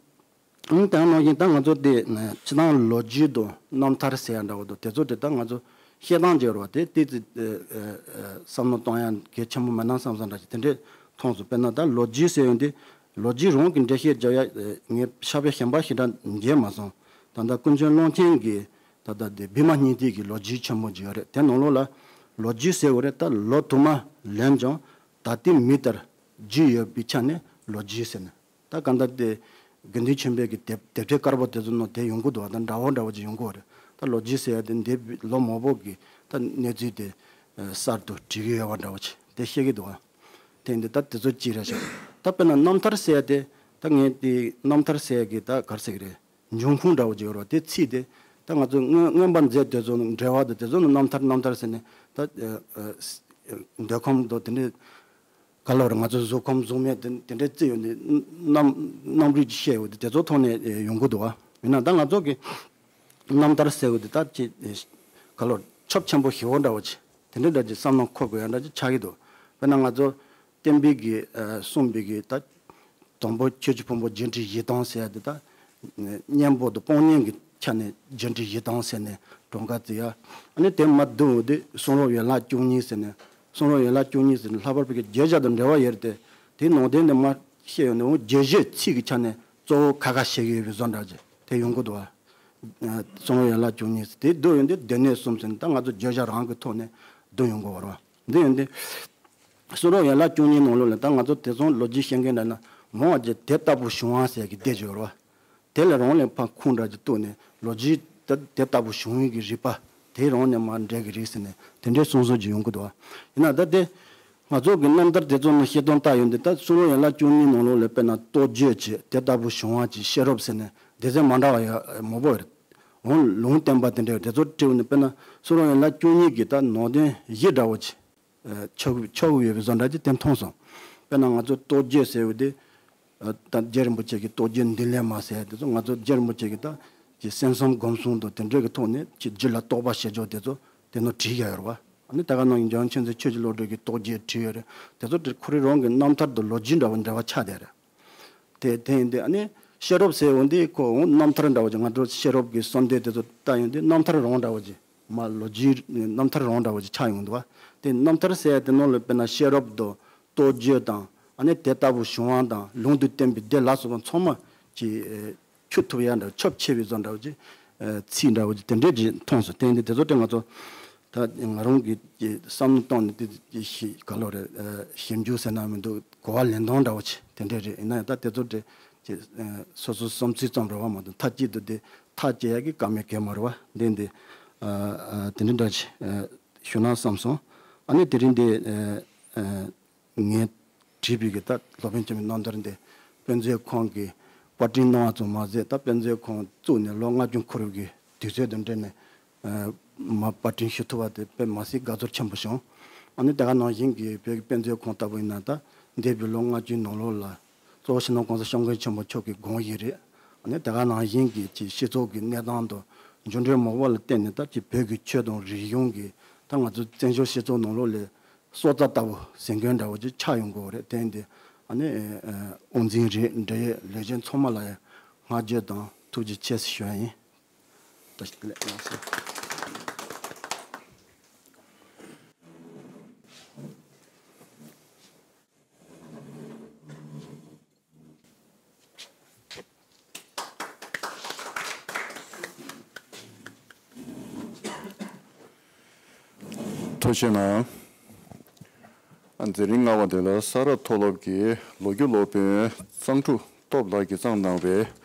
ཨང་། དེ་ནང་བཞིན་ད་ང་ཚོ་དེ་ནས་སྤྱི་བཏང་ལོ་རྒྱུས་དང་རྣམ་ཐར་ཟེར་ཡ་འདྲ་བོ་དང་དེ་ཚོ་དེ་ད་ང་ཚོ་བཤད་སྟངས་ཀྱི་རོ་དེ་ཏི་ཙི་ཨ་ཨ་བསམ་བློ་གཏོང་ཡ་གལ་ཆེན་པོ་མེད་ན་བསམ་བསམ་འདྲ་ཞིག་དེ་འདྲས་མཐོང་སོང་། དཔེར་ན་ད་ལོ་རྒྱུས་ཟེར་ཡོང་དུས་ལོ་རྒྱུས་རང་གི་འགྲེལ་བཤད་རྒྱག་ཡ་ངས་ཕྱག་དཔེ་གཞན་པ་ཞེ་དྲག་མཇལ་མ་སོང་། ད་ལྟ་ཀུན་མཁྱེན་ཀློང་ཆེན་གྱི་ད་ལྟ་དེ་བི་མ་སྙིང་ཐིག་གི་ལོ་རྒྱུས་ཆེན་པོ་ཅིག་ཡོད་རེད། དེ་ནང་ལོགས་ལ་ལོ་རྒྱུས་ཟེར་བ་རེད། ད་ལོ་དུ་མ་ལོན་ཀྱང་ད་ལྟའི་མི་ལྟར་རྒྱུས་ཡོད་པའི་ཆ་ནས་ལོ་རྒྱུས་ཟེར་ནས། ད་གང་ལྟར་དེ་དགེ་འདུན་ཆོས་འཕེལ་གྱི་དེབ་དེབ་ཕྲེང་དཀར་པོ་དེ་ཚོ་ནང་དེ་ཡོང་གི་འདུག་བ། ད་འདྲ་བོ་འདྲ་བོ་ཅིག་ཡོང་གི་ཡོད་རེད། ད་ལོ་རྒྱུས་ཟེར་ཡ་དེ་འདི་ལོ་མང་པོ་གི་ད་གནས་ཚུལ་དེ་གསར་དུ་བྲིས་ཀྱི་ཡོད་པ་འདྲ་བོ་ཅིག་དེ་བཤད་ཀྱི་འདུག་བ། དེ་འདི་ད་དེ་ཚོ་ཅི་རེད་ཤག་ད་དཔེར་ན་རྣམ་ཐར་ཟེར་ཡ་དེ་ད་ངས་དེ་རྣམ་ཐར་ཟེར་ཡ་གི་ད་ག་རེ་ཟེར་གི་རེད། འབྱུང་ཁུངས་འདྲ་བོ་ཅིག་ཡོད་རེད་བ། དེ་ཚིག་དེ་ད་ང་ཚོ་མངོན་མངོན་པ་མཛད་དེ་ཚོ་འགྲེལ་བ་དང་དེ་ཚོ་ནི་རྣམ་ཐར་རྣམ་ཐར་ཟེར་ནས་ད་ཨ་ཨ་འདོད་ཁམས་དང་དེ་འདྲའི་ག་ལབ་རེད། ང་ཚོ་གཟུགས་ཁམས་གཟུགས་མེད་དེ་དེ་འདྲའི་རྩིས་ཡོད་ནི་རྣམ་རྣམ་རིག་ཅིག་བཤད་ཡོད་དེ་དེ་ཚོ་ཐོག་ནས་ཡོང་གི་འདུག་བ། ཡིན་ན་ད་ང་ཚོ་གི་རྣམ་ཐར་ཟེར་ཡོད་དེ་ད་ཅི་ག་ལབ་ཁྱབ་ཆེན་པོ་ཞེ་པོ་འདྲ་བོ་ཅིག་དེ་འདྲའི་འདྲ་ཅིག་བསམ་བློ་འཁོར་དགོས་ཡ་འདྲ་ཅིག་ཆགས་ཀྱི་འདུག་དཔེར་ན་ང་ཚོ་བསྟན་པའི་གི་ཨ་གསུངས་པའི་གི་ད་དང་པོ་ཆོས་ཀྱི་ཕུང་པོ་བརྒྱད་ཁྲི་བཞི་སྟོང་ཟེར་ཡ་དེ་ད་གཉེན་པོ་དང་སྤོང་གཉེན་གྱི་ཆ་ནས་བརྒྱད་ཁྲི་བཞི་སྟོང་ཟེར་ནས་གྲངས་ཀ་བརྩི་ཡ། ཨ་ནི་དེ་མ་བསྡུ་བ་དེ་གསུང་རབ་ཡན་ལག་བཅུ་གཉིས་ཟེར་ནས་གསུང་རབ་ཡན་ལག་བཅུ་གཉིས་ཟེར་ནས་ལྷག་པར་བོད་ཀྱི་བརྗོད་བྱ་དང་འབྲེལ་བ་ཡོད་རེད་དེ། དེའི་ནང་དོན་དེ་མ་བཤད་ཡོང་ནས་འོ་བརྗོད་བྱའི་ཚིག་གི་ཆ་ནས་གཙོ་བོ་ཁ་ཁ་བཤད་ཀྱི་ཡོད་པའི་བཟོ་འདྲ་ཅིག་དེ་ཡོང་གི་འདུག་བ། གསུང་རབ་ཡན་ལག་བཅུ་གཉིས་ཟེར་དེ་བསྡུ་ཡོང་དུས་སྡེ་སྣོད་གསུམ་ཟེར་ནས་ད་ང་ཚོ་བརྗོད་བྱ་རང་གི་ཐོག་ནས་བསྡུ་ཡོང་གི་ཡོད་རེད་བ། འདི་ཡིན་ཏེ། གསུང་རབ་ཡན་ལག་བཅུ་གཉིས་ནང་ལོགས་ལ་ད་ང་ཚོ་དེ་ཚོ་ལོ་རྒྱུས་ཤེས་མཁན་འདྲ་ན་མང་བ་ཅིག་དེ་ལྟ་བུ་བྱུང་བ་ཟེར་གྱི་སྡེ་ཅིག་ཡོད་རེད་བ། དེ་ལ་རང་ལས་ཕར་ཁུངས་འདྲ་ཅིག་གཏུགས་ནས་ལོ་རྒྱུས་དེ་དེ་ལྟ་བུ་བྱུང་བའི་གི་རིགས་པ་དེ་རང་ནས་མར་འགྲེལ་གི་རེད་ཟེར་ནས་དེ་འདྲའི་གསུང་སྲོལ་ཅིག་ཡོང་གི་འདུག་བ། ཡིན་ན་ད་དེ་ང་ཚོ་གི་རྣམ་ཐར་དེ་ཚོ་ནང་བཤད་སྟངས་ལྟ་ཡོང་དུས་ད་གསུང་རབ་ཡན་ལག་བཅུ་གཉིས་ནང་ལོགས་ལ་དཔེར་ན་རྟོགས་བརྗོད་ཅིག་དེ་ལྟ་བུ་བྱུང་བ་ཅིག་ཤེས་རབ་ཟེར་ནས་སྡེ་ཚན་མ་འདྲ་བ་ཡ་མང་པོ་ཡོད་རེད། འོང་ལུང་བསྟན་པ་དེ་འདྲ་ཡོད་དེ་ཚོ་བྲིས་ནས་དཔེར་ན་གསུང་རབ་ཡན་ལག་བཅུ་གཉིས་ཀྱི་ད་ནང་དོན་བཞི་འདྲ་བོ་ཅིག་ཆགས་ཆགས་ཡོད་པའི་བཟོ་འདྲ་ཅིག་དེ་མཐོང་སོང་། དཔེར་ན་ང་ཚོ་རྟོགས་བརྗོད་ཟེར་བ་དེ་ད་རྗེ་རིན་པོ་ཆེ་གི་རྟོགས་བརྗོད་མདུན་ལེགས་མ་ཟེར་དེ་ཚོ་ང་ཚོ་རྗེ་རིན་པོ་ཆེ་གི་ད་ཀྱི་སེམས་གསུམ་སྒོམ་གསུམ་དང་དེ་འདྲའི་གི་ཐོག་ནས་ཀྱི་རྒྱུད་ལ་རྟོགས་པ་བྱེད་ཕྱོགས་དེ་ཚོ་དེ་ནང་བྲིས་ཡ་ཡོད་རེད་བ། ཨ་ནི་ད་ག་ནང་བཞིན་འཇམ་དབྱངས་མཁྱེན་བརྩེ་ཆོས་ཀྱི་བློ་གྲོས་ཀྱི་རྟོགས་བརྗོད་བྲིས་ཡོད་རེད། དེ་ཚོ་དེ་ཁོ་རའི་རང་གི་རྣམ་ཐར་དང་ལོ་རྒྱུས་འདྲ་བོ་འབྲེལ་བ་ཆགས་བསྡད་རེད། དེ་དེ་ཡིན་དུས་ཨ་ནི་ཤེས་རབ་ཟེར་འོང་དུས་ཁོ་འོང་རྣམ་ཐར་འདྲ་བོ་ཅིག་ང་ཚོ་ཤེས་རབ་ཀྱི་གསོལ་འདེབས་དེ་ཚོ་ལྟ་ཡོང་དུས་རྣམ་ཐར་རང་འདྲ་བོ་ཅིག་མ་ལོ་རྒྱུས་རྣམ་ཐར་རང་འདྲ་བོ་ཅིག་ཆགས་ཡོང་འདུག་བ། དེ་རྣམ་ཐར་ཟེར་ཡ་དེ་ནང་ལ་དཔེར་ན་ཤེས་རབ་དང་རྟོགས་བརྗོད་དང་ཨ་ནི་དེ་ལྟ་བུ་བྱུང་བ་དང་ལུང་དུ་བསྟན་པའི་སྡེ་ལ་སོགས་པ་ཚང་མ་ཀྱི་ཁྱུ་ཐུབ་ཡ་འདྲ་ཁྱབ་ཆེ་བའི་བཟོ་འདྲ་བོ་ཅིག་ཚིག་འདྲ་བོ་ཅིག་དེ་འདྲས་ཅིག་མཐོང་སོང་། དེ་ཡིན་དུས་དེ་ཚོ་དེ་ང་ཚོ་ད་ང་རང་གི་ཀྱི་བསམ་བློ་བཏང་ནས་དེ་ཀྱི་ཞི་ག་ལོ་རེད། ཞིབ་འཇུག་ཟེར་ན་མི་འདུག་གོ་བ་ལེན་སྟངས་འདྲ་བོ་ཅིག་དེ་འདྲས་རེད། ཡིན་ན་ཡང་ད་དེ་ཚོ་དེ་ཀྱི་སོ་སོའི་བསམ་ཚུལ་ཙམ་རེད་བ་མ་གཏོགས་མཐའ་གཅིག་ཏུ་དེ་ཐག་བཅད་ཡ་གི་བཀའ་མོལ་གང་ཡང་མ་རེད་བ། འདི་འདི་དེ་འདྲ་འདྲ་ཅིག་ཞུ་ན་བསམ་སོང་། ཨ་ནི་དེ་རིང་འདི་ངས་བྲིས་པའི་གི་ད་སློབ་དཔོན་ཆེན་པོའི་རྣམ་ཐར་འདི་དཔེ་མཛོད་ཁང་གི་པར་སྐྲུན་གནང་བ་ཙམ་མ་ཟད་ད་དཔེ་མཛོད་ཁང་བཙུགས་ནས་ལོ་ལྔ་བཅུ་འཁོར་བའི་གི་དུས་ཚོད་དང་འབྲེལ་ནས་མ་པར་སྐྲུན་ཞུ་ཐུབ་པ་དེ་དཔེ་མ་སྲིད་དགའ་ཚོར་ཆེན་པོ་བྱུང་། ཨ་ནི་དེ་ག་ནང་བཞིན་གི་བོད་ཀྱི་དཔེ་མཛོད་ཁང་ལྟ་བུ་ཡིན་ན་ད་འདས་པའི་ལོ་ལྔ་བཅུའི་ནང་ལོགས་ལ་གཙོ་བོ་སྤྱི་ནོར་༸གོང་ས་༸སྐྱབས་མགོན་ཆེན་པོ་མཆོག་གི་དགོངས་གཞི་རེད། ཨ་ནི་དེ་ག་ནང་བཞིན་གྱི་ཅིག་སྤྱི་ཚོགས་ཀྱི་གནས་སྟངས་དང་འགྱུར་འགྲོས་མང་པོ་ལ་བརྟེན་ནས་ད་ཅིག་བོད་ཀྱི་ཆོས་དང་རིག་གཞུང་གི་ད་ང་ཚོ་བཙན་བྱོལ་སྤྱི་ཚོགས་ནང་ལོགས་ལ་སྲོག་རྩ་ལྟ་བུ་ཟིན་མཁན་འདྲ་བོ་ཅིག་ཆགས་ཡོང་གི་ཡོད་རེད། དེ་ཡིན་དུས་ཨ་ནི་དབུ་འཛིན་རེད། འབྲེལ་ཡོད་ལས་བྱེད་ཚང་མ་ལ་ཡང་བསྔགས་བརྗོད་དང་ཐུགས་རྗེ་ཆེ་ཞུ་ཡ་ཡིན། བཀྲ་ཤིས་བདེ་ལེགས། ལགས་སོ། ཐུགས་རྗེ་གནང་། མཛད་རིམ་ལྔ་པ་དེ་ལ་ས་རཱ་མཐོ་སློབ་ཀྱི་ལོ་རྒྱུས་སློབ་དཔོན་གཙང་ཕྲུག་སྟོབས་ལགས་ཀྱིས་བརྩམས་གནང་བའི་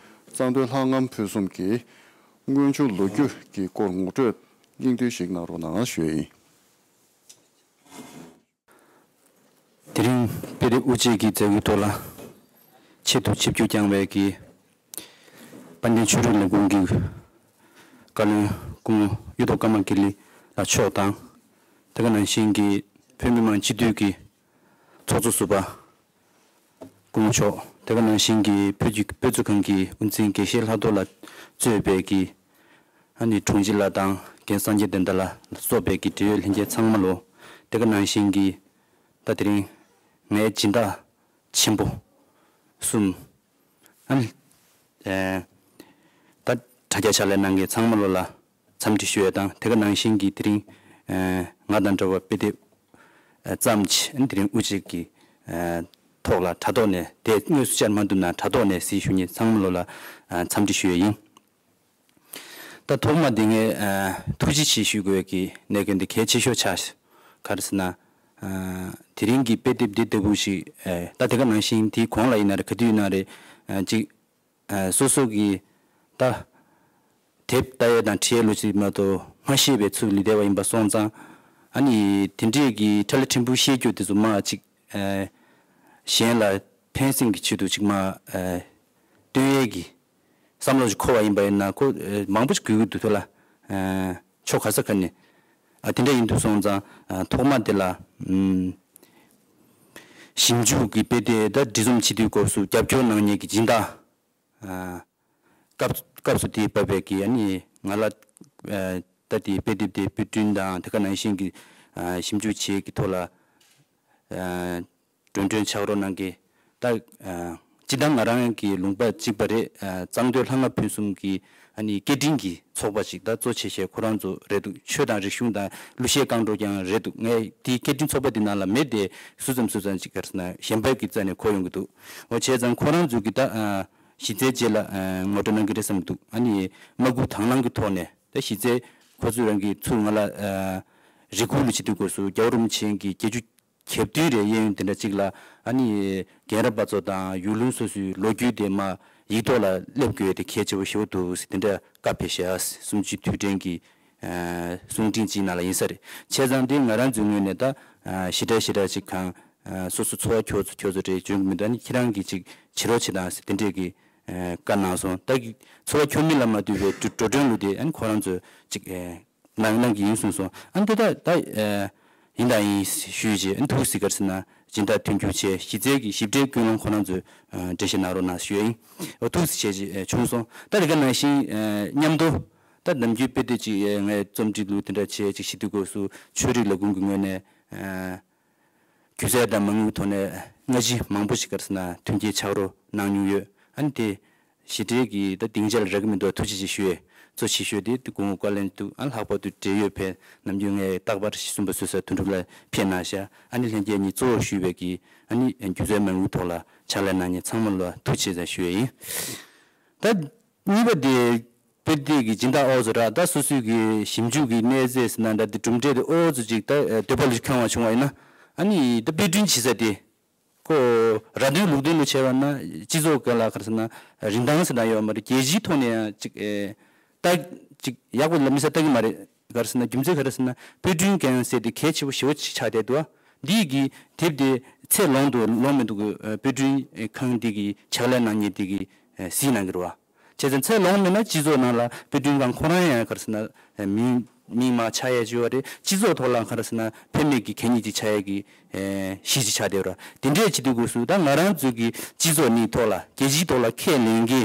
གཙང་སྟོད་ལྷ་ངམ་ཕུན་སུམ་གྱི་སྔོན་འཇུག་ལོ་རྒྱུས་ཀྱི་སྐོར་ངོ་སྤྲོད་སྙིང་བསྡུས་ཤིག་གནང་རོགས་གནང་ཞུ་ཡ་ཡིན། དེ་རིང་དཔེ་དེབ་དབུ་འབྱེད་ཀྱི་མཛད་སྒོའི་ཐོག་ལ་ཆེད་དུ་ཆིབས་བསྒྱུར་བསྐྱངས་པའི་གི་དཔལ་ལྡན་ཆོས་རིག་ལས་ཁུངས་ཀྱི་བཀའ་བློན་སྐུ་ངོ་གཡུ་ཐོག་ཀརྨ་དགེ་ལེགས་ལགས་མཆོག་དང་། དེ་ག་ནང་བཞིན་གྱི་བོད་མི་མང་སྤྱི་འཐུས་ཀྱི་ཚོགས་གཙོ་ཟུར་པ་སྐུ་ངོ་མཆོག་དེ་ག་ནང་བཞིན་གྱི་བོད་ཀྱི་དཔེ་མཛོད་ཁང་གི་དབུ་འཛིན་དགེ་བཤེས་ལྷག་རྡོར་ལགས་གཙོས་པའི་གི་ཨ་ནི་དྲུང་ཆེ་ལགས་དང་རྒན་སངས་རྒྱས་བསྟན་དར་ལགས་ལ་སོགས་པའི་གི་འབྲེལ་ཡོད་ལྷན་རྒྱས་ཚང་མ་ལོ། དེ་ག་ནང་བཞིན་གྱི་ད་དེ་རིང་ངའི་སྦྱིན་བདག་ཆེན་པོ་གསུམ། ཨ་ནི། ཨེ། དྲ་རྒྱ་ཕྱག་ལས་གནང་མཁན་ཚང་མ་ལོ་ལ་འཚམས་འདྲི་ཞུ་ཡས་དང་། དེ་ག་ནང་བཞིན་གྱི་དེ་རིང་ཨ་ང་དང་འདྲ་བར་དཔེ་དེབ་ཨ་བརྩམས་བྱས། ཨ་ནི་དེ་རིང་དབུ་འབྱེད་ཀྱི་ཨ་ཐོག་ལ་དྲ་ཐོག་ནས། དེ་དངོས་སུ་བཅར་མ་ཐུབ་ན་དྲ་ཐོག་ནས་གཟིགས་བཞུགས་མཁན་ཚང་མ་ལོ་ལ་ཨ་འཚམས་འདྲི་ཞུ་ཡས་ཡིན། ད་ཐོག་མ་དེ་ངས་ཨ་ཐུགས་རྗེ་ཆེ་ཞུ་དགོས་ཀྱི་གནད་དོན་དེ་གལ་ཆེ་ཤོས་ཆགས། ག་རེ་ཟེར་ན། ཨ་དེ་རིང་གི་དཔེ་དེབ་འདི་ལྟ་བུ་ཞིག་ཨ་ད་དེ་ག་ནང་བཞིན་དེའི་གོང་ལ་ཡིན་ན་རེད། ག་དུས་ཡིན་ན་རེད། ཨ་ཅིག་ཨ་སོ་སོ་གི་ད་དེབ་ལྟ་ཡས་དང་བྲིས་ཡས་ལོ་ཅིག་མ་གཏོགས་མ་ཤེས་པའི་ཚུལ་ལས་བསྡད་པ་ཡིན་པ་སོང་ཙང་། ཨ་ནི་དེ་འདྲས་ཀྱི་ཁྲ་ལེ་ཕྲན་བུ་ཤེས་རྒྱུ་དེ་ཚོ་མར་ཅིག་ཨ་གཞན་ལ་ཕན་སེམས་ཀྱི་ཆེད་དུ་ཅིག་མར་ཨ་སྟོན་ཡས་ཀྱི་བསམ་བློ་ཞིག་འཁོར་བ་ཡིན་པ་ཡིན་ན། ཁོ་ཨ་མང་པོ་ཞིག་དགོས་ཀྱི་འདུག་ཐོག་ལ། ཨ་ཕྱོགས་ག་ས་ག་ནས། ཨ་དེ་འདྲ་ཡིན་དུས་སོང་ཙང་། ཨ་ཐོག་མ་དེ་ལ་ཨམ་ཞིབ་འཇུག་གི་དཔེ་དེབ་ད་འབྲི་རྩོམ་བྱེད་དུས་སྐབས་སུ་རྒྱབ་སྐྱོར་གནང་མཁན་གྱི་སྦྱིན་བདག་ཨ་སྐབས་སྐབས་སུ་དེའི་བབས་པའི་གི་ཨ་ནི་ང་ལ་ཨ་ད་དེའི་དཔེ་དེབ་དེ་དཔེ་སྐྲུན་དང་དེ་ག་ནང་བཞིན་གྱི་ཨ་ཞིབ་འཇུག་བྱེད་ཀྱི་ཐོག་ལ་ཨ་འགྲོ་གྲོན་ཆགས་རོགས་གནང་གི། ད་ཨ་སྤྱིར་བཏང་ང་རང་གི་ལུང་པ་གཅིག་པ་རེད། ཨ་གཙང་སྟོད་ལྷ་ང་ཕུན་སུམ་གྱི་ཨ་ནི་སྐད་འཕྲིན་གྱི་ཚོགས་པ་ཅིག་ད་གཙོ་ཆེ་ཤོས་ཁོ་རང་ཚོ་རེད་འདུག་ཆོས་དང་རིག་གཞུང་དང་གླུ་གཞས་རྐང་བྲོ་ཀྱང་རེད་འདུག་ངས་དེའི་སྐད་འཕྲིན་ཚོགས་པ་དེ་ནང་ལ་མེད་དེ། སུ་ཙམ་སུ་ཙམ་ཅིག་ག་རེ་ཟེར་ན་གཞན་པའི་གི་རྩ་ནས་གོ་ཡོང་གི་འདུག་འོ་བྱས་ཙང་ཁོ་རང་ཚོ་གི་ད་ཨ་གཞི་རྩའི་རྗེས་ལ་ཨ་ངོ་སྤྲོད་གནང་གི་རེད་བསམ་གྱི་འདུག་ཨ་ནི་མ་སྐུལ་དང་བླངས་ཀྱི་ཐོག་ནས། ད་གཞི་རྩའི་ཁོ་ཚོས་རང་གི་ཚུར་ང་ལ་ཨ་རེ་སྐུལ་ལ་བྱེད་དུས་སྐབས་སུ་རྒྱལ་བ་རིན་པོ་ཆེ་གི་བརྒྱད་ཅུ་གྱ་བདུན་རེད། གཡས་གཡོན་དེ་འདྲ་གཅིག་ལ་ཨ་ནི་རྒན་རབས་པ་ཚོ་དང་ཡུལ་ལུང་སོ་སོའི་ལོ་རྒྱུས་དེ་མར་ཡིག་ཐོག་ལ་སླེབས་དགོས་དེ་གལ་ཆེ་པོ་ཞེ་པོ་འདུག་ཟེར་དེ་འདྲ་བཀའ་ཕེབས་ཤག་གསུམ་བཅུའི་དུས་དྲན་གྱི་ཨ་གསུང་འཕྲིན་གཅིག་ནང་ལ་ཡིན་ས་རེད། བྱས་ཙང་དེ་ང་རང་ཚོའི་ངོས་ནས་ད་ཨ་ཞེ་དྲག་ཞེ་དྲག་ཅིག་གང་ཨ་སོ་སོ་འཚོ་བ་འཁྱོག་ཚོ་འཁྱོག་ཚོ་རེད་འཇོན་གྱི་མི་འདུག་ཨ་ནི་ཁྱེད་རང་གིས་ཅིག་བྱེད་རོགས་བྱེད་དང་ཟེར་དེ་འདྲས་ཀྱི་ཨ་བཀའ་གནང་སོང་། ད་འཚོ་བ་འཁྱོག་མི་ལ་མ་ལྟོས་པའི་འགྲོ་འགྲོ་གྲོན་ལུ་དེ་ཨ་ནི་ཁོ་རང་ཚོས་ཅིག་ཨ་གནང་གནང་གི་ཡིན་གསུངས་སོང་། ཨ་ནི་དེ་ད་ད་ཨ་ཡིན་དང་ཡིན་ཞུས་རྗེས། ཨ་ནི་ཐུགས་སྲིད་ག་རེ་ཟེར་ན་སྦྱིན་བདག་མཐུན་འགྱུར་བྱས། གཞི་རྩའི་གི་ཞིབ་ཕྲའི་ཀུན་སློང་ཁོ་རང་ཚོས་ཨ་འགྲེལ་བཤད་གནང་རོགས་གནང་ཞུ་ཡ་ཡིན། འོ་ཐུགས་སྲིད་བྱས་རྗེས་ཨ་བྱུང་སོང་། ད་དེ་ག་ནང་བཞིན་ཨ་མཉམ་དུ་ད་ནམ་རྒྱུན་དཔེ་དེབ་ཅིག་ཨ་ངས་རྩོམ་སྒྲིག་ལུགས་དེ་འདྲ་བྱས་ཅིག་ཞིག་དུས་སྐབས་སུ་ཆོས་རིག་ལས་ཁུངས་ཀྱི་ངོས་ནས་ཨ་སྒྱུ་རྩལ་དང་མ་དངུལ་ཐོག་ནས་སྔ་ཕྱི་མང་པོ་ཞིག་ག་རེ་ཟེར་ན་མཐུན་རྐྱེན་ཆགས་རོགས་གནང་མྱོང་ཡོད། ཨ་ནི་དེ་ཞེ་དྲག་གི་ད་སྡིངས་ཆ་ལ་རག་གི་མི་འདུག་ཐུགས་རྗེ་ཆེ་ཞུ་ཡས། གཙོ་ཆེ་ཤོས་དེ་དེ་སྐུ་ངོ་བཀའ་བློན་འདུག་ཨ་ལྷག་པར་དུ་འབྲེལ་ཡོད་ཕེབས། ནམ་རྒྱུན་ངས་རྟག་པར་གསུམ་པ་བཟོད་ས་དོན་གྲུབ་ལགས་ཕེབས་གནང་ཤག་ཨ་ནི་ལྷན་རྒྱས་གཉིས་གཙོ་བོ་ཞུས་པའི་གི་ཨ་ནི་སྒྱུ་རྩལ་མ་དངུལ་ཐོག་ལ་ཕྱག་ལས་གནང་མཁན་ཚང་མ་ལ་ཐུགས་རྗེ་ཆེ་ཞུ་ཡས་ཡིན། ད་གཉིས་པ་དེ་དཔེ་དེབ་ཀྱི་སྦྱིན་བདག་ཨོ་ཚོ་ར། ད་སོ་སོའི་གི་ཞིབ་འཇུག་གི་གནས་ཚད་ཟེར་ན་འདྲ། དེ་གྲུབ་འབྲས་དེ་ཨོ་ཚོ་ཅིག་ད་འདོད་པ་ལ་ཁེངས་པ་བྱུང་བ་ཡིན་ན། ཨ་ནི་ད་དཔེ་སྐྲུན་བྱེད་ས་དེ་ཁོ་ར་དོན་ལུགས་དོན་ལ་བྱས་པ་ན་སྤྱི་ཚོགས་སྒང་ལ་ག་རེ་ཟེར་ན་རིན་ཐང་ཟེར་ན་ཡོད་མ་རེད། རྒྱལ་སྤྱིའི་ཐོག་ནས་ཡང་ཅིག་ཨེ་ད་ཅིག་ཡག་པོ་ལ་མི་ས་ལྟ་གི་མ་རེད། ག་རེ་ཟེར་ན་རྒྱུ་མཚན་ག་རེ་ཟེར་ན་དཔེ་སྐྲུན་མཁན་ཟེར་དེ་གལ་ཆེ་པོ་ཞེ་པོ་ཅིག་ཆགས་བསྡད་འདུག་འདི་གི་དེབ་དེ་ཚད་ལོངས་དང་ལོངས་མི་འདུག་གི། ཨ་དཔེ་སྐྲུན་ཁང་འདི་གི་ཕྱག་ལས་གནང་མཁན་འདི་གི་ཨ་གཟིགས་གནང་གི་རེད་བ། བྱས་ཙང་ཚད་ལོངས་མེད་ན་སྤྱི་ཚོགས་ནང་ལ་དཔེ་སྐྲུན་ཁང་ཁོ་རང་ཡང་ག་རེ་ཟེར་ན་ཨ་མིང་མིང་མར་ཆགས་ཡས་ཅིག་ཡོད་རེད། སྤྱི་ཚོགས་ཐོག་ལ་ག་རེ་ཟེར་ན་ཕན་མེད་ཀྱི་གད་སྙིགས་ཅིག་ཆགས་ཡས་ཀྱི་ཨ་གཞི་ཅིག་ཆགས་བསྡད་ཡོད་རེད། དེ་འདྲས་བྱེད་དུས་སྐབས་སུ་ད་ང་རང་ཚོའི་གི་སྤྱི་ཚོགས་ནི་ཐོག་ལ་རྒྱལ་སྤྱིའི་ཐོག་ལ་ཁས་ལེན་གྱི་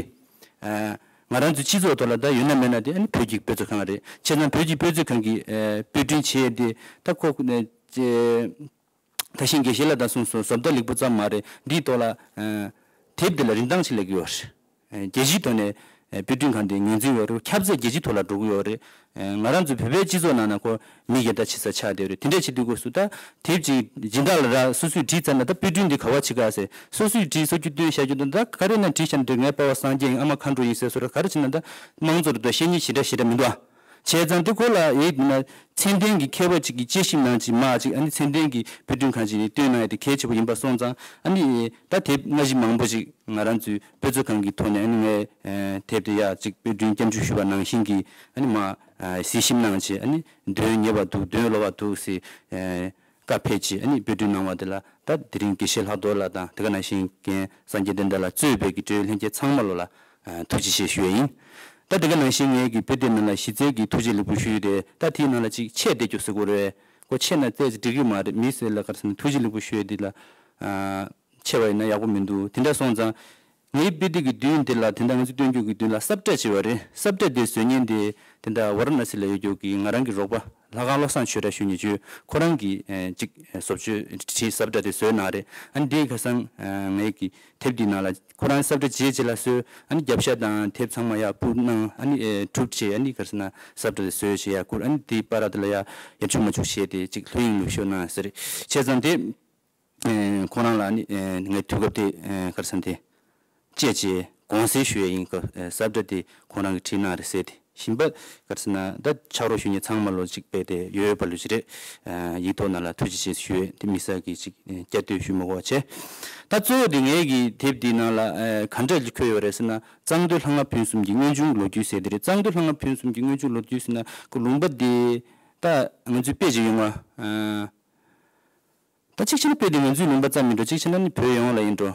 ཨ་ང་རང་ཚོའི་སྤྱི་ཚོགས་ཐོག་ལ་ད་ཡོད་ན་མེད་ན་དེ་ཨ་ནི་བོད་ཀྱི་དཔེ་མཛོད་ཁང་རེད། བྱས་ཙང་བོད་ཀྱི་དཔེ་མཛོད་ཁང་གི་ཨ་དཔེ་སྐྲུན་བྱས་ཏེ་ད་ཁོ་ཨ་ཅེ་ད་ཤིང་དགེ་བཤེས་ལགས་དང་གསུངས་སོང་། བཟོ་ལྟ་ལེགས་པོ་ཙམ་མ་རེད། འདིའི་ཐོག་ལ་ཨ་དེབ་འདི་ལ་རིན་ཐང་ཆེ་ལབ་ཀྱི་ཡོད་རེད། ཨ་རྒྱལ་སྤྱིའི་ཐོག་ནས་ཨ་དཔེ་སྐྲུན་ཁང་དེ་ངོས་འཛིན་ཡོད་རེད། ཁྱབ་ཚད་རྒྱལ་སྤྱིའི་ཐོག་ལ་འགྲོ་གི་ཡོད་རེད། ཨ་ང་རང་ཚོ་བོད་པའི་སྤྱི་ཚོགས་ནང་ན་ཁོ་མི་སྒེར་དང་ཕྱི་ས་ཆགས་བསྡད་ཡོད་རེད། དེ་འདྲ་བྱེད་དུས་སྐབས་སུ་ད་དེབ་ཅིག་སྦྱིན་བདག་ལ་རག་སོ་སོས་བྲིས་ཚར་ན་ད་དཔེ་སྐྲུན་འདི་ག་པར་བྱེད་ག་ཟེར། སོ་སོས་བྲིས་སོ་རྒྱུ་བཏོན་བཞག་རྒྱུ་དང་། ད་ག་རེ་ན་བྲིས་བཞག་ན་འདོད། ངའི་པ་ཕ་སངས་རྒྱས་ཡིན། ཨ་མ་མཁའ་འགྲོ་ཡིན་ཟེར་སོ་ར། ག་རེ་བྱེད་ན་ད་དམངས་གཙོ་རེད་དོ། བཤེས་གཉེན་ཞེ་དྲག་ཞེ་དྲག་མི་འདུག་ཨ། བྱས་ཙང་དེ་ཁོ་ལ་ཡིག་ན་མཚན་ལྡན་གྱི་མཁས་པ་ཅིག་གིས་དཔྱད་ཞིབ་གནང་ཅིག་མ་ཅིག་ཨ་ནི་མཚན་ལྡན་གྱི་དཔེ་སྐྲུན་ཁང་ཅིག་ནས་བཏོན་གནང་ཡ་དེ་གལ་ཆེ་པོ་ཡིན་པ་སོང་ཙང་། ཨ་ནི་ད་དེབ་སྔ་ཕྱི་མང་པོ་ཅིག་ང་རང་ཚོའི་དཔེ་མཛོད་ཁང་གི་ཐོག་ནས་ཨ་ནི་ངས་ཨ་དེབ་དེ་ཡ་ཅིག་དཔེ་སྐྲུན་བསྐྱར་ཞིབ་ཞུས་པ་ནང་བཞིན་གྱི་ཨ་ནི་མ་ཨ་གཟིགས་ཞིབ་གནང་བྱས། ཨ་ནི་དོན་ཉེ་བ་འདུག་དོན་ལོག་པ་འདུག་ཟེར་ཨ་བཀའ་ཕེབས་བྱས། ཨ་ནི་དཔེ་སྐྲུན་གནང་བ་དེ་ལ་ད་དེ་རིང་དགེ་བཤེས་ལྷག་རྡོར་ལགས་དང་དེ་ག་ནང་བཞིན་རྒན་སངས་རྒྱས་བསྟན་དར་ལགས་གཙོས་པའི་གི་འབྲེལ་ཡོད་ལྷན་རྒྱས་ཚང་མ་ལོ་ལ་ཨ་ཐུགས་རྗེ་ཆེ་ཞུ་ཡས་ཡིན། ད་དེ་ག་ནང་བཞིན་ངས་ཀྱི་དཔེ་དེབ་ནང་ལ་གཞི་རྩའི་གི་ཐུགས་རྗེ་ལེགས་འབུལ་ཞུ་ཡས་དེ། ད་དེའི་ནང་ལ་ཅིག་ཆད་བསྡད་རྒྱུ་ཟེར་དགོས་རེད། ཁོ་ཆད་ན་ཏོག་ཙམ་འགྲིག་གི་མ་རེད། མི་ཟེར་ལ་ག་རེ་ཟེར་ན་ཐུགས་རྗེ་ལེགས་འབུལ་ཞུ་ཡས་འདི་ལ་ཨ་ཆད་པ་ཡིན་ན་ཡག་པོ་མི་འདུག་དེ་འདྲ་སོང་ཙང་ ངའི་དཔེ་དེབ་ཀྱི་མདུན་དེ་ལ་དེ་འདྲ་ང་ཚོས་སྟོན་རྒྱུ་གི་མདུན་ལ་ས་བཀྲ་བྱས་པ་རེད། ས་བཀྲ་དེ་བཟོ་མཁན་དེ་དེ་འདྲ་ཝཱ་ར་ཎ་སི་ལ་ཡོད་རྒྱུ་གི་ང་རང་གི་རོགས་པ་ལྷ་ཁང་བློ་བཟང་ཆོས་གྲགས་ཞུ་མཁན་ཅིག་ཁོ་རང་གིས་ཨེ་ཅིག་ཨེ་བཟོ་བཅོས་བྲིས་ས་བཀྲ་དེ་བཟོས་གནང་རེད། ཨ་ནི་དེ་ཁ་སང་ཨེ་ངའི་གི་དེབ་འདིའི་ནང་ལ་ཁོ་རང་ས་བཀྲ་བྱས་རྗེས་ལ་བཟོས། ཨ་ནི་རྒྱབ་ཤ་དང་དེབ་ཚང་མ་ཡར་སྤུར་གནང་། ཨ་ནི་ཨེ་གྲུབ་བྱས། ཨ་ནི་ག་རེ་ཟེར་ན་ས་བཀྲ་དེ་བཟོས་བྱས་ཡར་བསྐུར། ཨ་ནི་དེའི་བར་དེ་ལ་ཡར་ཡར་བཅུག་མར་བཅུག་བྱས་ཏེ་ཅིག་ལྷོད་གཡེང་ལུགས་ཤོར་གནང་ཟེར། བྱས་ཙང་དེ། ཨེ་ཁོ་རང་ལ་ནི་ཨེ་ངས་དུས་སྐབས་དེ་ཨེ་ག་རེ་ཟེར་ན་དེ་བཅད་བྱས་དགོངས་སེལ་ཞུ་ཡས་ཡིན། སྐབས་ཨེ་ས་བཀྲ་དེ་ཁོ་རང་གིས་བྲིས་གནང་རེད་ཟེར་ཏེ། ཞིམ་པ་ག་རེ་ཟེར་ན་ད་ཕྱག་རོགས་ཞུ་མཁན་ཚང་མ་ལོ་གཅིག་པས་དེ་ཡོད་ཡོད་པ་ལོ་ཅི་རེད། ཨེ་ཡིག་ཐོག་ནང་ལ་ཐུགས་རྗེ་ཆེ་ཞུ་ཡས་དེ་དམིགས་བསལ་གྱི་ཅིག་ཨེ་བསྐྱར་ཟློས་ཞུ་མི་དགོས་པ་བྱས། ད་གཙོ་བོ་དེ་ངའི་གི་དེབ་འདིའི་ནང་ལ་ཨེ་ག་འདྲ་ཅིག་འཁོད་ཡོད་རེད་ཟེར་ན། གཙང་སྟོད་ལྷ་ལྔ་ཕུན་སུམ་གྱི་དངོས་བྱུང་ལོ་རྒྱུས་ཟེར་དེ་རེད། གཙང་སྟོད་ལྷ་ལྔ་ཕུན་སུམ་གྱི་དངོས་བྱུང་ལོ་རྒྱུས་ཟེར་ན་ཁོ་ལུང་པ་དེ་ད་ང་ཚོའི་དཔེ་ཅིག་ཡོང་བ། ཨེ། ད་གཅིག་བྱས་ན་དཔེ་དེ་ང་ཚོའི་ལུང་པ་ཙམ་མིན་འགྲོ། གཅིག་བྱས་ན་ནི་བོད་ཡོངས་ལ་ཡིན་འགྲོ།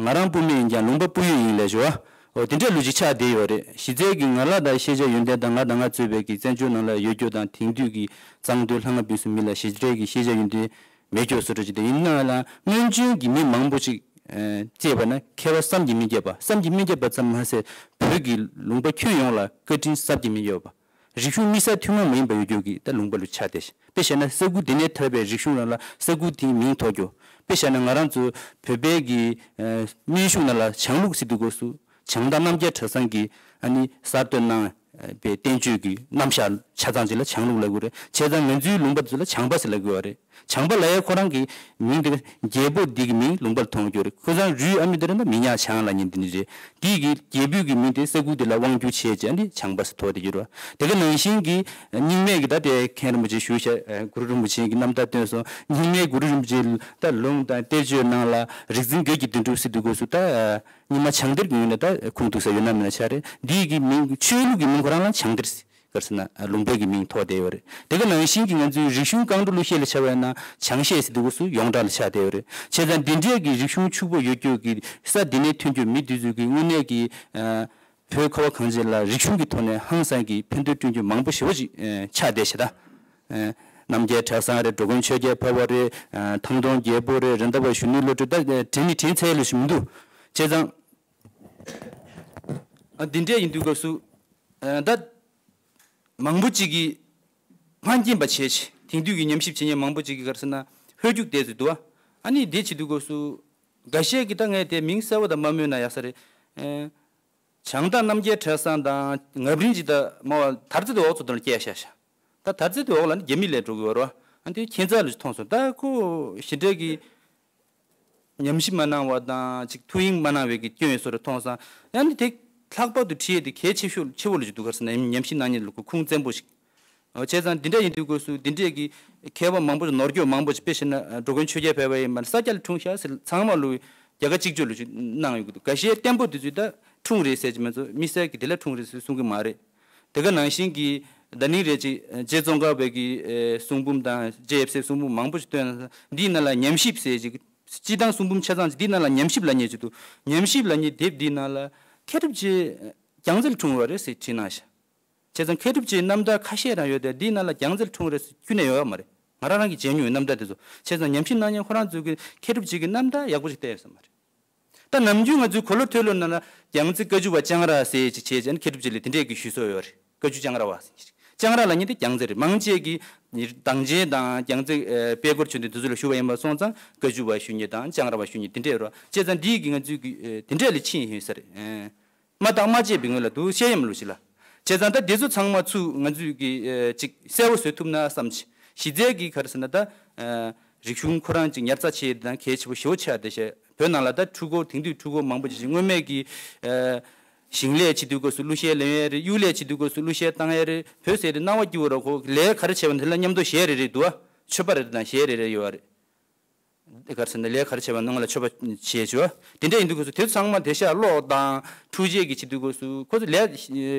ང་རང་སྤུ་མེད་ཡིན་ཀྱང་ལུང་པ་སྤུ་ཡོད་ཡིན་ལབ་ཞུ་བ། འོ་དེ་འདྲ་ལོ་ཅིག་ཆགས་བསྡད་ཡོད་རེད། གཞི་རྩའི་གི་ང་ལ་ད་ཤེས་བྱ་ཡོན་ཏན་དང་ང་དང་ང་གཙོས་པའི་གི་བཙན་བྱོལ་ནང་ལ་ཡོད་རྒྱུ་དང་དེང་དུས་ཀྱི་གཙང་སྟོད་ལྷ་ལྔ་ཕུན་སུམ་མི་ལ་གཞི་རྩའི་གི་ཤེས་བྱ་ཡོན་ཏན་མེད་རྒྱུ་བཟོ་འདྲ་ཅིག་དེ་ཡིན་ན་ཡང་སྔོན་བྱོན་གྱི་མི་མང་པོ་ཅིག་ཨེ་བཅས་པ་ན་མཁས་པ་བསམ་གྱིས་མི་ཁྱབ་པ། བསམ་གྱིས་མི་ཁྱབ་པ་ཙམ་མ་ཟད་བོད་ཀྱི་ལུང་པ་ཁྱོན་ཡོངས་ལ་བཀའ་དྲིན་བསམ་གྱིས་མི་ཁྱབ་པ། རིག་གཞུང་དམིགས་བསལ་ཐུན་མོང་མ་ཡིན་པ་ཡོད་རྒྱུ་གི་ད་ལུང་པ་ལུ་ཆགས་བསྡད་ཤག་དཔེ་བཞག་ན་ས་ཁུལ་དེ་ནས་ཐར་པའི་རིག་གཞུང་རང་ལ་ས་ཁུལ་དེའི་མིང་ཐོགས་རྒྱུ། དཔེ་བཞག་ན་ང་རང་ཚོ་བོད་པའི་གི་ཨ་སྨན་གཞུང་ནང་ལ་བྱང་ལུགས་ཟེར་དུས་སྐབས་སུ་བྱང་ཐང་རྣམ་རྒྱལ་གྲྭ་ཚང་གི་ཨ་ནི་གསར་གཏོད་གནང་བའི་བསྟན་བཅོས་ཀྱི་རྣམ་གཞག་ཆ་ཚང་ཅིག་ལ་བྱང་ལུགས་ལབ་དགོས་རེད། བྱས་ཙང་ང་ཚོའི་ལུང་པ་དེ་ཚོ་ལ་བྱང་པ་ཟེར་ལབ་དགོས་པ་རེད། བྱང་པ་ལབ་ཡ་ཁོ་རང་གི་མིང་དེ་རྒྱལ་པོ་འདི་གི་མིང་ལུང་པར་ཐོན་རྒྱུ་རེད། ཁོ་ཚང་རུས་ཨ་མི་དེ་རེད་ད་མི་ཉག་བྱང་ལབ་མཁན་དེ་ནི་རེད། འདི་གི་རྒྱལ་པོའི་གི་མིང་དེ་ས་ཁུལ་དེ་ལ་དབང་བསྒྱུར་བྱས་བྱས་ནི་བྱང་པ་ཟེར་ཐོགས་བསྡད་ཀྱི་རེད། དེ་ག་ནང་བཞིན་གྱི་རྙིང་མའི་གི་ད་དེ་མཁན་རིན་པོ་ཆེ་ཞུ་བྱ་གུ་རུ་རིན་པོ་ཆེ་གི་རྣམ་ཐར་བཏོན་སོང་། རྙིང་མའི་གུ་རུ་རིན་པོ་ཆེ་ད་ལུང་དང་གཏེར་ཆོས་ནང་ལ་རིག་འཛིན་དགེ་བའི་དོན་གྲུབ་ཟེར་དུས་སྐབས་སུ་ད་རྙིང་མ་བྱང་གཏེར་གྱི་ངོས་ནས་ད་ཁུངས་གཏུགས་ས་ཡོད་ན་མེད་ན་ཆ་རེད། འདི་གི་མིང་ཆོས་ལུགས་ཀྱི་མིང་ཁོ་རང་ལ་བྱང་གཏེར་ཟེར། ག་རེ་ཟེར་ན་ལུང་པའི་གི་མིང་ཐོགས་བསྡད་ཡོད་རེད། དེ་ག་ནང་བཞིན་གྱི་ང་ཚོའི་རིག་གཞུང་རྐང་བྲོ་གླུ་གཞས་ལ་ཆ་བཞག་ན་བྱང་གཞས་ཟེར་དུས་སྐབས་སུ་ཡོངས་གྲགས་ལ་ཆགས་བསྡད་ཡོད་རེད། བྱས་ཙང་འདི་འདྲའི་གི་རིག་གཞུང་ཕྱུག་པོ་ཡོད་རྒྱུ་གི་ས་འདི་ནས་ཐོན་རྒྱུ་མི་འདི་ཚོ་གི་དངོས་གནས་ཀྱི་ཨ་བོད་ཁ་བ་གངས་ཅན་ལ་རིག་གཞུང་གི་ཐོག་ནས་ཧང་སང་གི་ཕན་ཐོགས་བསྐྲུན་རྒྱུ་མང་པོ་ཞེ་པོ་ཅིག་ཨ་ཆགས་བསྡད་ཤག་ད། ཨ་རྣམ་རྒྱལ་གྲྭ་ཚང་རེད། འགྲོ་མགོན་ཆོས་རྒྱལ་འཕགས་པ་རེད། ཨ་ཐང་སྟོང་རྒྱལ་པོ་རེད། རེད་མདའ་བ་གཞོན་ནུའི་བློ་གྲོས། ད་དྲན་ནི་དྲན་ཚར་ལོ་ཞིག་མི་འདུག་བྱས་ཙང་ཨ་འདི་འདྲས་ཡིན་དུས་སྐབས་སུ་ཨ་ད་མང་པོ་ཅིག་གིས་ཕན་ཁེ་བ་བྱས་ཤིང་དེང་དུས་ཀྱི་ཉམས་ཞིབ་བྱེད་མཁན་མང་པོ་ཅིག་གིས་ག་རེ་ཟེར་ན་ཧོལ་རྒྱུགས་དེ་ཚོ་འདུག་བ། ཨ་ནི་དེ་བྱེད་དུས་སྐབས་སུ་འགའ་ཤས་ཀྱིས་ད་ངས་དེ་མིང་གསལ་བོ་དང་མ་སྨོས་ན་ཡག་ས་རེད། ཨེ་བྱང་ཐང་རྣམ་རྒྱལ་གྲྭ་ཚང་དང་ངབ་རིང་ཅིག་ད་མ་བ་དར་རྩེ་དེ་འོག་ཚོ་དང་སྐྱེལ་ཤག་ཤག་ད་དར་རྩེ་དེ་འོག་ལ་ནི་རྒྱ་མི་སླེབས་འགྲོ་གི་ཡོད་རེད་བ། ཨ་དེ་ཁྱད་མཚར་ལ་མཐོང་སོང་། ད་ཁོ་ཞེ་འདྲ་གི་ཉམས་ཞིབ་མ་གནང་བ་དང་ཅིག་ཐུགས་གཡེང་མ་གནང་བའི་གི་སྐྱོན་ཡོད་བཟོ་འདྲ་མཐོང་སོང་། ཡང་ནི་དེ་ལྷག་པར་དུ་ཁྲིད་ཡས་དེ་གལ་ཆེ་ཤོས་ཆེ་བོ་ལ་ཅིག་འདུག་ག་རེ་ཟེར་ན་ཉམས་ཞིབ་གནང་མཁན་ལ་ཁོ་ཁུངས་བཙན་པོ་ཞིག་འོ་བྱས་ཙང་འདི་འདྲ་ཡིན་དུས་སྐབས་སུ་འདི་འདྲས་ཀྱི་མཁས་པ་མང་པོ་ཞིག་ནོར་སྐྱོན་མང་པོ་ཞིག་དཔེ་བཞག་ན་འགྲོ་མགོན་ཆོས་རྒྱལ་འཕགས་པ་ཡིན་པ་ས་སྐྱ་ལ་འཁྲུངས་ཤག་ཟེར་ཚང་མ་ལོ་རྒྱ་གར་གཅིག་ལྗོངས་ལ་ཅིག་གནང་ཡོད་ཀྱི་འདུག་འགའ་ཤས་བརྟན་པོ་དེ་ཚོས་ད་འཁྲུངས་རེད་ཟེར་གྱི་མ་ཚོ་དམིགས་བསལ་གྱི་དེ་ལ་འཁྲུངས་རེད་ཟེར་གསུང་གི་མ་རེད། དེ་ག་ནང་བཞིན་གྱི་ད་ནིང་རེད་ཅིག་རྗེ་ཙོང་ཁ་པའི་གི་གསུང་འབུམ་དང་རྗེ་ཡབ་སྲས་གསུང་འབུམ་མང་པོ་ཞིག་བཏོན། འདིའི་ནང་ལ་ཉམས་ཞིབ་ཟེར་ཅིག་སྤྱིར་བཏང་གསུང་འབུམ་ཆ་ཚང་ཅིག་འདིའི་ནང་ལ་ཉམས་ཞིབ་ལབ་མཁན་ཅིག་འདུག་ཉམས་ཞིབ་ལབ་མཁན་དེབ་འདིའི་ནང་ལ་མཁས་གྲུབ་རྗེ་རྒྱལ་རྩེ་ལ་འཁྲུངས་པ་རེད་ཟེར་བྲིས་གནང་ཤག་བྱས་ཙང་མཁས་གྲུབ་རྗེའི་རྣམ་ཐར་ཁ་ཤས་རང་ཡོད་དེ་འདིའི་ནང་ལ་རྒྱལ་རྩེ་ལ་འཁྲུངས་རེད་ཟེར་ཁྱོན་ནས་ཡོད་མ་རེད། ང་རང་རང་གིས་མཇལ་མྱོང་ཡོད་རྣམ་ཐར་དེ་ཚོ། བྱས་ཙང་ཉམས་ཞིབ་གནང་མཁན་ཁོ་རང་ཚོས་ཀྱི་མཁས་གྲུབ་རྗེ་གི་རྣམ་ཐར་ཡག་པོ་ཞིག་བལྟས་ཡོད་ས་མ་རེད། ད་ནམ་རྒྱུན་ང་ཚོའི་གོ་ལོ་ཐོས་ལོ་ནང་ལ་རྒྱལ་རྩེ་བཀའ་བརྒྱུད་པ་ལྕང་ར་ཟེར་ཅིག་བྱས་ཙང་མཁས་གྲུབ་རྗེ་ལ་དེ་འདྲས་ཀྱི་ཞུ་སྲོལ་ཡོད་རེད། བཀའ་བརྒྱུད་ལྕང་ར་བ་ཟེར། ལྕང་ར་ལབ་མཁན་དེ་རྒྱལ་རྩེ་རེད། མང་ཆེ་གིས་དྭངས་ཆེན་དང་རྒྱལ་རྩེ་ཨེ་དཔལ་འཁོར་ཆོས་སྡིངས་དེ་ཚོ་ལ་ཞུ་བ་ཡིན་པ་སོང་ཙང་བཀའ་བརྒྱུད་པ་ཞུ་མཁན་དང་ལྕང་ར་བ་ཞུ་མཁན་དེ་འདྲས་ཡོད་རེད། བྱས་ཙང་འདིའི་གི་ང་ཚོའི་གི་ཨེ་དེ་འདྲས་ལ་ཕྱིན་ཡོད་ས་རེད། ཨེ། མ་བརྟགས་མ་དཔྱད་པའི་ངོས་ལ་འདུག་བཤད་ཡམ་ལོ་ཞིག་ལ། བྱས་ཙང་ད་དེ་ཚོ་ཚང་མ་ཚུར་ང་ཚོས་ཀྱི་ཨ་ཅིག་གསལ་བོ་བཟོ་ཐུབ་ན་བསམ་གྱི། གཞི་རྩའི་གི་ག་རེ་ཟེར་ན་ད་ཨ་རིག་གཞུང་ཁོ་རང་ཅིག་ཉར་ཚགས་བྱེད་ཡས་དང་གལ་ཆེ་པོ་ཞེ་པོ་ཆགས་བསྡད་ཤག་བོད་ནང་ལ་ད་འཕྲུལ་འཁོར་དེང་དུས་འཕྲུལ་འཁོར་མང་པོ་ཅིག་ཅིག་སྔོན་མའི་གི་ཨ་ཞིང་ལས་བྱེད་དུས་སྐབས་སུ་གླུ་གཞས་ལེན་ཡས་རེད། གཡུག་ལས་བྱེད་དུས་སྐབས་སུ་གླུ་གཞས་བཏང་ཡས་རེད། བོད་ཟེར་དེ་སྣང་བ་སྐྱིད་པོ་ར་ཁོ་ལས་ག་རེ་བྱས་པ་དེ་ལ་མཉམ་དུ་གཞས་རེ་རེ་འདུག་ཨ། མཆོད་པ་རེ་རེ་དང་གཞས་རེ་རེ་ཡོད་རེད། ག་རེ་ཟེར་ན་ལས་ག་རེ་བྱས་པ་ནང་ལ་མཆོད་པ་བྱེད་བྱེད་པ། དེ་འདྲ་ཡིན་དུས་སྐབས་སུ་དེ་ཚོ་ཚང་མ་དེ་ཤ་གློག་དང་འཕྲུལ་ཆས་ཀྱི་བྱེད་དུས་སྐབས་སུ་ཁོ་ཚོ་ལས་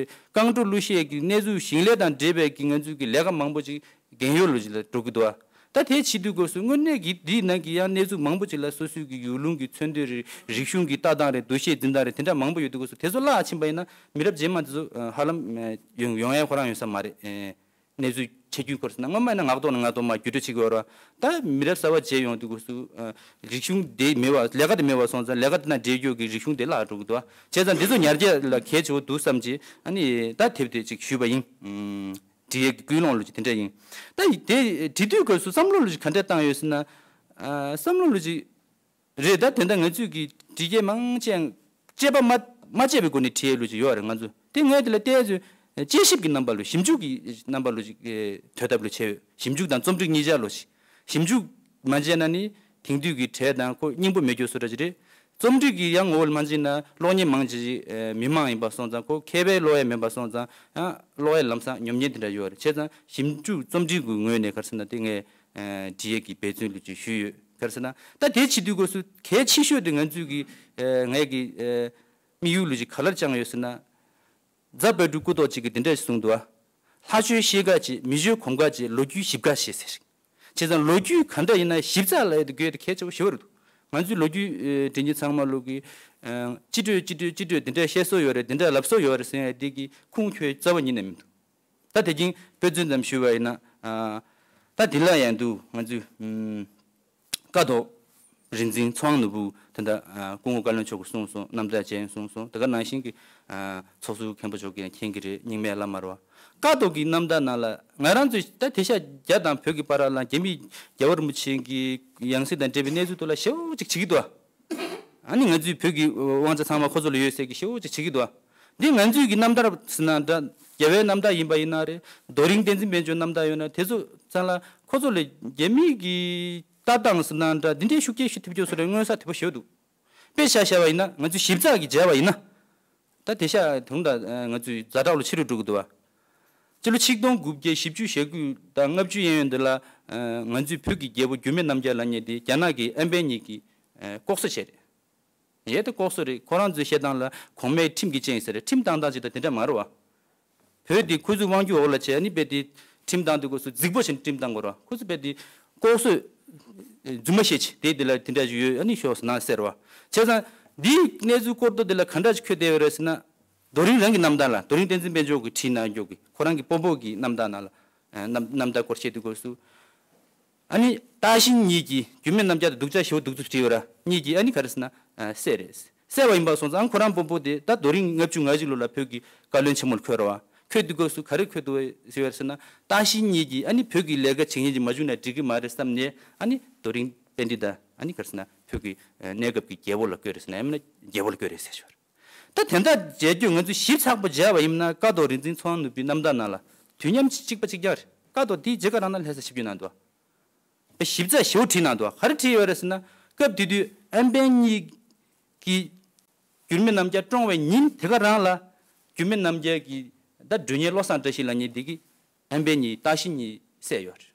རྐང་བྲོ་གླུ་གཞས་ཀྱི་གནས་ཚུལ་ཞིང་ལས་དང་འབྲེལ་བའི་གི་ང་ཚོའི་གི་ལས་ཀ་མང་པོ་ཅིག་རྒན་ཡོལ་ལོ་ཅིག་ལ་འགྲོ་གི་འདུག་ཨ། ད་དེ་བྱེད་དུས་སྐབས་སུ་དངོས་གནས་ཀྱི་དེའི་ནང་གི་ཡང་གནས་ཚུལ་མང་པོ་ཅིག་ལ་སོ་སོའི་གི་ཡུལ་ལུང་གི་མཚོན་དོན་རེད། རིག་གཞུང་གི་ལྟ་སྟངས་རེད། འདུ་ཤེས་འཛིན་སྟངས་རེད། དེ་འདྲ་མང་པོ་ཡོད་དུས་སྐབས་སུ་དེ་ཚོ་བརླག་ཕྱིན་པ་ཡིན་ན་མི་རབས་རྗེས་མ་དེ་ཚོ་ཧ་ལམ་ཡོང་ཡོང་ཡ་ཁོ་རང་ཡོང་ས་མ་རེད། གནས་ཚུལ་ཆ་རྒྱུས་སྐོར་ཟེར་ན་སྔོན་མ་ཡིན་ན་ངག་ཐོག་ནས་ངག་ཐོག་མར་བརྒྱུད་སྤྲོད་བྱེད་ཀྱི་ཡོད་རེད་བ། ད་མི་རབས་གསར་པ་བྱས་ཡོང་དུས་སྐབས་སུ་ཨ་རིག་གཞུང་དེ་མེད་པ་ལས་ཀ་དེ་མེད་པ་སོང་ཙང་ལས་ཀ་དེ་ན་འབྲེལ་རྒྱུ་གི་རིག་གཞུང་དེ་བརླག་འགྲོ་གི་འདུག་བ། བྱས་ཙང་འདི་ཚོ་ཉར་རྒྱས་ལ་གལ་ཆེ་བོ་འདུག་བསམ་གྱི་ཨ་ནི་ད་དེབ་དེ་ཅིག་ཞུས་པ་ཡིན། ཨུམ། འབྲི་ཡས་ཀྱི་ཀུན་སློང་ལོ་ཅིག་དེ་འདྲ་ཡིན། ད་དེ་འབྲི་དུས་སྐབས་སུ་བསམ་བློ་ལོ་ཅིག་ག་འདྲ་བཏང་ཡོད་ཟེར་ན། ཨ་བསམ་བློ་ལོ་ཅིག་རེད། ད་དེ་འདྲ་ང་ཚོས་ཀྱི་འབྲི་རྒྱས་མང་ཆེ་དཔྱད་པ་མ་མ་དཔྱད་པའི་སྒོ་ནས་བྲིས་ཡས་ལོ་ཅིག་ཡོད་རེད། ང་ཚོ་དེ་ངས་དེ་ལ་བལྟས་ཚོད་དཔྱད་ཞིབ་ཀྱི་རྣམ་པ་ལོ་ཞིབ་འཇུག་གི་རྣམ་པ་ལོ་ཅིག་ཨེ་གྲོས་ཐབས་ལོ་བྱས་ཡོད། ཞིབ་འཇུག་དང་རྩོམ་སྒྲིག་གཉིས་ཆ་ལོ་ཞིག་ཞིབ་འཇུག་མ་བྱས་ན་ནི་དེང་དུས་ཀྱི་གྲས་དང་ཁོ་སྙིང་པོ་མེད་རྒྱུ་བཟོ་འདྲ་ཅིག་རེད། རྩོམ་སྒྲིག་གི་ཡང་ངོ་བོ་ལ་མ་འཛིན་ན་གློག་བརྙན་མང་ཆེ་ཅིག་ཨེ་མི་མང་ཡིན་པ་སོང་ཙང་ཁོ་མཁས་པའི་ཀློག་ཡས་མིན་པ་སོང་ཙང་ཡང་ཀློག་ཡས་ལམ་སང་ཉོབ་ཉེན་དེ་འདྲ་ཡོད་རེད། བྱས་ཙང་ཞིབ་འཇུག་རྩོམ་སྒྲིག་གི་ངོས་ནས་ག་རེ་ཟེར་ན་དེ་ངས་ཨེ་འབྲི་ཡས་ཀྱི་འབད་བརྩོན་ལོ་ཅིག་ཞུས་ཡོད། ག་རེ་ཟེར་ན་ད་དེ་བྱེད་དུས་སྐབས་སུ་གལ་ཆེ་ཤོས་དེ་ང་ཚོས་ཀྱི་ཨེ་ངས་ཀྱི་ཨེ་དམིགས་ཡུལ་ལོ་ཅིག་ག་ལ་བཅངས་ཡོད་ཟེར་ན། རྫ་དཔལ་སྤྲུལ་སྐུ་ཐོག་གཅིག་གིས་འདི་འདྲ་ཞིག་གསུངས་འདུག་ཨ། ལྷ་ཆོས་ཤེལ་དཀར་བྱེད། མི་ཆོས་གོམ་ཁ་བྱེད། ལོ་རྒྱུས་ཞིབ་དཀར་བྱེད་ཟེར། བྱས་ཙང་ལོ་རྒྱུས་ག་འདྲ་ཡིན་ན་ཞིབ་ཚགས་ལ་ཡོད་དགོས་དེ་གལ་ཆེ་བོ་ཞེ་པོ་རེད་འདུག་ང་ཚོའི་ལོ་རྒྱུས་ཨེ་དྲན་གྱི་ཚང་མ་ལོ་གི་ཨེ་སྤྱི་འགྲོས་སྤྱི་འགྲོས་སྤྱི་འགྲོས་འདི་འདྲ་བཤད་སྲོལ་ཡོད་རེད། འདི་འདྲ་ལབ་སྲོལ་ཡོད་རེད་ཟེར་ཡ་འདི་གི་ཁུངས་འཁྱོལ་རྩ་བ་ཉིད་ནས་མི་འདུག་ད་དེ་རིང་དཔེ་མཚོན་ཙམ་ཞུས་པ་ཡིན་ན། ཨ་ད་འདི་ལ་ཡང་འདུག་ང་ཚོས་ཨུམ། ཀཿཐོག་རིག་འཛིན་ཚེ་དབང་ནོར་བུ་ད་ལྟ་ཨ་སྐུ་ངོ་བཀའ་བློན་མཆོག་གིས་གསུངས་སོང་། རྣམ་ཐར་ཅན་གསུངས་སོང་། དེ་ག་ནང་བཞིན་གྱི་ཨ་ཚོགས་ཟུར་མཁན་པོ་མཆོག་གིས་ཡང་མཁྱེན་གྱི་རེད། རྙིང་མའི་བླ་མ་རེད་བ། ཀཿཐོག་གི་རྣམ་ཐར་ནང་ལ་ང་རང་ཚོས་ད་དེང་སང་རྒྱ་དང་བོད་ཀྱི་བར་ལ་རྒྱ་མིས་རྒྱལ་བ་རིན་པོ་ཆེ་གི་ཡང་སྲིད་དང་འབྲེལ་བའི་གནས་ཚུལ་ཐོག་ལ་ཞེ་པོ་ཅིག་བྱེད་ཀྱི་འདུག་ཨ། ཨ་ནི་ང་ཚོའི་བོད་ཀྱི་དབང་ཆ་ཚང་མ་ཁོ་ཚོ་ལ་ཡོད་ཟེར་གྱི་ཞེ་པོ་ཅིག་བྱེད་ཀྱི་འདུག་ཨ། འདི་ང་ཚོའི་གི་རྣམ་ཐར་ཟེར་ན་འདྲ། རྒྱལ་བའི་རྣམ་ཐར་ཡིན་པ་ཡིན་ན་རེད། རྡོ་རིང་བསྟན་འཛིན་དཔལ་འབྱོར་རྣམ་ཐར་ཡོད་ན་དེ་ཚོ་ཚང་ལ་ཁོ་ཚོ་ལས་རྒྱ་མིའི་གི་ལྟ་སྟངས་ཟེར་ན་འདྲ་འདི་འདྲའི་ཤུགས་རྐྱེན་ཞིག་ཐེབས་ཀྱི་ཡོད་ས་རེད། མངོན་གསལ་དོད་པོ་ཞེ་པོ་འདུག་དཔེ་ཆ་བཞག་པ་ཡིན་ན་ང་ཚོས་ཞིབ་ཚགས་ཀྱིས་མཇལ་བ་ཡིན་ན། ད་དེང་སང་དུང་ད་ང་ཚོའི་ཛ་དྲག་ལོ་ཆེ་རུ་འགྲོ་གི་འདུག་བ། སྤྱི་ལོ་ཆིག་སྟོང་དགུ་བརྒྱ་བཞི་བཅུ་ཞེ་དགུ་དང་ལྔ་བཅུ་གཡས་གཡོན་འདི་ལ་ང་ཚོའི་བོད་ཀྱི་རྒྱལ་པོ་འགྱུར་མེད་རྣམ་རྒྱལ་ལབ་མཁན་དེ་རྒྱ་ནག་གི་ཨན་པན་གཉིས་ཀྱིས་ལྐོག་གསོད་བྱས་རེད། ཡས་དེ་ལྐོག་གསོད་རེད། ཁོ་རང་ཚོའི་བཤད་སྟངས་ལ་གོང་མའི་ཁྲིམས་ཀྱི་སྤྱན་ཟེར་རེད། ཁྲིམས་བཏང་སྟངས་ཅིག་དང་དེ་འདྲ་མ་རེད་བ། བོད་འདི་ཁོ་ཚོའི་དབང་སྒྱུར་འོག་ལ་བྱས་ནི་དཔེ་དེ་ཁྲིམས་བཏང་དུས་སྐབས་སུ་རྫིག་པོ་བྱས་ནས་ཁྲིམས་བཏང་དགོས་རེད་བ། ཁོ་ཚོ་དཔེ་དེ་ལྐོག་གསོད་རྫུན་མ་བཤད་ཅིག་དེ་དེ་ལ་དེ་འདྲ་ཞིག་ཡོད་ཨ་ནི་ཤོག་ཟེར་ན་ཟེར་བ། བྱས་ཙང་འདིའི་གནས་ཚུལ་སྐོར་དུ་དེ་ལ་ག་འདྲ་ཞིག་འཁོད་བསྡད་ཡོད་རེད་ཟེར་ན། རྡོ་རིང་རང་གི་རྣམ་ཐར་ལ་རྡོ་རིང་བསྟན་འཛིན་དཔལ་འབྱོར་གྱིས་བྲིས་གནང་རྒྱུ་གི་ཁོ་རང་གི་སྤོ་འབོ་གི་རྣམ་ཐར་ནང་ལ་རྣམ་རྣམ་ཐར་སྐོར་བཤད་དུས་སྐབས་སུ། ཨ་ནི་བརྟག་ཤིང་གཉིས་ཀྱིས་འགྱུར་མེད་རྣམ་རྒྱལ་དུ་སྡུག་ཅག་ཞེ་པོ་སྡུག་ཚུལ་བྲིས་ཡོད་ར། གཉིས་ཀྱིས་ཨ་ནི་ག་རེ་ཟེར་ན་བསད་རེད། བསད་པ་ཡིན་པ་སོང་ཙང་ཁོ་རང་སྤོ་འབོ་དེ་ད་རྡོ་རིང་ལྔ་བཅུ་ང་གཅིག་ལོ་ལ་བོད་ཀྱི་བཀའ་བློན་ཆེན་མོ་ལ་འཁོད་ར་བ། འཁོད་དུས་སྐབས་སུ་ག་རེ་འཁོད་འདུག་ཟེར་བ་ཟེར་ན་བརྟག་ཤིང་གཉིས་ཀྱིས་ཨ་ནི་བོད་ཀྱི་ལས་ཀ་བྱེད་མཁན་ཅིག་མ་བྱུང་ན་འགྲིག་གི་མ་རེད་བསམ་ནས་ཨ་ནི་རྡོ་རིང་པཎྜི་ཏ་ཨ་ནི་ག་རེ་ཟེར་ན་བོད་ཀྱི་གནས་སྐབས་ཀྱི་རྒྱལ་པོ་ལ་བསྐོས་རེད་ཟེར་ན་ཡང་མིན་ན་རྒྱལ་པོ་ལ་བསྐོས་རེད་ཟེར་ཞོར། ད་དེ་འདྲ་མཇལ་རྒྱུ་ང་ཚོས་ཞིབ་ཚགས་པོ་མཇལ་བ་ཡིན་ན་ཀཿཐོག་རིག་འཛིན་ཚེ་དབང་ནོར་བུའི་རྣམ་ཐར་ནང་ལ་དུས་མཉམ་གཅིག་པ་གཅིག་རྐྱང་རེད། ཀཿཐོག་དེའི་རྗེས་ཀ་རང་ན་ལྷ་ས་ཞིབ་འཇུག་གནང་འདུག་བ། ཞིབ་ཚགས་ཞེ་པོ་བྲིས་གནང་འདུག་བ། ག་རེ་བྲིས་ཡོད་རེད་ཟེར་ན་སྐབས་དེ་དུས་ཨན་པན་གཉིས་ཀྱིས་འགྱུར་མེད་རྣམ་རྒྱལ་བཀྲོངས་པའི་ཉིན་དེ་ག་རང་ལ་འགྱུར་མེད་རྣམ་རྒྱལ་གྱི་ད་མགྲོན་གཉེར་བློ་བཟང་བཀྲ་ཤིས་ལབ་མཁན་དེ་གིས་ཨན་པན་གཉིས་བརྟག་ཤིང་གཉིས་བསད་ཡོད་རེད།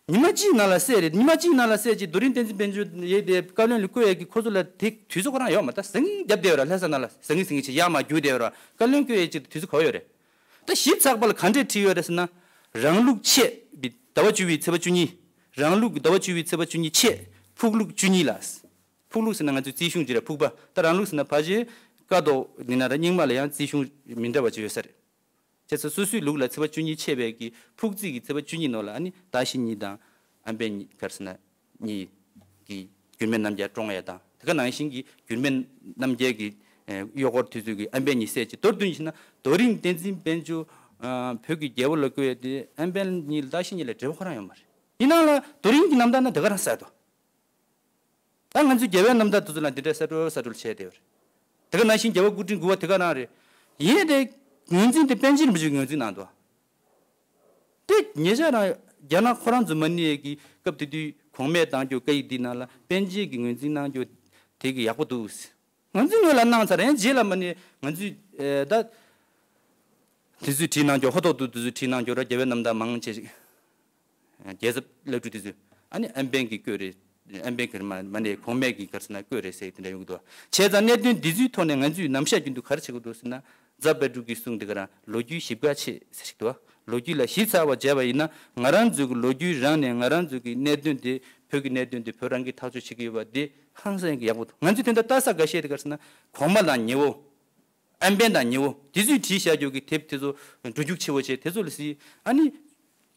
ཉི་མ་གཅིག་ནང་ལ་བསད་རེད། ཉི་མ་གཅིག་ནང་ལ་བསད་ཅིག་རྡོ་རིང་བསྟན་འཛིན་དཔལ་འབྱོར་ཡས་དེ་བཀའ་བློན་ལ་བསྐོས་ཡས་ཀྱི་ཁོ་ཚོ་ལ་དེ་དུས་ཚོད་ཁོ་རང་ཡོད་མ་རེད། ད་ཟང་ངེ་རྒྱབ་བསྡད་ཡོད་ར། ལྷ་ས་ནང་ལ་ཟང་ངེ་ཟིང་ངེ་ཅིག་ཡར་མར་རྒྱུག་བསྡད་ཡོད་ར། བཀའ་བློན་བསྐོས་ཡས་ཅིག་དུས་ཚོད་ག་པར་ཡོད་རེད། ད་ཞིབ་ཚགས་པ་ལ་ག་འདྲས་བྲིས་ཡོད་རེད་ཟེར་ན། རང་ལུགས་ཆད་པའི་ཟླ་བ་བཅུ་པའི་ཚེས་པ་བཅུ་གཉིས། རང་ལུགས་ཀྱི་ཟླ་བ་བཅུ་པའི་ཚེས་པ་བཅུ་གཉིས་ཆད། ཕུགས་ལུགས་བཅུ་གཉིས་ལ། ཕུགས་ལུགས་ཟེར་ན་ང་ཚོའི་རྩིས་གཞུང་ཅིག་རེད། ཕུག་པ། ད་རང་ལུགས་ཟེར་ན་ཕལ་ཆེར་ཀཿཐོག་ཡིན་ན་ར་རྙིང་མ་ལ་ཡང་རྩིས་གཞུང་མི་འདྲ་བ་ཅིག་ཡོད་ས་རེད། བྱས་ཙང་སོ་སོའི་ལུགས་ལ་ཚེས་པ་བཅུ་གཉིས་ཆད་པའི་གི་ཕུག་རྩིས་ཀྱི་ཚེས་པ་བཅུ་གཉིས་ནང་ལ་ཨ་ནི་བརྟག་ཤིང་གཉིས་དང་ཨན་པན་གཉིས་ག་རེ་ཟེར་ན་གཉིས་ཀྱི་འགྱུར་མེད་རྣམ་རྒྱལ་བཀྲོངས་ཡ་དང་དེ་ག་ནང་བཞིན་གྱི་འགྱུར་མེད་རྣམ་རྒྱལ་གྱི་ཨེ་གཡོག་འཁོར་དེ་ཚོ་གི་ཨན་པན་གཉིས་བསད་ཅིག་མདོར་བསྡུས་ན་རྡོ་རིང་བསྟན་འཛིན་དཔལ་འབྱོར་ཨ་བོད་ཀྱི་རྒྱལ་པོ་ལ་བསྐོས་ཡ་དེ་ཨན་པན་གཉིས་ལ་བརྟག་ཤིང་གཉིས་ལ་འབྲེལ་བ་ཁོ་རང་ཡོད་མ་རེད། ཡིན་ནའང་ལ་རྡོ་རིང་གི་རྣམ་ཐར་ན་དེ་ག་རང་བསད་འདུག་ད་ང་ཚོའི་རྒྱལ་བའི་རྣམ་ཐར་དེ་ཚོ་ལ་འདི་འདྲའི་གསལ་སྒྲོན་གསལ་སྒྲོན་བྱས་བསྡད་ཡོད་རེད། དེ་ག་ནང་བཞིན་རྒྱལ་བ་སྐུ་ཕྲེང་དགུ་པ་དེ་ག་རང་རེད། ཡིན་ཏེ་ངོས་འཛིན་དེ་པཎ་ཆེན་རིན་པོ་ཆེས་ངོས་འཛིན་གནང་འདུག་དེ་ཉེ་ཆར་རང་རྒྱ་ནག་ཁོ་རང་ཚོ་མ་ཎི་ཡས་ཀྱི་སྐབས་དེ་དུས་གོང་མས་བཏང་རྒྱུ་བཀའ་ཡིག་འདི་ནང་ལ་པཎ་ཆེན་གྱིས་ངོས་འཛིན་གནང་རྒྱུ་དེ་གི་ཡག་པོ་འདུག་ང་ཚོའི་སྔོན་ལ་གནང་ཚར། ཡང་རྗེས་ལ་མ་ཎི་ང་ཚོས་ཨེ་ད་དེ་ཚོས་བྲིས་གནང་རྒྱུ་ཧོ་ཐོག་ཏུ་དེ་ཚོས་བྲིས་གནང་རྒྱུ་ར་རྒྱལ་བའི་རྣམ་ཐར་མང་ཆེ་ཞིག་རྒྱལ་ཚབ་བླ་སྤྲུལ་དེ་ཚོས་ཨ་ནི་ཨན་པན་གྱི་བཀོད་རེད། ཨན་པན་གྱི་མ་མ་ནས་གོང་མས་ཀྱི་ག་རེ་ཟེར་ན་བཀོད་རེད་ཟེར་དེ་འདྲ་ཡོང་གི་འདུག་བྱས་ཙང་གནད་དོན་འདི་ཚོའི་ཐོག་ནས་ང་ཚོས་ནམ་ཞག་རྒྱུན་དུ་ག་རེ་བྱེད་དགོས་འདུག་ཟེར་ན། རྫ་དཔལ་སྤྲུལ་གྱིས་གསུངས་འདི་ག་རང་ལོ་རྒྱུས་ཞིབ་ཁ་ཆེ་ཟེར་ཞིག་འདུག་ལོ་རྒྱུས་ལ་ཞིབ་ཚགས་པ་བྱས་པ་ཡིན་ན་ང་རང་ཚོའི་གི་ལོ་རྒྱུས་རང་ནས་ང་རང་ཚོའི་གི་གནད་དོན་དེ་བོད་ཀྱི་གནད་དོན་དེ་བོད་རང་གིས་ཐག་གཅོད་བྱེད་ཀྱི་ཡོད་པ་དེ་ཧང་སང་གི་ཡག་པོ་འདུག་ང་ཚོས་དེ་འདྲ་ལྟ་ས་འགའ་ཤས་དེ་ག་རེ་ཟེར་ན་གོང་མ་དང་ཉེ་བོ། ཨན་པན་དང་ཉི་འོ་དེ་ཚོས་བྲིས་བཞག་རྒྱུ་གི་དེབ་དེ་ཚོ་འགྲོ་རྒྱུག་ཆེ་བོ་བྱས་དེ་ཚོ་ལ་གཟིགས། ཨ་ནི།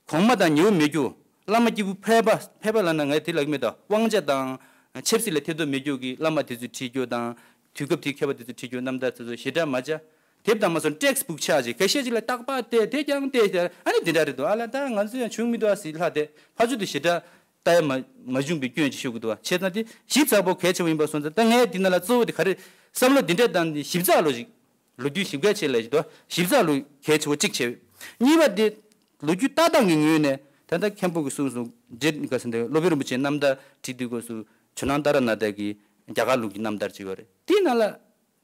གོང་མ་དང་ཉེ་བོ་མེད་རྒྱུ། བླ་མ་སྐྱེས་བུ་ཕལ་པ་ཕལ་པ་ལབ་ན་ངས་དེ་ལབ་ཀྱི་མེད་དོ། དབང་ཆ་དང་ཆབ་སྲིད་ལ་ཐེ་གཏོགས་མེད་རྒྱུ་གི་བླ་མ་དེ་ཚོས་བྲིས་རྒྱུ་དང་། དུས་སྐབས་དེའི་མཁས་པ་དེ་ཚོས་བྲིས་རྒྱུ་རྣམ་ཐར་དེ་ཚོ་ཞེ་དྲག་མ་བྱ། དེབ་དང་མ་སོང་ཊེགསི་བུག་ཆགས་ཅིག་ཁ་ཤས་ཅིག་ལ་རྟག་པར་བལྟས་དེ་ཀྱང་བལྟས་ཤག་ཨ་ནི་དེ་འདྲ་རེད་འདུག་ཨ་ལ་ད་ང་ཚོ་ཡང་བྱུང་མི་འདུག་ཨ་སི་ལྷག་དེ་ཕ་ཆུ་དེ་ཞེ་དྲག་ལྟ་ཡ་མ་མ་བྱུང་པའི་སྐྱོན་ཅིག་ཤོད་ཀྱི་འདུག་ཨ། བྱས་ཙང་དེ་ཞིབ་ཚགས་པོ་གལ་ཆེ་བོ་ཡིན་པ་སོང་ཙང་ད་ངས་འདི་ན་ལ་གཙོ་བོ་དེ་ག་རེ་བསམ་བློ་འདི་འདྲ་བཏང་སྟེ་ཞིབ་ཚགས་ལོ་ཞིག་ལོ་རྒྱུས་ཞིབ་གལ་ཆེ་ལ་ཞིག་ཏུ་ཞིབ་ཚགས་ལོ་གལ་ཆེ་བོ་གཅིག་བྱས། གཉིས་པ་དེ་ལོ་རྒྱུས་ལྟ་སྟངས་ཀྱི་ངོས་ནས་ད་ལྟ་མཁན་པོ་གིས་གསུངས་སོང་། རྗེ་ག་ཟེར་འདི་སློབ་དཔོན་རིན་པོ་ཆེའི་རྣམ་ཐར་བྲིས་དུས་སྐབས་སུ་ཇོ་ནང་ཏཱ་ར་ནཱ་ཐ་གི་རྒྱ་གར་ལུགས་ཀྱི་རྣམ་ཐར་ཅིག་ཡོད་རེད། དེའི་ནང་ལ་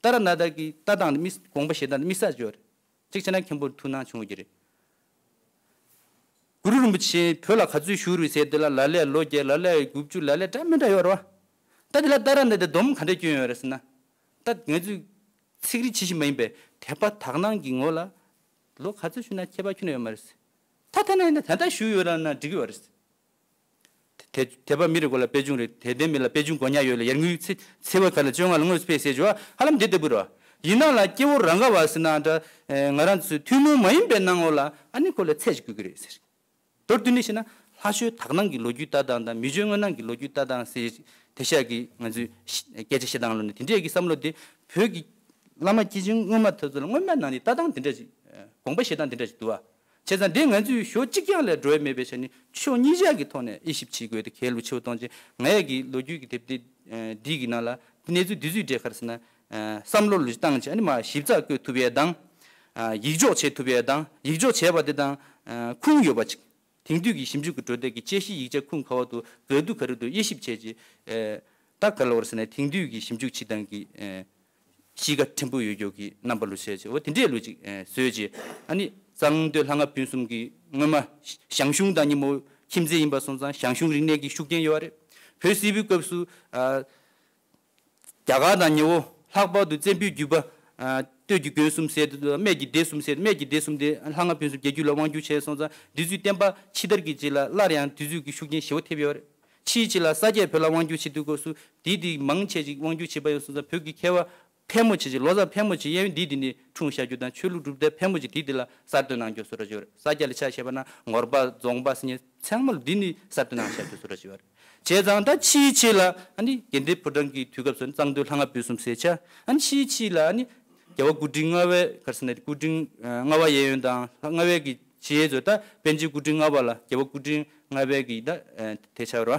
ཏཱ་ར་ནཱ་ཐ་གི་ལྟ་སྟངས་དེ་དམིགས་དགོངས་པ་བཞེས་སྟངས་དེ་དམིགས་བསལ་ཅིག་ཡོད་རེད། གཅིག་བྱས་ན་མཁན་པོར་ཐུགས་སྣང་བྱུང་བ་ཅིག་རེད། གུ་རུ་རིན་པོ་ཆེ་བོད་ལ་ག་ཚོད་བཞུགས་རེད་ཟེར་དེ་ལ་ལ་ལས་ལོ་བརྒྱད་ལ་ལས་དགུ་བཅུ་ལ་ལས་འདྲ་མི་འདྲ་ཡོད་རེད་བ། ད་དེ་ལ་ཏཱ་ར་ནཱ་ཐ་སྡོམ་ག་འདྲ་སྐྱོན་ཡོད་རེད་ཟེར་ན། ད་ང་ཚོས་ཚིག་རིས་ཇི་བཞིན་མ་ཡིན་པའི་དད་པ་དག་སྣང་གི་ངོ་ལ་ལོ་ག་ཚོད་བཞུགས་ན་ཁྱད་པར་ཁྱོན་ནས་ཡོད་མ་རེད། ད་ཐ་ན་ཡིན་ན་ད་ལྟ་བཞུགས་ཡོད་ལབ་ན་འགྲིག་གི་ཡོད་རེད། དད་དད་པ་མི་རེ་ངོ་ལ་དཔེ་ཆུང་རེད། དད་ལྡན་མི་ལ་དཔེ་ཆུང་དགོས་ཉག་ཡོད་ལ་ཡར་ངོའི་ཚེ་ཚེ་བ་ག་ལ་བཅོ་ལྔ་ལ་དངོས་སུ་ཕེབས་ཟེར་བ་ཧ་ལམ་འདི་ལྟ་བུ་རེད་བ། ཡིན་ནའང་ལ་སྐྱེ་བོ་རང་ག་བ་ཟེར་ན་འདྲ་ང་རང་ཚོའི་ཐུན་མོང་མ་ཡིན་པའི་སྣང་ངོ་ལ་ཨ་ནི་ཁོ་ལ་ཚད་ཅིག་དགོས་ཀྱི་རེད་ཟེར། མདོར་བསྡུས་ནས་བཤད་ན་ལྷ་ཆོས་དག་སྣང་གི་ལོ་རྒྱུས་ལྟ་སྟངས་དང་མི་ཆོས་དངོས་སྣང་གི་ལོ་རྒྱུས་ལྟ་སྟངས་ཟེར་དེ་ཤག་གི་ང་ཚོས་སྐད་ཆ་བཤད་སྟངས་ལོ་ནི་དེ་འདྲས་ཀྱི་བསམ་བློ་དེ་བོད་ཀྱི་བླ་མ་སྐྱེས་ཆེན་སྔོན་མ་དེ་ཚོ་ལ་སྔོན་མ་ནང་ནས་ལྟ་སྟངས་དེ་འདྲ་ཅིག་དགོངས་པ་བཞེས་སྟངས་དེ་འདྲ་ཅིག་འདུག་བ། བྱས་ཙང་འདི་ང་ཚོས་ཕྱོགས་གཅིག་རྐྱང་ལ་འགྲོ་ཡ་མེད་པའི་ཆ་ནས་ཕྱོགས་གཉིས་ཆ་གི་ཐོག་ནས་དབྱེ་ཞིབ་བྱེད་དགོས་དེ་གལ་ལོ་ཆེ་བ་གཏོང་ཆེད་ང་ཡ་གི་ལོ་རྒྱུས་ཀྱི་དེབ་དེ་འདི་གི་ནང་ལ་གནས་ཚུལ་འདི་ཚོའི་གྲས་ག་རེ་ཟེར་ན། བསམ་བློ་ལུས་བཏང་བྱས་ཨ་ནི་མ་ཞིབ་ཚགས་བཀོད་ཐུབ་ཡས་དང་། ཡིག་འཇོག་བྱེད་ཐུབ་ཡས་དང་ཡིག་འཇོག་བྱས་པ་དེ་དང་། ཁུངས་ཡོད་པ་ཅིག་དེང་དུས་ཀྱི་ཞིབ་འཇུག་གི་འགྲོ་སྟངས་ཀྱི་དཔྱད་གཞིའི་ཡིག་ཆ་ཁུངས་ག་བ་དུ་ག་དུས་ག་རེ་དུ་དབྱེ་ཞིབ་བྱས་རྗེས། ད་ག་ལ་བར་ཟེར་ན་དེང་དུས་ཀྱི་ཞིབ་འཇུག་བྱེད་སྟངས་ཀྱི་གཤིས་ཀ་ཕྲན་བུ་ཡོད་རྒྱུ་གི་རྣམ་པ་ལུ་བྱས་རྗེས་འོ་དེ་འདྲས་ལུ་ཅིག་བཟོས་རྗེས་ཨ་ནི་གཙང་སྟོད་ལྷ་ལྔ་ཕུན་སུམ་གྱི་སྔོན་མ་ཞང་ཞུང་དང་ཉིན་མོ་ཁྱིམ་མཚེས་ཡིན་པ་སོང་ཙང་ཞང་ཞུང་རིག་གནས་ཀྱི་ཤུགས་རྐྱེན་ཡོད་རེད། བོད་སིལ་བུའི་སྐབས་སུ། རྒྱ་གར་དང་ཉེ་བོ་ལྷག་པར་དུ་བཙན་པོའི་རྒྱུད་པ། སྟོད་ཀྱི་མགོན་གསུམ་ཟེར་དུས་སྨད་ཀྱི་སྡེ་གསུམ་ཟེར་སྨད་ཀྱི་སྡེ་གསུམ་དེ་ལྷ་ལྔ་ཕུན་སུམ་རྒྱལ་རྒྱུད་ལ་དབང་བསྒྱུར་བྱས་སོང་ཙང་འདི་ཚོའི་བསྟན་པ་ཕྱི་དར་གྱི་རྗེས་ལ་སླར་ཡང་འདི་ཚོའི་གི་ཤུགས་རྐྱེན་ཞེ་བོ་ཐེབས་ཡོད་རེད། ཕྱིའི་རྗེས་ལ་ས་སྐྱས་བོད་ལ་དབང་བསྒྱུར་བྱེད་དུས་སྐབས་སུ་འདི་འདི་མང་ཆེ་ཅིག་དབང་བསྒྱུར་བྱེད་པ་ཡོད་སོང་ཙང་བོད་ཀྱི་མཁས་པ་ཕལ་མོ་ཆེ་ཅིག་ལོ་ཙཱ་ཕལ་མོ་ཆེ་གཡས་གཡོན་འདི་འདི་ནས་འཁྲུངས་བཞག་རྒྱུ་དང་ཆོས་ལུགས་གྲུབ་མཐའ་ཕལ་མོ་ཆེ་འདི་འདི་ལ་གསར་གཏོད་གནང་རྒྱུ་བཟོ་འདྲ་ཅིག་ཡོད་རེད། ས་སྐྱ་ལ་ཆ་བཞག་པ་ན་ངོར་པ་རྫོང་པ་ཟེར་མཁན་ཚང་མ་ལ་འདི་ནི་གསར་གཏོད་གནང་བཞག་རྒྱུ་བཟོ་འདྲ་ཅིག་ཡོད་རེད། བྱས་ཙང་ད་ཕྱིའི་ཆེད་ལ་ཨ་ནི་དགེ་ལྡན་ཕོ་བྲང་གི་དུས་སྐབས་སུ་གཙང་སྟོད་ལྷ་ལྔ་བོད་གསུམ་ཟེར་ཆ་ཨ་ནི་ཕྱིའི་ཆེད་ལ་ཨ་ནི་རྒྱལ་བ་སྐུ་ཕྲེང་ལྔ་པའི་ག་རེ་ཟེར་ན་སྐུ་ཕྲེང་ལྔ་པ་གཡས་གཡོན་དང་ལྔ་པའི་གི་བྱེས་ཚོ་ད་པཎ་ཆེན་སྐུ་ཕྲེང་ལྔ་པ་ལ་རྒྱལ་བ་སྐུ་ཕྲེང་ལྔ་པའི་གི་ད་དེ་ཆགས་རོ།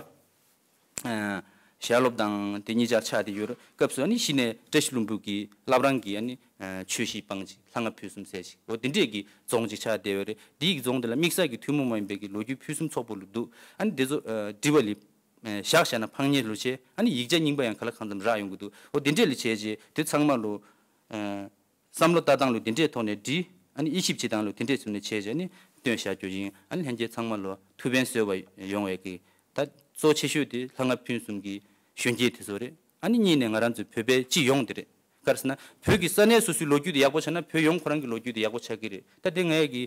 ཞལ་སློབ་དང་དེ་གཉིས་ཆར་ཆགས་ཏེ་ཡོད་རེད། སྐབས་སུ་ཨ་ནི་གཞི་ནས་བཀྲ་ཤིས་ལྷུན་པོ་གི་བླ་བྲང་གི་ཨ་ནི་ཆོས་གཞིས་སྤང་ཅིག་ལྷ་ལྔ་བོད་གསུམ་ཟེར་ཅིག་འོ་དེ་འདྲས་ཀྱི་རྫོང་ཅིག་ཆགས་བསྡད་ཡོད་རེད། འདིའི་རྫོང་དེ་ལ་དམིགས་བསལ་གྱི་ཐུན་མོང་མ་ཡིན་པའི་གི་ལོ་རྒྱུས་ཕུན་སུམ་ཚོགས་པོ་ལུ་འདུག་ཨ་ནི་དེ་ཚོ་འབྲི་བ་ལི་བཞག་བཞག་ན་ཕངས་ཉེས་ལུ་བྱས་ཨ་ནི་ཡིག་ཆ་རྙིང་པ་ཡང་ག་ལ་གང་འཚམ་རག་ཡོང་གི་འདུག་འོ་དེ་འདྲས་ལ་བྱས་རྗེས་དེ་ཚང་མ་ལུ། བསམ་བློ་ལྟ་སྟངས་ལུ་དེ་འདྲའི་ཐོག་ནས་འདྲི། ཨ་ནི་དབྱེ་ཞིབ་བྱེད་སྟངས་ལུ་དེ་འདྲའི་ཚུལ་ནས་བྱས་རྗེས་ཨ་ནི་སྟོན་བཞག་རྒྱུ་ཡིན། ཨ་ནི་ལྷན་རྒྱས་ཚང་མ་ལུ་ཐུགས་ཕན་གསོས་པ་ཡོང་བའི་གི་ད་གཙོ་ཆེ་ཤོས་དེ་ལྷ་ལྔ་ཕུན་སུམ་གྱི་གཞོན་སྐྱེས་དེ་ཚོ་རེད། ཨ་ནི་གཉིས་ནས་ང་རང་ཚོའི་བོད་པའི་སྤྱི་ཡོངས་དེ་རེད། ག་རེ་ཟེར་ན་བོད་ཀྱི་ས་གནས་སོ་སོའི་ལོ་རྒྱུས་དེ་ཡག་པོ་ཆགས་ན་བོད་ཡོངས་ཁོ་རང་གི་ལོ་རྒྱུས་དེ་ཡག་པོ་ཆགས་ཀྱི་རེད། ད་དེ་ངས་གི་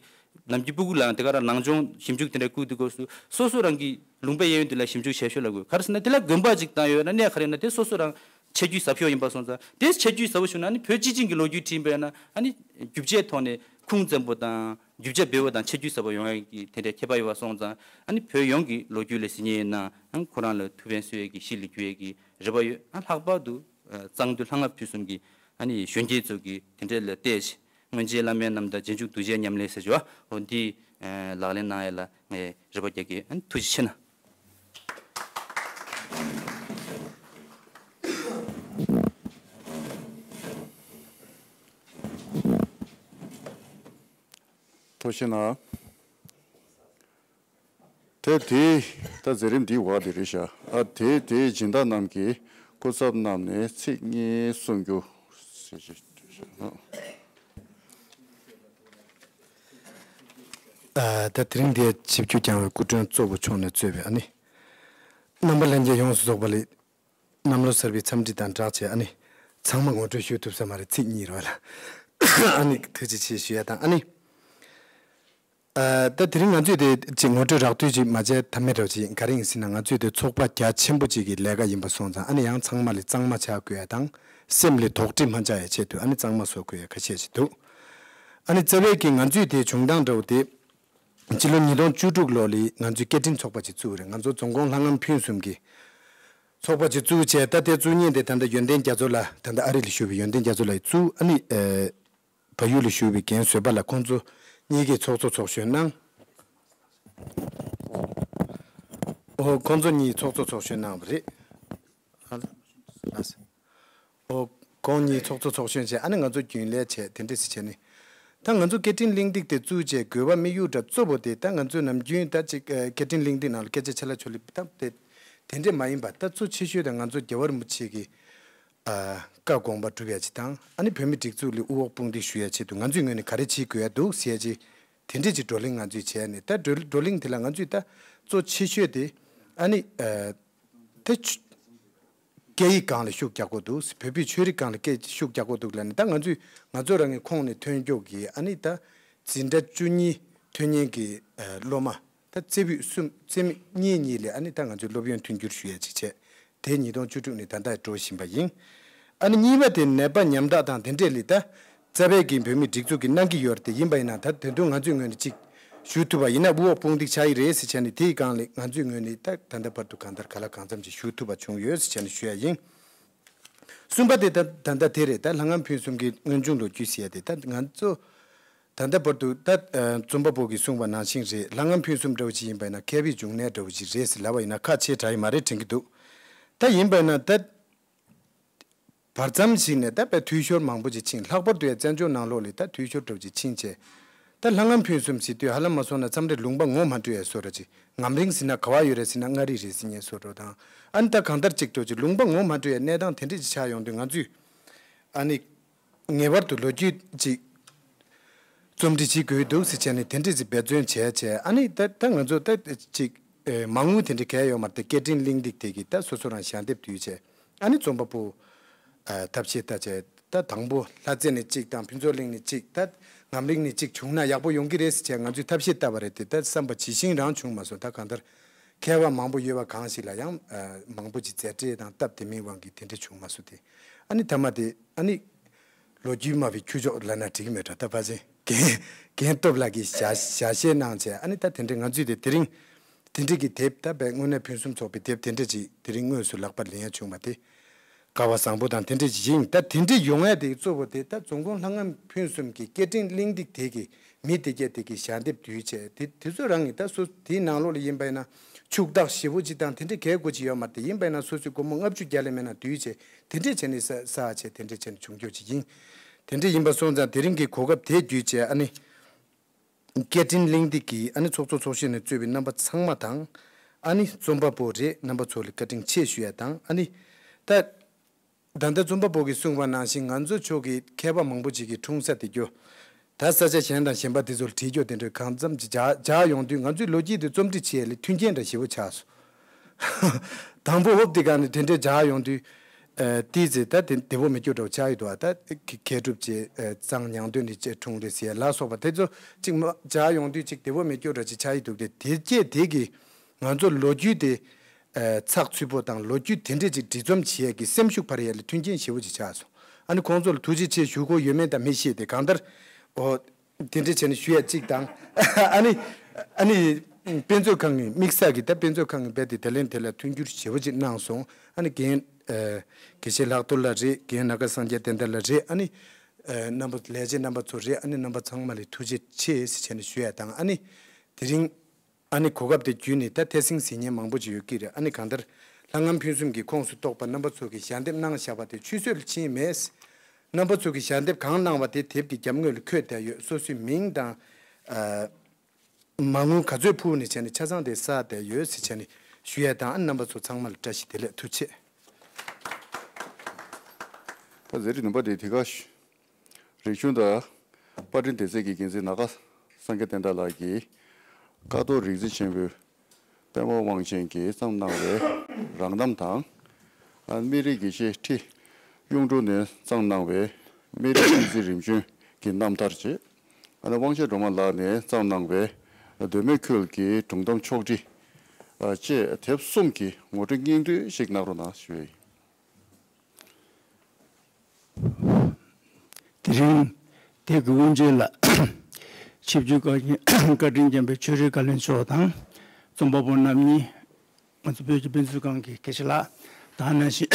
ནམ་རྒྱུན་སྤུ་གུ་ལའང་དེ་ག་རང་ནང་སྦྱོང་ཞིབ་འཇུག་དེ་འདྲ་བསྐུལ་དུས་སྐབས་སུ་སོ་སོ་རང་གི་ལུང་པའི་གཡས་གཡོན་དེ་ལ་ཞིབ་འཇུག་བྱས་ཤོག་ལབ་དགོས། ག་རེ་ཟེར་ན་དེ་ལ་དགོན་པ་ཅིག་བཏང་ཡོད་ན་གནས་ག་རེ་ཡོད་ན་དེ་སོ་སོ་རང་ཆ་རྒྱུས་ཟབ་ཤོས་ཡིན་པ་སོང་ཙང་དེ་ཆ་རྒྱུས་ཟབ་པོ་བྱུང་ན་ཨ་ནི་བོད་སྤྱི་བྱིངས་ཀྱི་ལོ་རྒྱུས་བྲིས་པ་ཡིན་ན་ཨ་ནི་རྒྱུ་ཆའི་ཐོག་ནས་ཁུངས་བཙན་པོ་དང་རྒྱུ་ཆ་འབེལ་བ་དང་ཆ་རྒྱུས་ཟབ་པོ་ཡོང་ཡ་གི་དེ་འདྲའི་ཁྱད་པར་ཡོད་པ་སོང་ཙང་ཨ་ནི་བོད་ཡོངས་ཀྱི་ལོ་རྒྱུས་ལ་གཟིགས་མཁན་ཡིན་ན་ཨ་ནི་ཁོ་རང་ལ་ཐུགས་ཕན་གསོས་ཡ་གི་གཞི་ལ་གྱུར་ཡ་གི་རེ་བ་ཡོད། ཨ་ལྷག་པར་དུ་གཙང་སྟོད་ལྷ་ལྔ་བོད་གསུམ་གྱི་ཨ་ནི་གཞོན་སྐྱེས་ཚོ་གི་དེ་འདྲ་ལ་བལྟས་ཤིང་། སྔོན་ཆད་བླ་མའི་རྣམ་ཐར་རྗེས་འཇུག་གདུལ་བྱའི་ཉམས་ལེན་ཟེར་བ་འོ་འདི་ལག་ལེན་གནང་ཡ་ལ་ངས་རེ་བ་རྒྱག་གི་ཨ་ནི་ཐུགས་རྗེ་ཆེ་གནང་། ཐུགས་རྗེ་གནང་། དེ་དེའི་ད་མཛད་རིམ་འདིའི་འོག་དེ་རེད་ཤག་ཨ་དེ་དེའི་སྦྱིན་བདག་རྣམས་ཀྱིས་སྐུ་ཚབ་རྣམས་ནས་ཚིག་གཉིས་གསུང་རྒྱུ། ཨ་ད་དེ་རིང་འདིར་ཆིབས་བསྒྱུར་བསྐྱངས་པའི་སྐུ་མགྲོན་གཙོ་བོ་མཆོག་ནས་གཙོས་པའི་ཨ་ནི། རྣམ་པ་ལྷན་རྒྱས་ཡོངས་སུ་རྫོགས་པ་ལས། གནམ་ལོ་གསར་པའི་འཚམས་འདྲི་དང་སྦྲགས་བྱས་ཨ་ནི། ཚང་མ་ངོ་སྤྲོད་ཞུ་ཐུབ་ས་མ་རེད། ཚིག་གཉིས་རེད་བ་ལ། ཨ་ནི་ཐུགས་རྗེ་ཆེ་ཞུ་ཡ་དང་ཨ་ནི། ཨ། ད་དེ་རིང་ང་ཚོས་དེ་ཅིག་ངོ་སྤྲོད་རགས་བསྡུས་ཅིག་མ་བྱས་ཐབས་མེད་འདྲ་བོ་ཅིག་ཡིན། ག་རེ་ཡིན་ཟེར་ན། ང་ཚོས་དེ་ཚོགས་པ་རྒྱ་ཆེན་པོ་ཅིག་གི་ལས་ཀ་ཡིན་པ་སོང་ཙང་། ཨ་ནི་ཡང་ཚང་མ་ལ་གཙང་མ་ཆགས་དགོས་ཡ་དང་། སེམས་ལ་དོགས་འདྲི་མ་འཇགས་ཡ་ཆེད་དུ། ཨ་ནི་གཙང་མ་བཟོ་དགོས་ཡ་ཁ་ཤས་ཅིག་འདུག་ཨ་ནི་རྩ་བའི་གི་ང་ཚོས་དེ་བྱུང་སྟངས་འདྲ་བོ་དེ། སྤྱི་ལོ་ཉིས་སྟོང་བཅུ་དྲུག་ལོ་ལ་ང་ཚོས་སྐད་འཕྲིན་ཚོགས་པ་ཅིག་བཙུགས་རེད། ང་ཚོ་རྫོང་ཁོངས་ལྷ་ངམ་ཕུན་སུམ་གྱི་ཚོགས་པ་ཅིག་བཙུགས་བྱས། ད་དེ་བཙུགས་མཁན་དེ་ད་ལྟ་ཡོན་ཏན་རྒྱ་མཚོ་ལགས། ད་ལྟ་ཨ་རི་ལ་བཞུགས་པའི་ཡོན་ཏན་རྒྱ་མཚོ་ལགས་ཀྱིས་བཙུགས། ཨ་ནི་ཨ། བལ་ཡུལ་ལ་བཞུགས་པའི་རྒན་བཟོད་པ་ལགས། ཁོང་ཚོ་གཉིས་ཀས་ཚོགས་གཙོ་ཚོགས་གཞོན་གནང་། ཨོ། ཁོང་ཚོ་གཉིས་ཚོགས་གཙོ་ཚོགས་གཞོན་གནང་བ་རེད། ཨོ། ཁོང་གཉིས་ཚོགས་གཙོ་ཚོགས་གཞོན་བྱས། ཨ་ནི་ང་ཚོ་རྒྱུན་ལས་བྱས། དེ་འདྲས་སེ་བྱས་ནས། ད་ང་ཚོ་སྐད་འཕྲིན་གླེང་སྟེགས་དེ་བཙུགས་བྱས། དགོས་པ་དམིགས་ཡུལ་འདྲ་གཙོ་བོ་དེ། ད་ང་ཚོས་ནམ་རྒྱུན་ད་ཅིག་ཨ། སྐད་འཕྲིན་གླེང་སྟེགས་ནང་ལ་སྐད་ཆ་ཆ་ལ་ཆོ་ལེ་ད་དེ་དེ་འདྲས་མ་ཡིན་པ། ད་གཙོ་ཆེ་ཤོས་དེ་ང་ཚོ་རྒྱལ་བ་རིན་པོ་ཆེ་གི་ཨ། བཀའ་དགོངས་པ་སྒྲུབ་ཡ་ཅིག་དང་། ཨ་ནི་བོད་མི་སྒྲིག་འཛུགས་ལ་དབུ་འོག་དཔུང་འདེགས་ཞུ་ཡ་ཆེད་དུ་ང་ཚོའི་ངོས་ནས་ག་རེ་བྱེད་དགོས་ཡ་འདུག་ཟེར་ཡ་ཅིག་དེ་འདྲས་ཅིག་བགྲོ་གླེང་ང་ཚོས་བྱས་ནས། ད་བགྲོ་བགྲོ་གླེང་དེ་ལ་ང་ཚོས་ད་གཙོ་ཆེ་ཤོས་དེ། ཨ་ནི་ཨ། ད་ཆ་སྐད་ཡིག་སྒང་ལ་ཤུགས་རྒྱག་དགོས་འདུག་བོད་པའི་ཆོས་རིག་སྒང་ལ་སྐད་ཤུགས་རྒྱག་དགོས་འདུག་ལབ་ནས། ད་ང་ཚོས་ང་ཚོ་རང་གི་ཁོངས་ནས་ཐོན་མཁན་གྱི། ཨ་ནི་ད་འཛིན་གྲྭ་བཅུ་གཉིས་ཐོན་མཁན་གྱི་ཨ། སློབ་མ། ད་རྩེ་ཕུད་གསུམ། རྩེ་མོ་གཉིས་གཉིས་ལ། ཨ་ནི་ད་ང་ཚོས་སློབ་ཡོན་མཐུན་འགྱུར་ཞུ་ཡ་ཅིག་བྱས། དེ་ཉིས་སྟོང་བཅུ་དྲུག་ནས་ད་ལྟ་འགྲོ་བཞིན་པ་ཡིན། ཨ་ནི་གཉིས་པ་དེ་ནད་པ་ཉམ་ཐག་དང་དེ་འདྲས་ལ་ད་རྩ་བའི་གི་བོད་མི་སྒྲིག་འཛུགས་ཀྱིས་གནང་གི་ཡོད་རེད་དེ། ཡིན་པ་ཡིན་ན་ད་དེ་དུས་ང་ཚོའི་ངོས་ནས་ཅིག་ཞུ་ཐུབ་པ་ཡིན་ན་དབུ་འོག་དཔུང་འདེགས་ཆགས་ཀྱི་རེད་ཟེར་བྱས་ནས། དེའི་སྒང་ལ་ང་ཚོའི་ངོས་ནས་ད་ད་ལྟ་བར་དུ་གང་ལྟར་ག་ལ་གང་འཚམ་ཅིག་ཞུ་ཐུབ་པ་བྱུང་ཡོད་ཟེར་བྱས་ནས་ཞུ་ཡ་ཡིན། གསུམ་པ་དེ་ད་ད་ལྟ་དེ་རེད། ད་ལྷ་ངམ་ཕུན་སུམ་གྱི་དངོས་བྱུང་ལོ་རྒྱུས་ཟེར་ཡ་དེ། ད་ང་ཚོ་ད་ལྟ་བར་དུ་ད་ཨ། རྩོམ་པ་པོ་གིས་གསུངས་པ་ནང་བཞིན་རེད། ལྷ་ངམ་ཕུན་སུམ་འདྲ་བོ་ཅིག་ཡིན་པ་ཡིན་ན་མཁས་པའི་འབྱུང་གནས་འདྲ་བོ་ཅིག་རེད་ཟེར་ལབ་པ་ཡིན་ན་ཁག་ཆེ་དྲགས་ཡོད་མ་རེད་དྲན་གྱི་འདུག་ད་ཡིན་པ་ཡིན་ན་ད་བར་མཚམས་ཤིག་ནས་ད་དཔེ་འཐུས་ཤོར་མང་པོ་ཅིག་ཕྱིན། ལྷག་པར་དུ་ཡང་བཙན་བྱོལ་ནང་ལོགས་ལ་ད་འཐུས་ཤོར་འདྲ་བོ་ཅིག་ཕྱིན་བྱས། ད་ལྷ་ངམ་ཕུན་སུམ་ཟེར་དུས་ཧ་ལམ་མ་སོང་ན་མཚམས་རེ་ལུང་པ་ངོ་མ་འཕྲོད་ཡ་བཟོ་འདྲ་ཅིག་ངམ་རིང་ཟེར་ན་ག་བ་ཡོད་རེད་ཟེར་ན་མངའ་རིས་རེད་ཟེར་མཁན་བཟོ་འདྲ་དང་། ཨ་ནི་ད་གང་ལྟར་ཅིག་འདྲ་བོ་ཅིག་ལུང་པ་ངོ་མ་འཕྲོད་ཡ་གནས་སྟངས་དེ་འདྲ་ཅིག་ཆགས་ཡོང་དུས། ང་ཚོས་ཨ་ནི་ངེས་པར་དུ་ལོ་རྒྱུས་ཅིག་རྩོམ་སྒྲིག་བྱེད་དགོས་འདུག་ཟེར་བྱས་ནས་དེ་འདྲ་ཅིག་འབད་བརྩོན་བྱས་བྱས། ཨ་ནི་ད་ད་ང་ཚོ་ད་ཅིག་ཨེ། མ་དངུལ་དེ་འདྲ་གང་ཡང་ཡོད་མ་རེད་དེ། སྐད་འཕྲིན་གླེང་སྟེགས་དེ་གིས་ད་སོ་སོ་རང་ཞལ་འདེབས་བསྡུས་བྱས། ཨ་ནི་རྩོམ་པ་པོ་ཨ། ཐབས་ཤེས་ལྟ་བྱས། ད་དང་པོ་ལྷ་རྩེ་ནས་གཅིག་དང་ཕུན་ཚོགས་གླིང་ནས་གཅིག་ད་ངམ་རིང་ནས་གཅིག་བྱུང་ན་ཡག་པོ་ཡོང་གི་རེད་ཟེར་བྱས་ང་ཚོས་ཐབས་ཤེས་བཏབ་པ་རེད་དེ། ད་བསམ་པ་ཇི་བཞིན་རང་བྱུང་མ་སོང་། ད་གང་ལྟར་མཁས་པ་མང་པོ་ཡོད་པ་གང་ཞིག་ལ་ཡང་ཨ། མང་པོ་ཅིག་མཛད་བྲེལ་དང་སྟབས་བདེ་མིན་དབང་གིས་དེ་འདྲ་བྱུང་མ་སོང་སྟེ། ཨ་ནི་མཐའ་མ་དེ་ཨ་ནི་ལོ་རྒྱུས་སྨྲ་བའི་ཁྱུ་མཆོག་ལབ་ན་འགྲིག་གི་མེད་འགྲོ། ད་ཕལ་ཆེར་རྒན་རྒན་སྟོབས་ལགས་ཀྱིས་ཞལ་ཞལ་བཞེས་གནང་བྱས། ཨ་ནི་ད་དེ་འདྲའི་ང་ཚོས་དེ་དེ་རིང་དེ་འདྲའི་གི་དེབ། ད་དཔེ་དངོས་གནས་ཕུན་སུམ་ཚོགས་པའི་དེབ་དེ་འདྲ་ཅིག་དེ་རིང་དངོས་སུ་ལག་པར་ལེན་ཡ་བྱུང་བ་དེ་སྐལ་བ་བཟང་པོ་དང་དེ་འདྲ་ཅིག་ཡིན། ད་དེ་འདྲ་ཡོང་ཡ་དེ་གཙོ་བོ་དེ་ད་རྫོང་ཁོངས་ལྷ་ངམ་ཕུན་སུམ་གྱི་སྐད་འཕྲིན་གླེང་སྟེགས་དེ་གི་མི་དེ་གས་དེ་གི་ཞལ་འདེབས་བསྡུས་བྱས། དེ་དེ་ཚོ་རང་གི་ད་སོ་དེའི་ནང་ལོགས་ལ་ཡིན་པ་ཡིན་ན་ཕྱུག་བདག་ཞེ་པོ་ཅིག་དང་དེ་འདྲ་གས་དགོས་ཀྱི་ཡོད་མ་རེད། ཡིན་པ་ཡིན་ན་སོ་སོའི་སྒོར་མོ་ལྔ་བཅུ་བརྒྱ་ལས་མེད་ན་བསྡུས་བྱས་དེ་འདྲ་བྱས་ནས་ས་ས་བྱས་དེ་འདྲ་བྱས་ནས་བྱུང་རྒྱུ་ཅིག་ཡིན། དེ་འདྲ་ཡིན་པ་སོང་ཙང་དེ་རིང་གི་གོ་སྐབས་དེ་བརྒྱུད་བྱས། ཨ་ནི་སྐད་འཕྲིན་གླེང་སྟེགས་ཀྱི་ཨ་ནི་ཚོགས་གཙོ་ཚོགས་གཞོན་ནས་གཙོས་པའི་རྣམ་པ་ཚང་མ་དང་། ཨ་ནི་རྩོམ་པ་པོ་རེད། རྣམ་པ་ཚོ་ལ་བཀའ་དྲིན་ཆེ་ཞུ་ཡ་དང་། ཨ་ནི་ད། ད་ལྟ་རྩོམ་པ་པོ་གིས་གསུངས་པ་ནང་བཞིན་ང་ཚོ་ཕྱོགས་ཀྱི་མཁས་པ་མང་པོ་ཅིག་གིས་འཁྲུངས་ས་དེ་རྒྱུ། ད་ས་ཆ་གཞན་དང་གཞན་པ་དེ་ཚོར་བྲིས་རྒྱུ་དེ་འདྲ་གང་འཚམ་ཅིག་འཇགས་འཇགས་ཡོང་དུས། ང་ཚོའི་ལོ་རྒྱུས་དེ་རྩོམ་སྒྲིག་བྱེད་ཡ་ལ་མཐུན་རྐྱེན་འདྲ་ཞེ་པོ་ཆགས་སོང་། དང་པོ་འོབ་དེ་ག་ནས་དེ་འདྲ་འཇགས་ཡོང་དུས། ཨ། ཏི་ཙི་ད་དེ་བདེ་པོ་མི་སྐྱོ་འདྲ་བོ་ཆགས་ཡོད་འདུག་ཨ། ད་མཁས་གྲུབ་ཅེས། ཨ། གཙང་ཉང་སྟོད་ནས་ཅེས་འཁྲུངས་རེད་ཟེར་ཡ་ལ་སོགས་པ་དེ་ཚོ་ཅིག་མ་འཇགས་ཡོང་དུས་ཅིག་བདེ་པོ་མི་སྐྱོ་འདྲ་ཅིག་ཆགས་ཡོད་འདུག་དེ་དེ་སྐྱེས་དེ་གི་ང་ཚོ་ལོ་རྒྱུས་དེ། ཨ། ཚགས་ཚུད་པོ་དང་ལོ་རྒྱུས་དེ་འདྲས་ཅིག་འབྲི་རྩོམ་བྱེད་ཡས་ཀྱི་སེམས་ཤུགས་འཕར་ཡས་ལ་མཐུན་རྐྱེན་ཞེ་པོ་ཅིག་ཆགས་སོང་། ཨ་ནི་ཁོང་ཚོ་ལ་ཐུགས་རྗེ་ཆེ་ཞུ་དགོས་ཡོད་མེད་ད་མི་ཤེས་ཏེ། གང་ལྟར་འོ་དེ་འདྲས་བྱས་ནས་ཞུ་ཡས་གཅིག་དང་། ཨ་ནི་ཨ་ནི་དཔེ་མཛོད་ཁང་གི་དམིགས་བསལ་གྱི་ད་དཔེ་མཛོད་ཁང་གི་རྦད་དེ་དེ་ལན་དེ་ལ་མཐུན་འགྱུར་ཞེ་པོ་ཅིག་གནང་སོང་། ཨ་ནི་རྒན་ཨ་དགེ་བཤེས་ལྷག་རྡོར་ལགས་རེད། རྒན་ནཱ་ག་སངས་རྒྱས་བསྟན་དར་ལགས་རེད། ཨ་ནི་ཨ་རྣམ་པ་ལས་བྱེད་རྣམ་པ་ཚོ་རེད། ཨ་ནི་རྣམ་པ་ཚང་མ་ལ་ཐུགས་རྗེ་ཆེ་ཟེར་བྱས་ནས་ཞུ་ཡས་དང་། ཨ་ནི་དེ་རིང་ཨ་ནི་གོ་སྐབས་དེ་བརྒྱུད་ནས་ད་ཐད་སྲིང་ཟེར་མཁན་མང་པོ་ཅིག་ཡོད་ཀྱི་རེད། ཨ་ནི་གང་ལྟར་ལྷ་ངམ་ཕུན་སུམ་གྱི་ཁོངས་སུ་གཏོགས་པ་རྣམ་པ་ཚོ་གིས་ཞལ་འདེབས་གནང་བཞག་པ་དེ་ཆུད་ཟོས་ལ་ཕྱིན་མེད། རྣམ་པ་ཚོ་གིས་ཞལ་འདེབས་གང་གནང་བ་དེ་དེབ་ཀྱི་རྒྱབ་ངོས་ལ་འཁོད་བསྡད་ཡོད། སོ་སོའི་མིང་དང་ཨ་མ་དངུལ་ག་ཚོད་ཕུལ་ནས་བྱས་ནས་ཆ་ཚང་དེ་བསགས་བསྡད་ཡོད་ཟེར་བྱས་ནས་ཞུ་ཡས་དང་། ཨ་ནི་རྣམ་པ་ཚོ་ཚང་མ་ལ་བཀྲ་ཤིས་བདེ་ལེགས། ཐུགས་རྗེ་ཆེ། ད་ཟེར་རིགས་ནུས་པ་དེ་དེ་ག་ཤོད། རིག་གཞུང་དང་པར་སྐྲུན་སྡེ་ཚན་གྱི་འགན་འཛིན་ནཱ་ག་སངས་རྒྱས་བསྟན་དར་ལགས་ཀྱིས་ཀཿཐོག་རིག་འཛིན་ཆེན་པོའི་པདྨ་དབང་ཆེན་གྱིས་བརྩམས་གནང་བའི་རང་རྣམ་དང་། ཨ་སྨན་རིའི་དགེ་བཤེས་ཁྲི་གཡུང་དྲུང་ནས་བརྩམས་གནང་བའི་སྨན་རིའི་བསྟན་འཛིན་རིམ་བྱོན་གྱི་རྣམ་ཐར་བཅས། ཨ་ནི་དབང་ཆེན་སྒྲོལ་མ་ལགས་ནས་བརྩམས་གནང་བའི་ མདོ་སྨད་ཁུལ་གྱི་སྒྲུང་གཏམ་ཕྱོགས་སྒྲིག་བཅས་དེབ་གསུམ་གྱི་ངོ་སྤྲོད་སྙིང་བསྡུས་ཤིག་གནང་རོགས་གནང་ཞུ་ཡ་ཡིན། དེ་རིང་དེབ་ཀྱི་དབུ་འབྱེད་ལ་ཆིབས་བསྒྱུར་བཀའ་དྲིན་ཅན་པའི་ཆོས་རིག་བཀའ་བློན་མཆོག་དང་རྩོམ་པ་པོ་རྣམ་གཉིས། ང་ཚོ་བོད་ཀྱི་དཔེ་མཛོད་ཁང་གི་དགེ་བཤེས་ལགས་དང་ནང་བཞིན་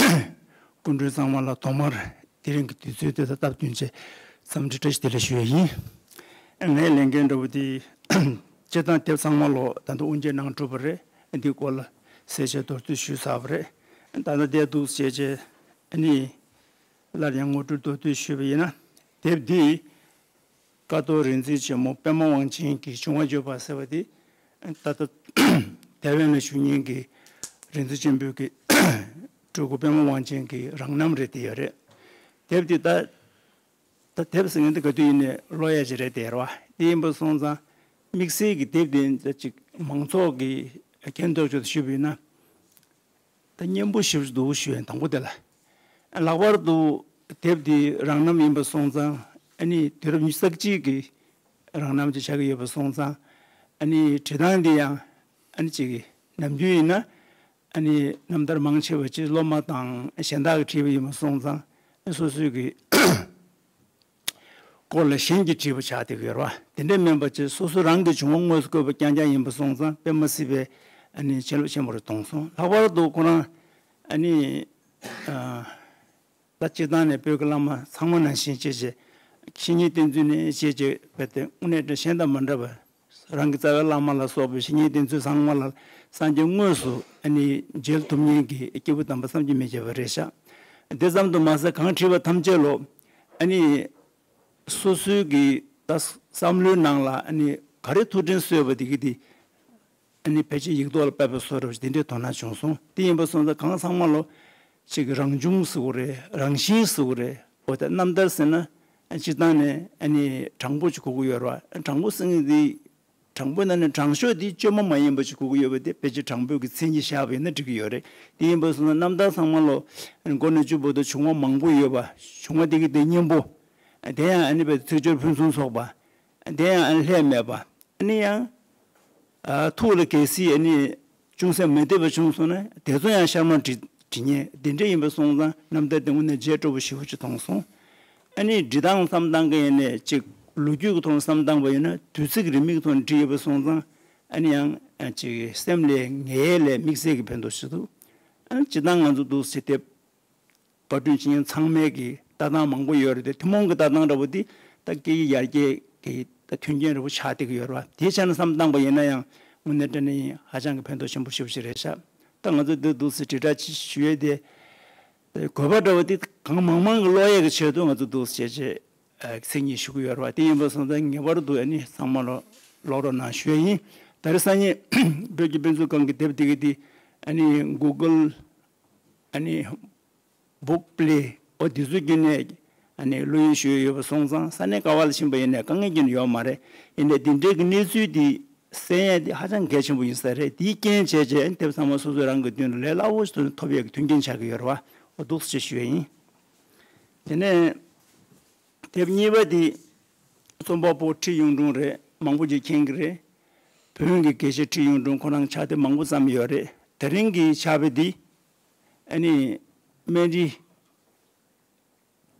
སྐུ་མགྲོན་ཚང་མ་ལ་ཐོག་མར་དེ་རིང་གི་དུས་ཚོད་དེ་དང་སྟབས་བསྟུན་བྱས་འཚམས་འདྲི་བཀྲ་ཤིས་བདེ་ལེགས་ཞུ་ཡ་ཡིན། ངའི་ལས་འགན་འདྲ་བོ་དེ་སྤྱིར་བཏང་དེབ་ཚང་མ་ལོ་ད་ལྟ་དབུ་འབྱེད་གནང་གྲུབ་པ་རེད། འདི་སྐོར་ལ་གསལ་བཤད་མདོར་བསྡུས་ཞུས་ཚར་བ་རེད། ད་ལྟ་དེ་འདུག་བྱས་བྱས་ཨ་ནི་སླར་ཡང་ངོ་སྤྲོད་མདོར་བསྡུས་ཞུས་པ་ཡིན་ན། དེབ་འདི་ཀཿཐོག་རིག་འཛིན་ཆེན་མོ་པདྨ་དབང་ཆེན་གྱི་བྱུང་བ་བརྗོད་པ་ཟེར་བ་དེ་ད་ལྟ་ཐའེ་ཝན་ལ་བཞུགས་མཁན་གྱི་རིག་འཛིན་ཆེན་པོ་གི་སྤྲུལ་སྐུ་པདྨ་དབང་ཆེན་གྱི་རང་རྣམ་རེད་དེ་ཡོད་རེད། དེབ་འདི་ད་ད་དེབ་ཟེར་མཁན་དེ་ག་དུས་ཡིན་ནའི་ཀློག་ཡ་ཅིག་རེད་དེ་རེད་བ། དེ་ཡིན་པ་སོང་ཙང་དམིགས་བསལ་གྱི་དེབ་འདི་ཅིག་མང་ཚོགས་ཀྱི་མཁྱེན་རྟོགས་ཆེད་དུ་ཞུས་པ་ཡིན་ན། ད་སྙན་པོ་ཞེ་པོ་ཅིག་འདུག་ཞུ་ཡ་ཡིན། དང་པོ་དེ་ལ། ལྷག་པར་དུ་དེབ་འདི་རང་རྣམ་ཡིན་པ་སོང་ཙང་ཨ་ནི་དུས་རབས་ཉི་ཤུ་རྩ་གཅིག་གི་རང་རྣམ་ཅིག་ཆགས་ཀྱི་ཡོད་པ་སོང་ཙང་ཨ་ནི་བྲིས་སྟངས་འདི་ཡང་ཨ་ནི་ཅིག་ནམ་རྒྱུན་ཡིན་ན་ཨ་ནི་རྣམ་ཐར་མང་ཆེ་བ་ཅིག་སློབ་མ་དང་གཞན་དག་གིས་བྲིས་པ་ཡིན་པ་སོང་ཙང་སོ་སོའི་གི་སྐོར་ལ་གཞན་གྱིས་བྲིས་པ་ཆགས་བསྡད་ཀྱི་ཡོད་རེད་བ། དེ་འདྲ་མིན་པ་ཅིག་སོ་སོ་རང་གི་བྱུང་བ་དངོས་སུ་བཀོད་པ་རྐྱང་རྐྱང་ཡིན་པ་སོང་ཙང་དཔེ་མ་སྲིད་པའི་ཨ་ནི་བྱིན་རླབས་ཆེན་པོ་རེ་གཏོང་སོང་། ལྷག་པར་དུ་ཁོ་རང་ཨ་ནི་ད་སྤྱིར་བཏང་ནས་བོད་ཀྱི་བླ་མ་ཚང་མ་ནང་བཞིན་བྱས་བྱས་བཤེས་གཉེན་བསྟེན་ཚུལ་ནས་བྱས་བྱས་བས་ཏེ་དངོས་གནས་དྲང་གཞན་དང་མ་འདྲ་བ། རང་གི་རྩ་བའི་བླ་མ་ལ་སོགས་པའི་བཤེས་གཉེན་བསྟེན་ཚུལ་ཚང་མ་ལ་སངས་རྒྱས་དངོས་སུ་ཨ་ནི་མཇལ་ཐུབ་མཁན་གྱི་སྐྱེས་བུ་དམ་པ་བསམ་གྱིས་མི་ཁྱབ་པ་རེད་ཤག་དེ་ཙམ་དུ་མ་ཟད་གང་བྲིས་པ་ཐམས་ཅད་ལོ་ཨ་ནི་སོ་སོའི་གི་ད་བསམ་བློའི་ནང་ལ་ཨ་ནི་ག་རེ་ཐུགས་དྲན་གསོས་པ་དེ་གི་དེ་ཨ་ནི་ཕལ་ཆེར་ཡིག་ཐོག་ལ་ཕབ་པའི་བཟོ་འདྲ་ཞིག་དེ་འདྲའི་དོ་སྣང་བྱུང་སོང་། དེ་ཡིན་པ་སོང་ཙང་གང་ཚང་མ་ལོ་ཅིག་རང་བྱུང་ཟེར་དགོས་རེད། རང་བཞིན་ཟེར་དགོས་རེད། འོ་ད་རྣམ་ཐར་ཟེར་ན་སྤྱིར་བཏང་ནས་ཨ་ནི་དྲང་པོ་ཅིག་གོ་གི་ཡོད་རེད་བ། དྲང་པོ་ཟེར་མཁན་དེ་དྲང་པོའི་ནང་ནས་དྲང་ཤོས་དེ་བཅོས་མ་མ་ཡིན་པ་ཞིག་དགོས་ཀྱི་ཡོད་པ་དེ་ཕལ་ཆེར་དྲང་པོའི་གི་མཚན་ཉིད་བཞག་པ་ཡིན་ན་འགྲིག་གི་ཡོད་རེད། དེ་ཡིན་པ་སོང་ན་རྣམ་ཐར་ཚང་མ་ལོ་མགོ་ནས་མཇུག་བར་དུ་བྱུང་བ་མང་པོ་ཡོད་པ། བྱུང་བ་དེ་གི་དེ་སྙན་པོ། དེ་ཡང་ཨ་ནི་བས་ཚིག་སྦྱོར་ཕུན་སུམ་ཚོགས་པ། དེ་ཡང་ཨ་ནི་ལྷད་མེད་པ། ཨ་ནི་ཡང་ཐུགས་ལ་གལ་སྲིད་ཨ་ནི་ཅུང་ཟད་མི་བདེ་བ་བྱུང་སོང་ན་དེ་ཚོ་ཡང་ཤར་མར་འབྲི་འབྲི་མཁན་དེ་འདྲ་ཡིན་པ་སོང་ཙང་རྣམ་ཐར་དེ་དངོས་གནས་རྗེས་སྤྲོ་བོ་ཞེ་པོ་ཅིག་མཐོང་སོང་། ཨ་ནི་འབྲི་སྟངས་བསམ་བཏང་གི་ཡིན་ནའི་ཅིག་ལོ་རྒྱུས་ཀྱི་ཐོག་བསམ་བཏང་པ་ཡིན་ན་དུས་ཚིགས་རིང་མོའི་ཐོག་བྲིས་ཡོད་པ་སོང་ཙང་ཨ་ནི་ཡང་ཅིག་སེམས་ལ་ངལ་ལས་དམིགས་བསལ་གྱི་ཕན་ཐོགས་ཆེ་འདུག་ཨ་ནི་སྤྱིར་བཏང་ང་ཚོ་འདུག་སེ་དེབ་བཀའ་དྲིན་ཅན་ཚང་མའི་གི་ལྟ་སྟངས་མང་པོ་ཡོད་རེད་དེ་ཐུན་མོང་གི་ལྟ་སྟངས་འདྲ་པོ་འདི་ད་སྐད་ཡིག་ཡར་རྒྱས་ཀྱི་ད་མཐུན་རྐྱེན་འདྲ་པོ་ཆགས་བསྡད་ཀྱི་ཡོད་རེད་བ། དེའི་ཆ་ནས་བསམ་བཏང་པ་ཡིན་ན་ཡང་དངོས་གནས་དྲང་གནས་ཧ་ཅང་གི་ཕན་ཐོགས་ཆེན་པོ་ཞེ་པོ་ཞིག་རེད་ཤག་ད་ང་ཚོ་འདི་འདུག་སེ་དྲིལ་བསྒྲགས་ཅིག་ཞུ་ཡས་དེ་དགོས་པ་འདྲ་པོ་འདི་གང་མང་མང་གི་ཀློག་ཡས་ཀྱི་ཆེད་དུ་ང་ཚོ་འདུག་སེ་བྱས་བྱས་མཚན་ཉིད་ཞུ་གི་ཡོད་རེད་བ། དེ་ཡིན་པ་སོང་ཙང་ངེས་པར་དུ་ཨ་ནི་ཚང་མ་ལོ་ཀློག་རོགས་གནང་ཞུ་ཡས་ཡིན། ད་རེས་སང་ཉིན་བོད་ཀྱི་དཔེ་མཛོད་ཁང་གི་དེབ་དེ་གི་དེ་ཨ་ནི་གུ་གལ་ཨ་ནི་བུག་པི་ལེ་འོ་དེ་ཚོའི་བརྒྱུད་ནས་ཨ་ནི་བླུ་ཡོན་ཞུས་ཡོད་པ་སོང་ཙང་ས་གནས་ག་བ་ལ་ཕྱིན་པ་ཡིན་ནའི་དཀའ་ངལ་གྱི་ཡོད་མ་རེད། ཡིན་ནའི་འདི་འདྲའི་གི་གནས་ཚུལ་འདི་གསན་ཡས་འདི་ཧ་ཅང་གལ་ཆེན་པོ་ཡིན་ས་རེད། དེའི་རྐྱེན་བྱས་བྱས་དེབ་ཚང་མ་སོ་སོ་རང་གི་མདུན་ལ་ལས་སླ་བོ་ཞིག་ཏུ་ཐོབ་ཡས་ཀྱི་མཐུན་རྐྱེན་ཆགས་ཀྱི་ཡོད་རེད་བ། འོ་འདུག་སེ་ཞུ་ཡས་ཡིན། དེ་ནས་དེབ་གཉིས་པ་འདི་རྩོམ་པ་པོ་ཁྲི་གཡུང་དྲུང་རེད། མང་པོ་ཅིག་མཁྱེན་གྱི་རེད། བོན་གྱི་དགེ་བཤེས་ཁྲི་གཡུང་དྲུང་ཁོ་རང་ཕྱག་དེབ་མང་པོ་བརྩམས་ཡོད་རེད། དེ་རིང་གི་ཕྱག་དཔེ་འདི་ཨ་ནི་སྨན་རིའི་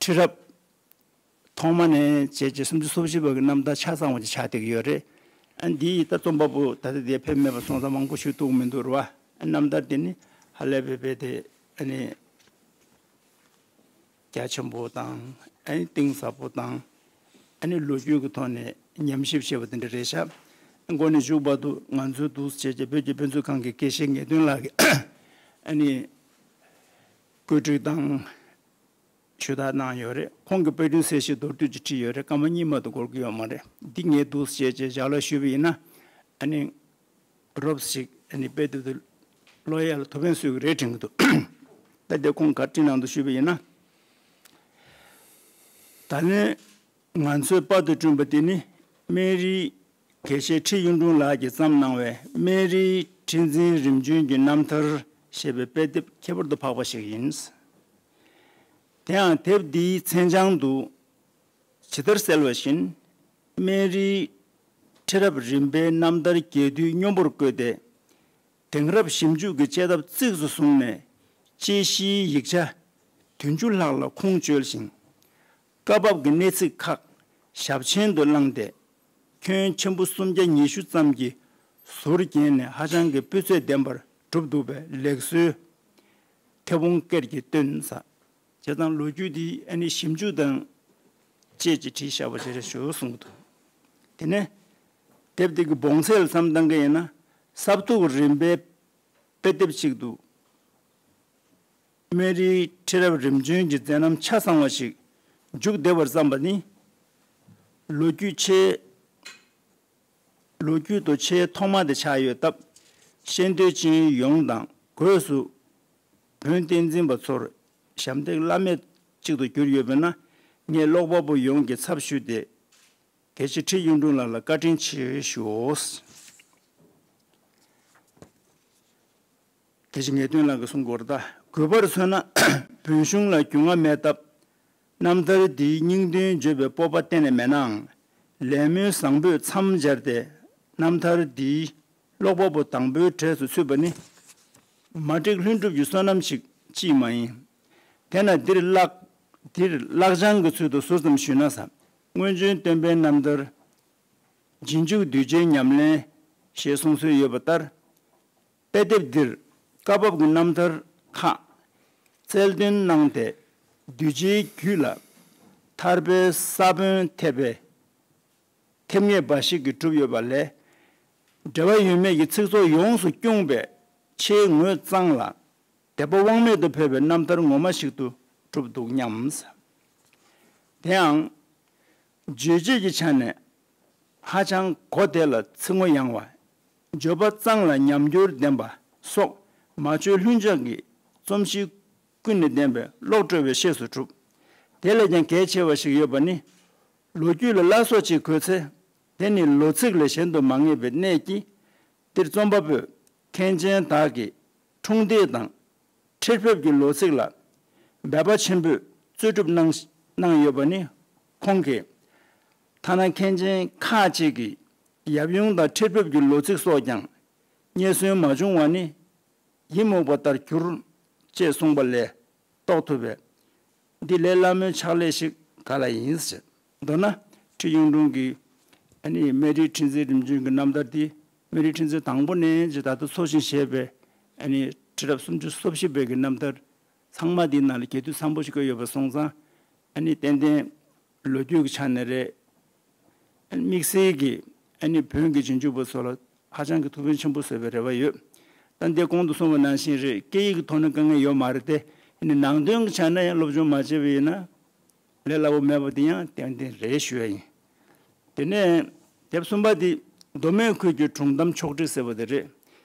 ཁྲི་རབས་ཐོག་མ་ནས་བྱས་རྗེས་སུམ་ཅུ་སོ་བཞི་བར་གྱི་རྣམ་ཐར་ཆ་ཚང་བ་ཅིག་ཆགས་བསྡད་ཀྱི་ཡོད་རེད། ཨ་འདི་ད་རྩོམ་པ་པོ་ད་ལྟ་དེ་ཕེབས་མེད་པ་སོང་ཙང་མང་པོ་ཞུ་ཐུབ་ཀྱི་མི་འདུག་རེད་བ། རྣམ་ཐར་དེ་ནི་ཧ་ལས་པའི་དཔེ་དེ་ཨ་ནི་རྒྱ་ཆེན་པོ་དང་ཨ་ནི་གཏིང་ཟབ་པོ་དང་ཨ་ནི་ལོ་རྒྱུས་ཀྱི་ཐོག་ནས་ཉམས་ཞིབ་བྱས་པ་དེ་འདྲ་རེད་ཤག་མགོ་ནས་མཇུག་བར་དུ་ང་ཚོའི་འདུག་སེ་བྱས་རྗེས་བོད་ཀྱི་དཔེ་མཛོད་ཁང་གི་དགེ་བཤེས་ངེས་དོན་ལགས་ཀྱིས་ཨ་ནི་བཀོད་སྒྲིག་དང་། ཞུ་དག་གནང་ཡོད་རེད། ཁོང་གི་དཔེ་སྐྲུན་གསལ་བཤད་མདོར་བསྡུས་ཅིག་བྲིས་ཡོད་རེད། སྐར་མ་གཉིས་མ་གཏོགས་འགོར་གྱི་ཡོད་མ་རེད། འདི་ངས་འདུག་སེ་བྱས་བྱས་ལྗགས་ཀློག་ཞུས་པ་ཡིན་ན་ཨ་ནི་རོབ་ཞིག་ཨ་ནི་དཔེ་དེབ་དེ་ཀློག་ཡ་ལ་ཐུགས་ཕན་གསོས་ཀྱི་རེད་དྲན་གྱི་འདུག་ད་དེ་ཁོང་ག་རེ་བྲིས་གནང་འདུག་ཞུས་པ་ཡིན་ན། ད་ནི་ང་ཚོས་པར་དུ་བསྐྲུན་པ་དེ་ནི་སྨན་རིའི་དགེ་བཤེས་ཁྲི་གཡུང་དྲུང་ལགས་ཀྱིས་བརྩམས་གནང་བའི་སྨན་རིའི་ཁྲི་འཛིན་རིམ་བྱོན་གྱི་རྣམ་ཐར་ཞེས་པའི་དཔེ་དེབ་ཁྱད་པར་དུ་འཕགས་པ་ཞིག་ཡིན། དེའང་དེབ་འདིའི་མཚན་བྱང་དུ་ཇི་ལྟར་གསལ་བ་བཞིན་སྨན་རིའི་ ཁྲི་རབས་རིམ་པའི་རྣམ་ཐར་རྒྱས་བསྡུས་སྙོམས་པོར་བཀོད་དེ། དེང་རབས་ཞིབ་འཇུག་གི་དཔྱད་ཐབས་གཙིགས་སུ་བཟུང་ནས་དཔྱད་གཞིའི་ཡིག་ཆ་བདུན་ཅུ་ལྷག་ལ་ཁུངས་བཅོལ་ཞིང་། སྐབས་བབ་ཀྱི་གནས་ཚིག་ཁག་ཞབས་མཆན་དུ་བླངས་ཏེ། ཁྱོན་ཆེན་པོ་སུམ་བརྒྱ་ཉི་ཤུ་ཙམ་གྱི་ཟུར་བརྒྱན་ནས་ཧ་ཅང་གི་སྤུས་ཚད་ལྡན་པར་གྲུབ་འདུག་པས་ལེགས་སོའི་མཐེ་བོང་སྐེར་གྱིས་བསྟོད་ས། བྱས་ཙང་ལོ་རྒྱུས་འདི་ཨ་ནི་ཞིབ་འཇུག་དང་བཅས་ཀྱིས་བྲིས་བཞག་པ་ཞིག་རེད་ཞུ་གསུངས་འདུག་དེ་ནས་དེབ་འདི་གི་བོངས་ཚད་ལ་བསམ་བཏང་གི་ཡིན་ན། ས་བཏུག་རིམ་པའི་དཔེ་དེབ་ཅིག་འདུག་སྨན་རིའི་ཁྲི་རབས་རིམ་བྱོན་གྱི་མཛད་རྣམ་ཆ་ཚང་བ་ཞིག་མཇུག་བསྡུ་བར་བརྩམས་པ་ནི། ལོ་རྒྱུས་ཆེས། ལོ་རྒྱུས་དུ་ཆེས་ཐོག་མ་དེ་ཆགས་ཡོད་སྟབས། ཤེས་འདོད་ཅན་ཡོངས་དང་སྒོས་སུ་བོན་བསྟན་འཛིན་པ་ཚོར་ཞབས་འདེགས་བླ་མེད་ཅིག་ཏུ་གྱུར་ཡོད་པས་ན། ངས་ཀློག་པ་པོ་ཡོངས་ཀྱི་ཚབ་ཞུས་ཏེ། དགེ་བཤེས་ཁྲི་གཡུང་དྲུང་ལགས་ལ་བཀའ་དྲིན་ཆེ་ཞུའོ། དགེ་བཤེས་ངེས་དོན་ལགས་ཀྱིས་གསུང་གི་ཡོད་རེད་ད། གུས་པར་མཚོན་ན། བོན་གཞུང་ལ་རྒྱུས་མངའ་མེད་སྟབས། རྣམ་ཐར་འདིའི་སྙིང་དོན་བརྗོད་པའི་སྤོབས་པ་གཏན་ནས་མེད་ནའང་། ལས་སྨོན་བཟང་པོས་མཚམས་སྦྱར་ཏེ། རྣམ་ཐར་འདིའི་ཀློག་པ་པོ་དང་པོའི་གྲས་སུ་ཚུད་པ་ནི། མ་བསྒྲིགས་ལྷུན་གྲུབ་ཀྱི་བསོད་ནམས་ཤིག་ཅིས་མ་ཡིན། དེས་ན་འདིར་བཀླག་འདིར་བཀླག་བྱང་གི་ཚུལ་དུ་ཟུར་ཙམ་ཞུས་ན། ས་སྔོན་བྱོན་སྟོན་པའི་རྣམ་ཐར། རྗེས་འཇུག་གདུལ་བྱའི་ཉམས་ལེན་ཞེས་གསུངས་སྲོལ་ཡོད་པ་ལྟར། དཔེ་དེབ་འདིར་སྐབས་བབ་ཀྱི་རྣམ་ཐར་ཁག་རྩལ་འདོན་གནང་སྟེ། གདུལ་བྱའི་རྒྱུད་ལ་ཐར་པའི་ས་བོན་ཐེབས་པའི་ཐེབས་ངེས་འབའ་ཞིག་གིས་གྲུབ་ཡོད་པ་ལས། འབྲེལ་བ་ཡོད་མེད་ཀྱི་ཚིག་ཚོགས་ཡོངས་སུ་བསྐྱུངས་པའི་ཆེས་ངོས་གཙང་ལ། དད་པ་དབང་མེད་དུ་འཕེལ་བའི་རྣམ་ཐར་ངོ་མ་ཞིག་ཏུ་གྲུབ་འདུག་སྙམ། དེའང་། རྗོད་བྱེད་ཀྱི་ཆ་ནས་ཧ་ཅང་གོ་བདེ་ལ་ཚིག་ངོ་ཡང་བ། བརྗོད་པ་གཙང་ལ་ཉམས་འགྱུར་ལྡན་པ་སོགས་མ་བཅོས་ལྷུན་འཇགས་ཀྱི་རྩོམ་གཤིས་ཀུན་ནས་ལྡན་པའི་ཀློག་སྤྲོ་བའི་ཤེས་སུ་གྲུབ། དེ་ལས་ཀྱང་གལ་ཆེ་བ་ཞིག་ཡོད་པ་ནི། ལོ་རྒྱུས་ལ་བླ་སྲོག་ཅིག་དགོས་ཚེ། དེ་ནི་ལོ་ཚིགས་ལས་གཞན་དུ་མ་ངེས་པའི་གནད་ཀྱིས། འདིར་རྩོམ་པ་པོས་མཁན་ཆེན་དག་གི་འཁྲུངས་འདས་དང་། ཁྲིར་ཕེབས་ཀྱི་ལོ་ཚིགས་ལ་འབད་པ་ཆེན་པོས་རྩོད་སྒྲུབ་གནང་གནང་ཡོད་པ་ནི་ཁོང་གིས། ཐ་ན་མཁན་ཆེན་ཁག་ཅིག་གིས་ཡབ་ཡུམ་དང་ཁྲིར་ཕེབས་ཀྱི་ལོ་ཚིགས་སོགས་ཀྱང་རྙེད་སོན་མ་བྱུང་བ་ནི་ཡིད་མུག་པ་ལྟར་གྱུར་ཅེས་གསུངས་པ་ལས་རྟོགས་ཐུབ་པས། འདི་ལས་བླ་མའི་ཕྱག་ལས་ཤིག་ག་ལ་ཡིན་ཟེར། མདོར་ན་ཁྲི་གཡུང་དྲུང་གིས་ཨ་ནི་སྨན་རིའི་ཁྲི་འཛིན་རིམ་བྱོན་གྱི་རྣམ་ཐར་འདི་སྨན་རིའི་ཁྲི་འཛིན་དང་པོ་ནས་ཀྱི་ད་ལྟ་འཚོ་ཞིང་གཞེས་པའི་ཨ་ནི་ཁྲི་རབས་སུམ་ཅུ་སོ་བཞི་པའི་གི་རྣམ་ཐར་ཚང་མ་འདིའི་ནང་ལ་རྒྱས་བསྡུས་འཚམ་པོ་ཞིག་བཀོད་ཡོད་པ་སོང་ཙང་། ཨ་ནི་ཏན་ཏན་ལོ་རྒྱུས་ཀྱི་ཆ་ནས་རེད། དམིགས་བསལ་གྱི་ཨ་ནི་བོན་གྱི་རྗེས་འཇུག་པ་ཚོ་ལ་ཧ་ཅང་གི་ཐུགས་ཕན་ཆེན་པོ་གསོས་པའི་རེ་བ་ཡོད། ད་འདི་གོང་དུ་གསུངས་པ་ནང་བཞིན་རེད། སྐད་ཡིག་གི་ཐོག་ནས་དཀའ་ངལ་ཡོད་མ་རེད་དེ། ཨ་ནི་ནང་དོན་གྱི་ཆ་ནས་ཡང་སློབ་སྦྱོང་མ་བྱས་པ་ཡིན་ན་ལས་སླ་པོ་མེད་པ་དེ་ཡང་ཏན་ཏན་རེད་ཞུ་ཡ་ཡིན། དེ་ནས་དེབ་གསུམ་པ་འདི་མདོ་སྨད་ཁུལ་གྱི་སྒྲུང་གཏམ་ཕྱོགས་བསྒྲིགས་ཟེར་བ་དེ་རེད།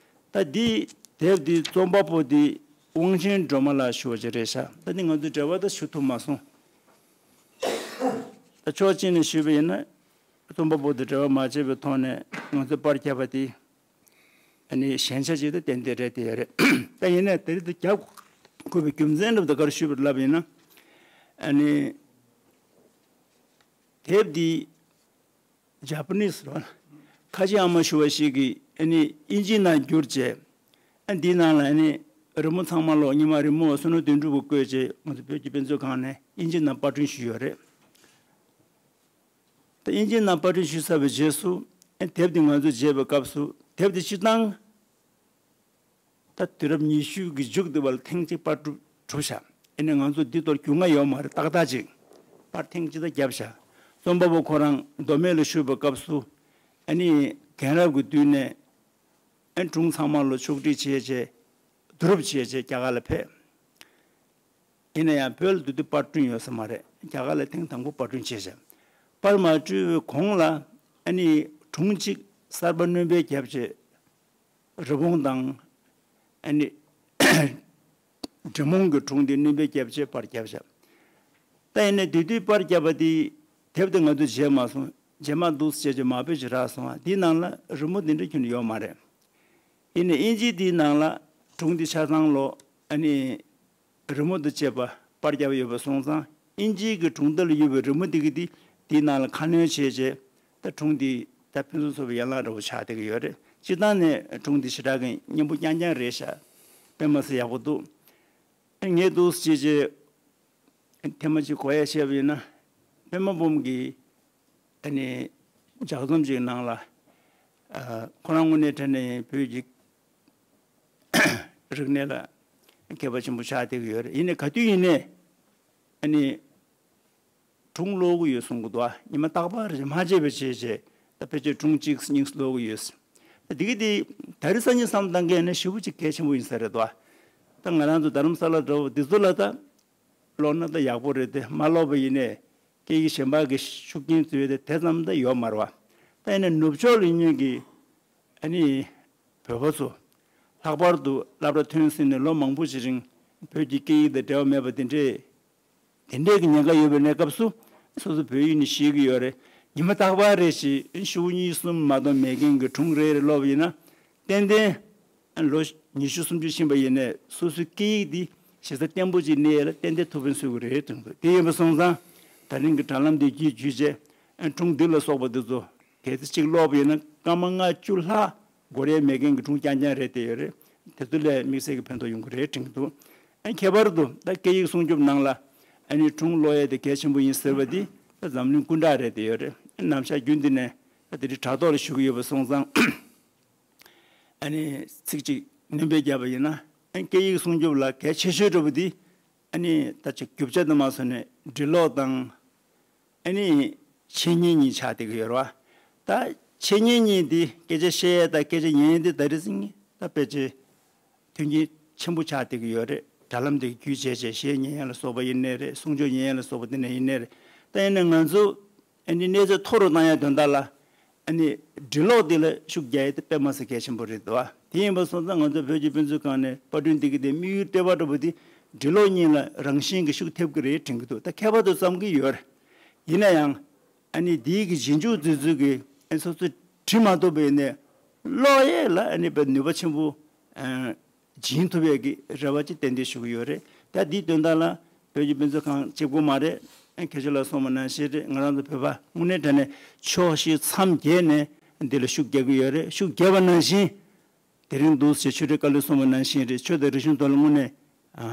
ད་འདི་དེབ་འདི་རྩོམ་པ་པོ་འདི་དབང་ཆེན་སྒྲོལ་མ་ལགས་ཞུ་བ་ཅིག་རེད་ཤག་ད་འདི་ང་ཚོས་འབྲེལ་བ་ད་ཞུ་ཐུབ་མ་སོང་། ད་ཕྱོགས་གཅིག་ནས་ཞུས་པ་ཡིན་ན། རྩོམ་པ་པོ་དང་འབྲེལ་བ་མ་བྱས་པའི་ཐོག་ནས་ང་ཚོས་པར་བརྒྱབ་པ་དེ། ཨ་ནི་ཞན་ཆ་ཅིག་ཏུ་ཏན་ཏན་རེད་དེ་ཡོད་རེད། ད་ཡིན་ནའི་དེ་རིང་འདི་བརྒྱབ་དགོས་པའི་རྒྱུ་མཚན་འདྲ་པོ་དེ་ག་རེ་ཞུས་པར་ལབ་ཡིན་ན། ཨ་ནི་དེབ་འདི་ཇ་པ་ནིས་རེད་བ། ཁ་ཆེ་ཨ་མ་ཞུ་བ་ཞིག་གིས་ཨ་ནི་དབྱིན་ཇིའི་ནང་བསྒྱུར་བྱས། ཨ་འདིའི་ནང་ལ་ཨ་ནི་རི་མོ་ཚང་མ་ལོ་ཉི་མ་རི་མོ་བསོད་ནམས་དོན་གྲུབ་ཀྱིས་བཀོད་བྱས། ང་ཚོ་བོད་ཀྱི་དཔེ་མཛོད་ཁང་ནས་དབྱིན་ཇིའི་ནང་པར་སྐྲུན་ཞུས་ཡོད་རེད། ད་དབྱིན་ཇིའི་ནང་པར་སྐྲུན་ཞུས་ཚར་བའི་རྗེས་སུ། ཨ་དེབ་འདི་ང་ཚོས་མཇལ་བའི་སྐབས་སུ་དེབ་འདི་སྤྱིར་བཏང་ད་དུས་རབས་ཉི་ཤུ་གི་མཇུག་དེ་བར་ཐེངས་གཅིག་པར་གྲུབ་གྲུབ་ཤག་ཨ་ནི་ང་ཚོ་འདི་ཐོག་རྒྱུས་མངའ་ཡོད་མ་རེད། ཏག་ཏག་ཅིག་པར་ཐེངས་གཅིག་ད་བརྒྱབ་ཤག་རྩོམ་པ་པོ་ཁོ་རང་མདོ་སྨད་ལ་བཞུགས་པའི་སྐབས་སུ་ཨ་ནི་རྒན་རབས་ཀྱི་དུས་ནས། ཨན་སྒྲུང་ཚང་མ་ལོ་ཕྱོགས་སྒྲིག་བྱས་བྱས། བསྡུ་རུབ་བྱས་བྱས་རྒྱ་གར་ལ་ཕེབས། ཡིན་ན་ཡང་བོད་ལ་དེ་དུས་པར་སྐྲུན་ཡོད་ས་མ་རེད། རྒྱ་གར་ལ་ཐེངས་དང་པོ་པར་སྐྲུན་བྱས་བྱས། པར་མ་སྐྲུན་པའི་གོང་ལ་ཨ་ནི་སྒྲུང་གཅིག་གསར་པ་སྣོན་པ་བརྒྱབ་བྱས། རི་བོང་དང་ཨ་ནི་འབྲི་མོང་གི་སྒྲུང་དེ་སྣོན་པ་བརྒྱབ་བྱས་པར་བརྒྱབ་བྱས། ད་ཡིན་ནའི་དེ་དུས་པར་བརྒྱབ་པ་དེ་དེབ་དེ་ང་ཚོས་མཇལ་མ་སོང་། མཇལ་མ་འདུག་ཟེར་བྱས་མ་དཔེ་ཅིག་རག་སོང་། ཨ་དེའི་ནང་ལ་རི་མོ་དེ་འདྲ་ཁྱོན་ནས་ཡོད་མ་རེད། ཡིན་ནའི་དབྱིན་ཇིའི་དེའི་ནང་ལ་སྒྲུང་དེ་ཆ་ཚང་ལོ་ཨ་ནི་རི་མོ་དང་བཅས་པ་པར་བརྒྱབ་ཡོད་པ་སོང་ཙང་། དབྱིན་ཇིའི་གི་སྒྲུང་དེབ་ལ་ཡོད་པའི་རི་མོ་དེ་གི་དེ་དེའི་ནང་ལ་ཁ་སྣོན་བྱས་བྱས། ད་སྒྲུང་དེ་ ད་ཕུན་སུམ་ཚོགས་པའི་ཡན་ལག་འདྲ་བོ་ཆགས་བསྡད་ཀྱི་ཡོད་རེད། སྤྱིར་བཏང་ནས་སྒྲུང་འདི་ཞེ་དྲག་གི་སྙན་པོ་རྐྱང་རྐྱང་རེད་ཤག་དཔེ་མ་སྲིད་ཡག་པོ་འདུག་ངས་འདུག་སེ་བྱས་བྱས་ཐེངས་མ་གཅིག་གོ་ཡ་བཤད་པ་ཡིན་ན། པད་མ་སྤོམ་གྱིས་ཨ་ནི་ལྗགས་རྩོམ་ཅིག་ནང་ལ། ཨ། ཁོ་རང་དངོས་གནས་དྲང་གནས་བོད་ཀྱི་རིག་གནས་ལ་མཁས་པ་ཆེན་པོ་ཆགས་བསྡད་ཀྱི་ཡོད་རེད། ཡིན་ནའི་ག་དུས་ཡིན་ནའི་ཨ་ནི་སྒྲུང་ཀློག་གི་ཡོད་གསུང་གི་འདུག་ཨ། ཉི་མ་རྟག་པར་མ་བརྗེད་པ་བྱས་བྱས་ད་ཕལ་ཆེར་སྒྲུང་གཅིག་གཉིས་ཀློག་གི་ཡོད། ད་འདི་གི་དེ་ད་རེས་སང་ཉིན་བསམ་བློ་བཏང་མཁན་ནི་ཞེ་པོ་ཅིག་གལ་ཆེན་པོ་ཡིན་ས་རེད་འདུག་ཨ། ད་ང་རང་ཚོ་རྡ་རམ་ས་ལ་འདྲ་བོ་འདི་ཚོ་ལ་ད་ཀློག་ན་ད་ཡག་པོ་རེད་དེ། མ་ཀློག་པ་ཡིན་ནའི་སྐད་ཡིག་གཞན་པ་གི་ཤུགས་རྐྱེན་བརྩི་བའི་དེ་དེ་ཙམ་ད་ཡོད་མ་རེད་བ། ད་ཡིན་ན་ནུབ་ཕྱོགས་ལ་ཡིན་མཁན་གྱི་ཨ་ནི་བོད་པ་ཚོ། ལྷག་པར་དུ་སློབ་གྲྭ་ཐོན་ཟིན་ནས་ལོ་མང་པོ་ཞིག་རིང་བོད་ཀྱི་སྐད་ཡིག་དང་འབྲེལ་བ་མེད་པ་དེ་འདྲས། དེ་འདྲས་ཀྱི་ཉེན་ཁ་ཡོད་པའི་གནས་སྐབས་སུ་སོ་སོ་བོད་ཡིག་ནི་ཤེས་ཀྱི་ཡོད་རེད། ཉི་མ་རྟག་པར་རེ་བཞིན་ཤོག་གཉིས་གསུམ་མ་གཏོགས་མེད་མཁན་གྱི་སྒྲུང་རེ་རེ་ཀློག་པ་ཡིན་ན། ཏན་ཏན་ལོ་ཉི་ཤུ་སུམ་ཅུ་ཕྱིན་པ་ཡིན་ནའི་སོ་སོའི་སྐད་ཡིག་འདི་གཞི་རྩ་བརྟན་པོ་ཅིག་གནས་ཡས་ལ་ཏན་ཏན་ཐུགས་ཕན་གསོས་ཀྱི་རེད་དྲན་གྱི་འདུག་དེ་ཡིན་པ་སོང་ཙང་ད་རིང་གི་དྲ་ལམ་འདི་བརྒྱུད་བརྒྱུད་བྱས་སྒྲུང་འདི་ལ་སོགས་པ་འདི་ཚོ་གལ་སྲིད་ཅིག་ཀློག་པ་ཡིན་ན་སྐར་མ་ལྔ་བཅུ་ལྷག་འགོར་ཡས་མེད་མཁན་གྱི་སྒྲུང་རྐྱང་རྐྱང་རེད་བསྡད་ཡོད་རེད། དེ་ཚོ་ལས་དམིགས་བསལ་གྱི་ཕན་ཐོགས་ཡོང་གི་རེད་དྲན་གྱི་འདུག་ཨ། ཁྱད་པར་དུ་ད་སྐད་ཡིག་སྲུང་སྐྱོབ་ནང་ལ་ཨ་ནི་སྒྲུང་ཀློག་ཡས་དེ་གལ་ཆེན་པོ་ཡིན་ཟེར་བ་འདི་ད་འཛམ་གླིང་སྐུ་དྲག་རེད་བསྡད་ཡོད་རེད། ནམ་ཞག་རྒྱུན་འདི་ནས་ད་དེ་རིང་དྲ་ཐོག་ལ་ཞུ་གི་ཡོད་པ་སོང་ཙང་། ཨ་ནི་ཚིག་གཅིག་སྣོན་པ་བརྒྱབ་པ་ཡིན་ན། ཨ། སྐད་ཡིག་སྲུང་སྐྱོབ་ལ་གལ་ཆེ་ཤོས་འདྲ་བོ་འདི་ཨ་ནི་ད་ཅིག་རྒྱུ་ཆ་དུ་མ་སོང་ནས་འབྲི་ཀློག་དང་། ཨ་ནི་འཆད་ཉན་གཉིས་ཆགས་བསྡད་ཀྱི་ཡོད་རེད་བ། ད་འཆད་ཉན་གཉིས་འདི་སྐད་ཆ་བཤད་ཡས་དང་སྐད་ཆ་ཉན་ཡས་འདི་ད་རེས་ཟིན་ད་ཕལ་ཆེར་མཐུན་རྐྱེན་ཆེན་པོ་ཆགས་བསྡད་ཀྱི་ཡོད་རེད། དྲ་ལམ་འདི་བརྒྱུད་བྱས་བྱས་གཞས་ཉན་ཡས་ལ་སོགས་པ་ཡིན་ནའི་རེད། གསུང་ཆོས་ཉན་ཡས་ལ་སོགས་པ་འདི་ནས་ཡིན་ནའི་རེད། ད་ཡིན་ནའི་ང་ཚོ་ཨ་ནི་གནས་ཚད་མཐོ་རུ་བཏང་ཡ་དོན་དག་ལ་ཨ་ནི་འབྲི་ཀློག་འདི་ལ་ཤུགས་རྒྱག་ཡ་དེ་དཔེ་མ་སྲིད་གལ་ཆེན་པོ་རེད་འདུག་བ། དེ་ཡིན་པ་སོང་ཙང་ང་ཚོ་བོད་ཀྱི་དཔེ་མཛོད་ཁང་ནས་པར་སྐྲུན་འདི་གི་དེ་དམིགས་ཡུལ་ལྟེ་བ་འདྲ་པོ་དེ་འབྲི་ཀློག་གཉིས་ལ་རང་བཞིན་གྱི་ཤུགས་ཐེབས་ཀྱི་རེད་དྲན་གྱི་འདུག་ད་ཁྱད་པར་དུ་བརྩམ་གྱི་ཡོད་རེད། ཡིན་ན་ཡང་ཨ་ནི་འདིའི་གི་རྗེས་འཇུག་འཛུལ་ཚུལ་གྱི་ཨ་ནི་སོ་སོ་བྲིས་མ་ཐུབ་པ་ཡིན་ནའི་ཀློག་ཡས་ལ་ཨ་ནི་དཔེ་ནུས་པ་ཆེན་པོ་ཨ་སྦྱིན་ཐུབ་ཡས་ཀྱི་རེ་བ་ཅིག་ཏན་ཏན་ཞུ་གི་ཡོད་རེད། ད་འདིའི་དོན་དག་ལ་བོད་ཀྱི་དཔེ་མཛོད་ཁང་གཅིག་པོ་མ་རེད། ཨ། མཁས་མཆོག་ལགས་གསུངས་པ་ནང་བཞིན་རེད། ང་རང་ཚོ་བོད་པ་དངོས་གནས་དྲང་གནས་ཕྱོགས་བཞི་མཚམས་བརྒྱད་ནས་འདི་ལ་ཤུགས་རྒྱག་གི་ཡོད་རེད། ཤུགས་རྒྱག་པ་ནང་བཞིན་དེ་རིང་འདུག་སེ་ཆོས་སྒྲོན་བཀའ་བློན་གསུངས་པ་ནང་བཞིན་རེད། ཆོས་དང་རིག་གཞུང་ཐོག་ལ་དངོས་གནས་ཨ་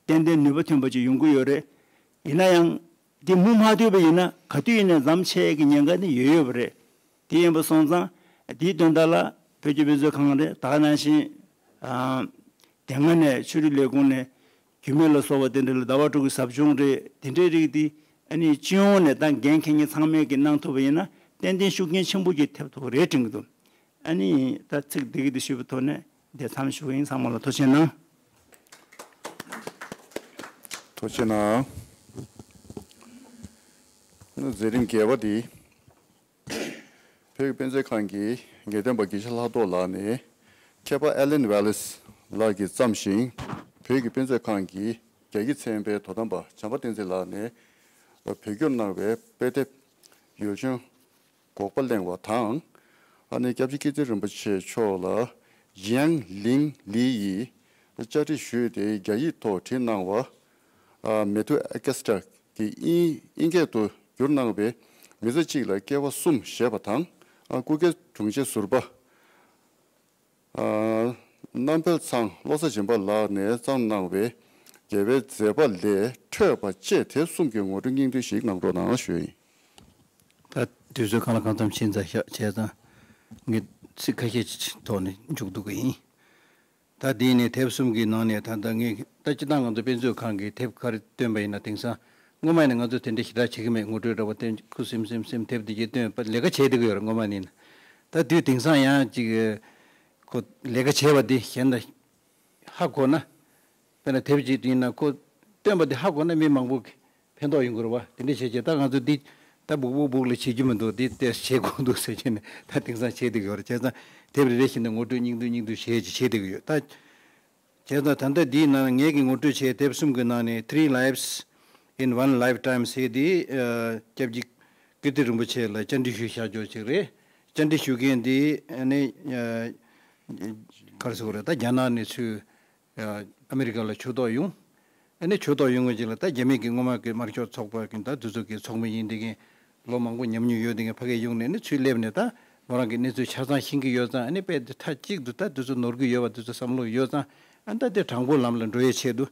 ཏན་ཏན་ནུས་པ་ཐོན་པ་ཅིག་ཡོང་གི་ཡོད་རེད། ཡིན་ན་ཡང་འདི་མུ་མ་མཐུད་པ་ཡིན་ན་ག་དུས་ཡིན་ནའི་མཚམས་ཆད་ཀྱི་ཉེན་ཁ་ནི་ཡོད་ཡོད་པ་རེད། དེ་ཡིན་པ་སོང་ཙང་འདིའི་དོན་དག་ལ་བོད་ཀྱི་དཔེ་མཛོད་ཁང་རེད། ད་ག་ནང་བཞིན་ཨ་དེ་སྔ་ནས་ཆོས་རིག་ལས་ཁུངས་ནས་རྒྱུད་སྨད་ལ་སོགས་པ་དེ་འདྲ་ལ་ཟླ་བ་དྲུག་གི་ཟབ་སྦྱོང་རེད། དེ་འདྲའི་རིགས་དེ་ཨ་ནི་སྤྱི་ཡོངས་ནས་ད་འགན་འཁྱེར་མཁན་ཚང་མས་ཀྱིས་གནང་ཐུབ་པ་ཡིན་ན་ཏན་ཏན་ཤུགས་རྐྱེན་ཆེན་པོ་ཞིག་ཐེབས་ཐུབ་ཀྱི་རེད་དྲན་གྱི་འདུག་ཨ་ནི་ད་ཚིག་འདི་གི་འདི་ཞུས་པའི་ཐོག་ནས་འདི་མཚམས་ཞུ་གི་ཡིན། ཚང་མ་ལ་ཐུགས་རྗེ་གནང་། ཐུགས་རྗེ་གནང་། མཛད་རིམ་བརྒྱད་པ་འདི། བོད་ཀྱི་དཔེ་མཛོད་ཁང་གི་དགེ་འདུན་པ་དགེ་བཤེས་ལྷག་རྡོར་ལགས་ནས་མཁས་པ་ཨེ་ལན་ཝེ་ལིས་ལགས་ཀྱིས་བརྩམས་ཤིང་། བོད་ཀྱི་དཔེ་མཛོད་ཁང་གི་རྒྱ་སྐྱེད་ཚན་པའི་དོ་དམ་པ་བྱམས་པ་བསྟན་འཛིན་ལགས་ནས་བོད་བསྒྱུར་གནང་བའི་དཔེ་དེབ་ཡུལ་ལྗོངས་འགོག་པ་གླེང་བ་དང་། ཨ་ནི་སྐྱབས་རྗེ་ཀིརྟི་རིན་པོ་ཆེ་མཆོག་ལ་ཡང་ལིང་ལི་ཡིས་བཅར་འདྲི་ཞུས་ཏེ་རྒྱ་ཡིག་ཐོག་བྲིས་གནང་བ། ཨ། མེ་ཐོ་ཨ་ཀེ་སི་ཊ་གི་དབྱིན་དབྱིན་སྐད་དུ་བསྒྱུར་གནང་བའི་མི་ཚེ་གཅིག་ལ་སྐྱེ་བ་གསུམ་ཞེས་པ་དང་། ཨ། སྐུ་སྒེར་དྲུང་ཆེ་ཟུར་པ། ཨ། རྣམ་དཔལ་ཚང་བློ་བཟང་སྦྱིན་པ་ལགས་ནས་བརྩམས་གནང་བའི་རྒྱལ་བའི་མཛད་པ་ལས་འཕྲོས་པ་བཅས་དེབ་གསུམ་གྱི་ངོ་སྤྲོད་སྙིང་བསྡུས་ཤིག་གནང་རོགས་གནང་ཞུ་ཡིན། ད་དུས་ཚོད་གང་ལ་གང་འཚམ་ཕྱིན་ཚར་ཤག་བྱས་ཙང་ངས་ཚིག་ཁ་ཤས་ཀྱི་ཐོག་ནས་མཇུག་བསྡུ་གི་ཡིན། ད་འདི་ནས་དེབ་གསུམ་གྱི་ནང་ནས་ད་ལྟ་ངས་ད་སྤྱིར་བཏང་ང་ཚོ་དཔེ་མཛོད་ཁང་གིས་དེབ་ག་རེ་བཏོན་པ་ཡིན་ན་དེང་སང་སྔོན་མ་ནས་ང་ཚོ་དེ་འདྲ་ཞེ་དྲག་བྱེད་ཀྱི་མེད། ངོ་སྤྲོད་འདྲ་པོ་བཏོན། ཁུ་སིམ་སིམ་སིམ་དེབ་འདི་གས་བཏོན་པ་ལས་ཀ་བྱས་བསྡད་ཀྱི་ཡོད་རེད་སྔོན་མ་ནས་ན། ད་དུས་དེང་སང་ཡང་ཅིག་ཁོ་ལས་ཀ་བྱས་པ་འདི་གཞན་ལ་ཧ་གོ་ན། དཔེར་ན་དེབ་ཅིག་ཡིན་ན་ཁོ་བཏོན་པ་འདི་ཧ་གོ་ན་མི་མང་པོ་གི་ཕན་ཐོགས་ཡོང་གི་རེད་བ། དེ་འདྲ་བྱས་བྱས་ད་ང་ཚོ་འདི་ད་སྦུག་སྦུག་སྦུག་ལ་བྱེད་རྒྱུ་མི་འདུག་འདི་ཏོག་ཙམ་བྱེད་དགོས་འདུག་ཟེར་བྱས་ནས་ད་དེང་སང་བྱས་བསྡད་ཀྱི་ཡོད་རེད། བྱས་ཙང་དེབ་རེ་རེ་བཞིན་དུ་ངོ་སྤྲོད་སྙིང་བསྡུས་སྙིང་བསྡུས་བྱས་བྱས་བྱས་བསྡད་ཀྱི་ཡོད། ད་བྱས་ཙང་ད་ལྟ་འདིའི་ནང་ངེད་ཀྱིས་ངོ་སྤྲོད་བྱས་དེབ་གསུམ་གྱི་ནང་ནས་Three Lives in One Lifetime ཟེར་འདི་ཨ་སྐྱབས་རྗེ་ཀིརྟི་རིན་པོ་ཆེ་ལ་བཅར་འདྲི་ཞུས་བཞག་ཅོག་ཅིག་རེད། བཅར་འདྲི་ཞུ་མཁན་འདི་ཨ་ནི་ཨ་ག་རེ་ཟེར་དགོས་རེད། ད་རྒྱ་ནག་ནས་ཚུར་ཨ་ཨ་མི་རི་ཀ་ལ་ཆོས་ཐོག་ཡོང་། ཨ་ནི་ཆོས་ཐོག་ཡོང་མཁན་ཅིག་ལ་ད་རྒྱ་མི་གི་སྔོན་མ་གི་དམར་ཤོག་ཚོགས་པ་གི་ད་དེ་ཚོ་གི་ཚོགས་མི་ཡིན་བསྡད་མཁན་ལོ་མང་པོ་ཉམས་མྱོང་ཡོད་བསྡད་མཁན་ཕ་གིར་ཡོང་ནས་ནི་ཚུར་སླེབས་ནས་ད་ མོ་རང་གི་གནས་ཚུལ་ཆ་ཚང་ཤེས་ཀྱི་ཡོད་ཙང་། ཨ་ནི་དཔེ་དེ་མཐའ་གཅིག་ཏུ་ད་དེ་ཚོ་ནོར་གྱི་ཡོད་པ་དེ་ཚོ་བསམ་བློ་ཡོད་ཙང་། ཨ་ད་དེ་དྲང་པོ་ལམ་ལ་འགྲོ་ཡའི་ཆེད་དུ།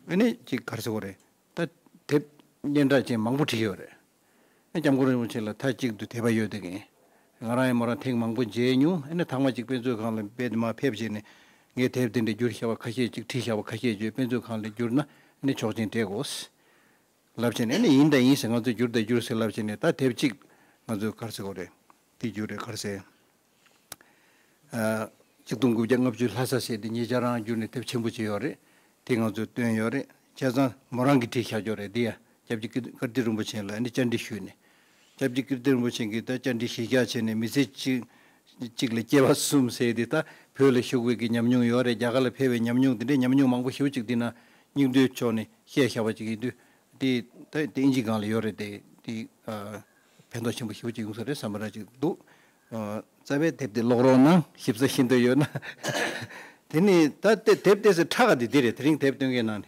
ཨ་ནི་ཅིག་ག་རེ་ཟེར་དགོས་རེད། ད་དེབ་སྙན་གྲགས་ཅན་མང་པོ་བྲིས་ཡོད་རེད། ཨ་སྐྱབས་མགོན་རིན་པོ་ཆེ་ལ་མཐའ་གཅིག་ཏུ་དད་པ་ཡོད་དེ་གིན། ང་རང་ཡང་མོ་རང་ཐེངས་མང་པོ་མཇལ་མྱོང་། ཨ་ནི་ཐེངས་མ་གཅིག་དཔེ་མཛོད་ཁང་ལ་དཔེ་དེ་མར་ཕེབས་བྱས་ནས། ངས་དེབ་དེ་འདྲ་བསྒྱུར་བཞག་པ་ཁ་ཤས་ཅིག་བྲིས་བཞག་པ་ཁ་ཤས་བརྗོད། དཔེ་མཛོད་ཁང་ལ་བསྒྱུར་ན་ཨ་ནི་ཆོག་མཆན་སྤྲད་དགོས། ལབ་བྱས་ནས། ཨ་ནི་ཡིན་དང་ཡིན་ཟེར། ང་ཚོས་བསྒྱུར་དང་བསྒྱུར་ཟེར་ལབ་བྱས་ནས། ད་དེབ་གཅིག་ང་ཚོས་ག་རེ་ཟེར་དགོས་རེད། དེ་བསྒྱུར་རེད། ག་རེ་ཟེར། ཨ་གཅིག་སྟོང་དགུ་བརྒྱ་ལྔ་བཅུ་ལྷ་ས་ཟེར་དེ་ཉེ་ཆར་རང་བསྒྱུར་ནས་དེབ་ཆེན་པོ་ཅིག་ཡོད་རེད། དེ་ང་ཚོས་བཏོན་ཡོད་རེད། བྱས་ཙང་མོ་རང་གིས་བྲིས་བཞག་ཡོད་རེད། དེ་ཡ་སྐྱབས་རྗེ་ཀིར་ཀིརྟི་རིན་པོ་ཆེ་ལ་ཨ་ནི་བཅར་འདྲི་ཞུས་ནས། སྐྱབས་རྗེ་ཀིརྟི་རིན་པོ་ཆེ་གིས་ད་བཅར་འདྲི་གཞི་བཞག་བྱས་ནས། མི་ཚེ་གཅིག་གཅིག་ལ་སྐྱེ་བ་གསུམ་ཟེར་དེ། ད་བོད་ལ་བཞུགས་པའི་གི་ཉམས་མྱོང་ཡོད་རེད། རྒྱ་གར་ལ་ཕེབས་པའི་ཉམས་མྱོང་དེ་འདྲའི་ཉམས་མྱོང་མང་པོ་ཞེ་པོ་ཅིག་དེ་ན་སྙིང་བསྡུས་ཕྱོགས་ནས་བཤད་བཞག་པ་ཅིག་ཡིན་དུས། དེ་ད་དེ་ཨིན་ཇི་སྒང་ལ་ཡོད་རེད། དེ་དེ་ཨ་ཕན་ཐོགས་ཆེན་པོ་ཞེ་པོ་ཅིག་ཡོང་ས་རེད་བསམ་པ་འདྲ་ཅིག་འདུག། ཨ་རྩ་བའི་དེབ་དེ་ཀློག་རོགས་གནང་། ཞིབ་ཚགས་ཤིན་ཏུ་ཡོད་ན། དེ་ནི་ད་དེ་དེབ་དེ་ཚོ་ཁྲ་ག་དེ་དེ་རེད། དེ་རིང་དེབ་སྟོན་མཁན་ནང་ནས།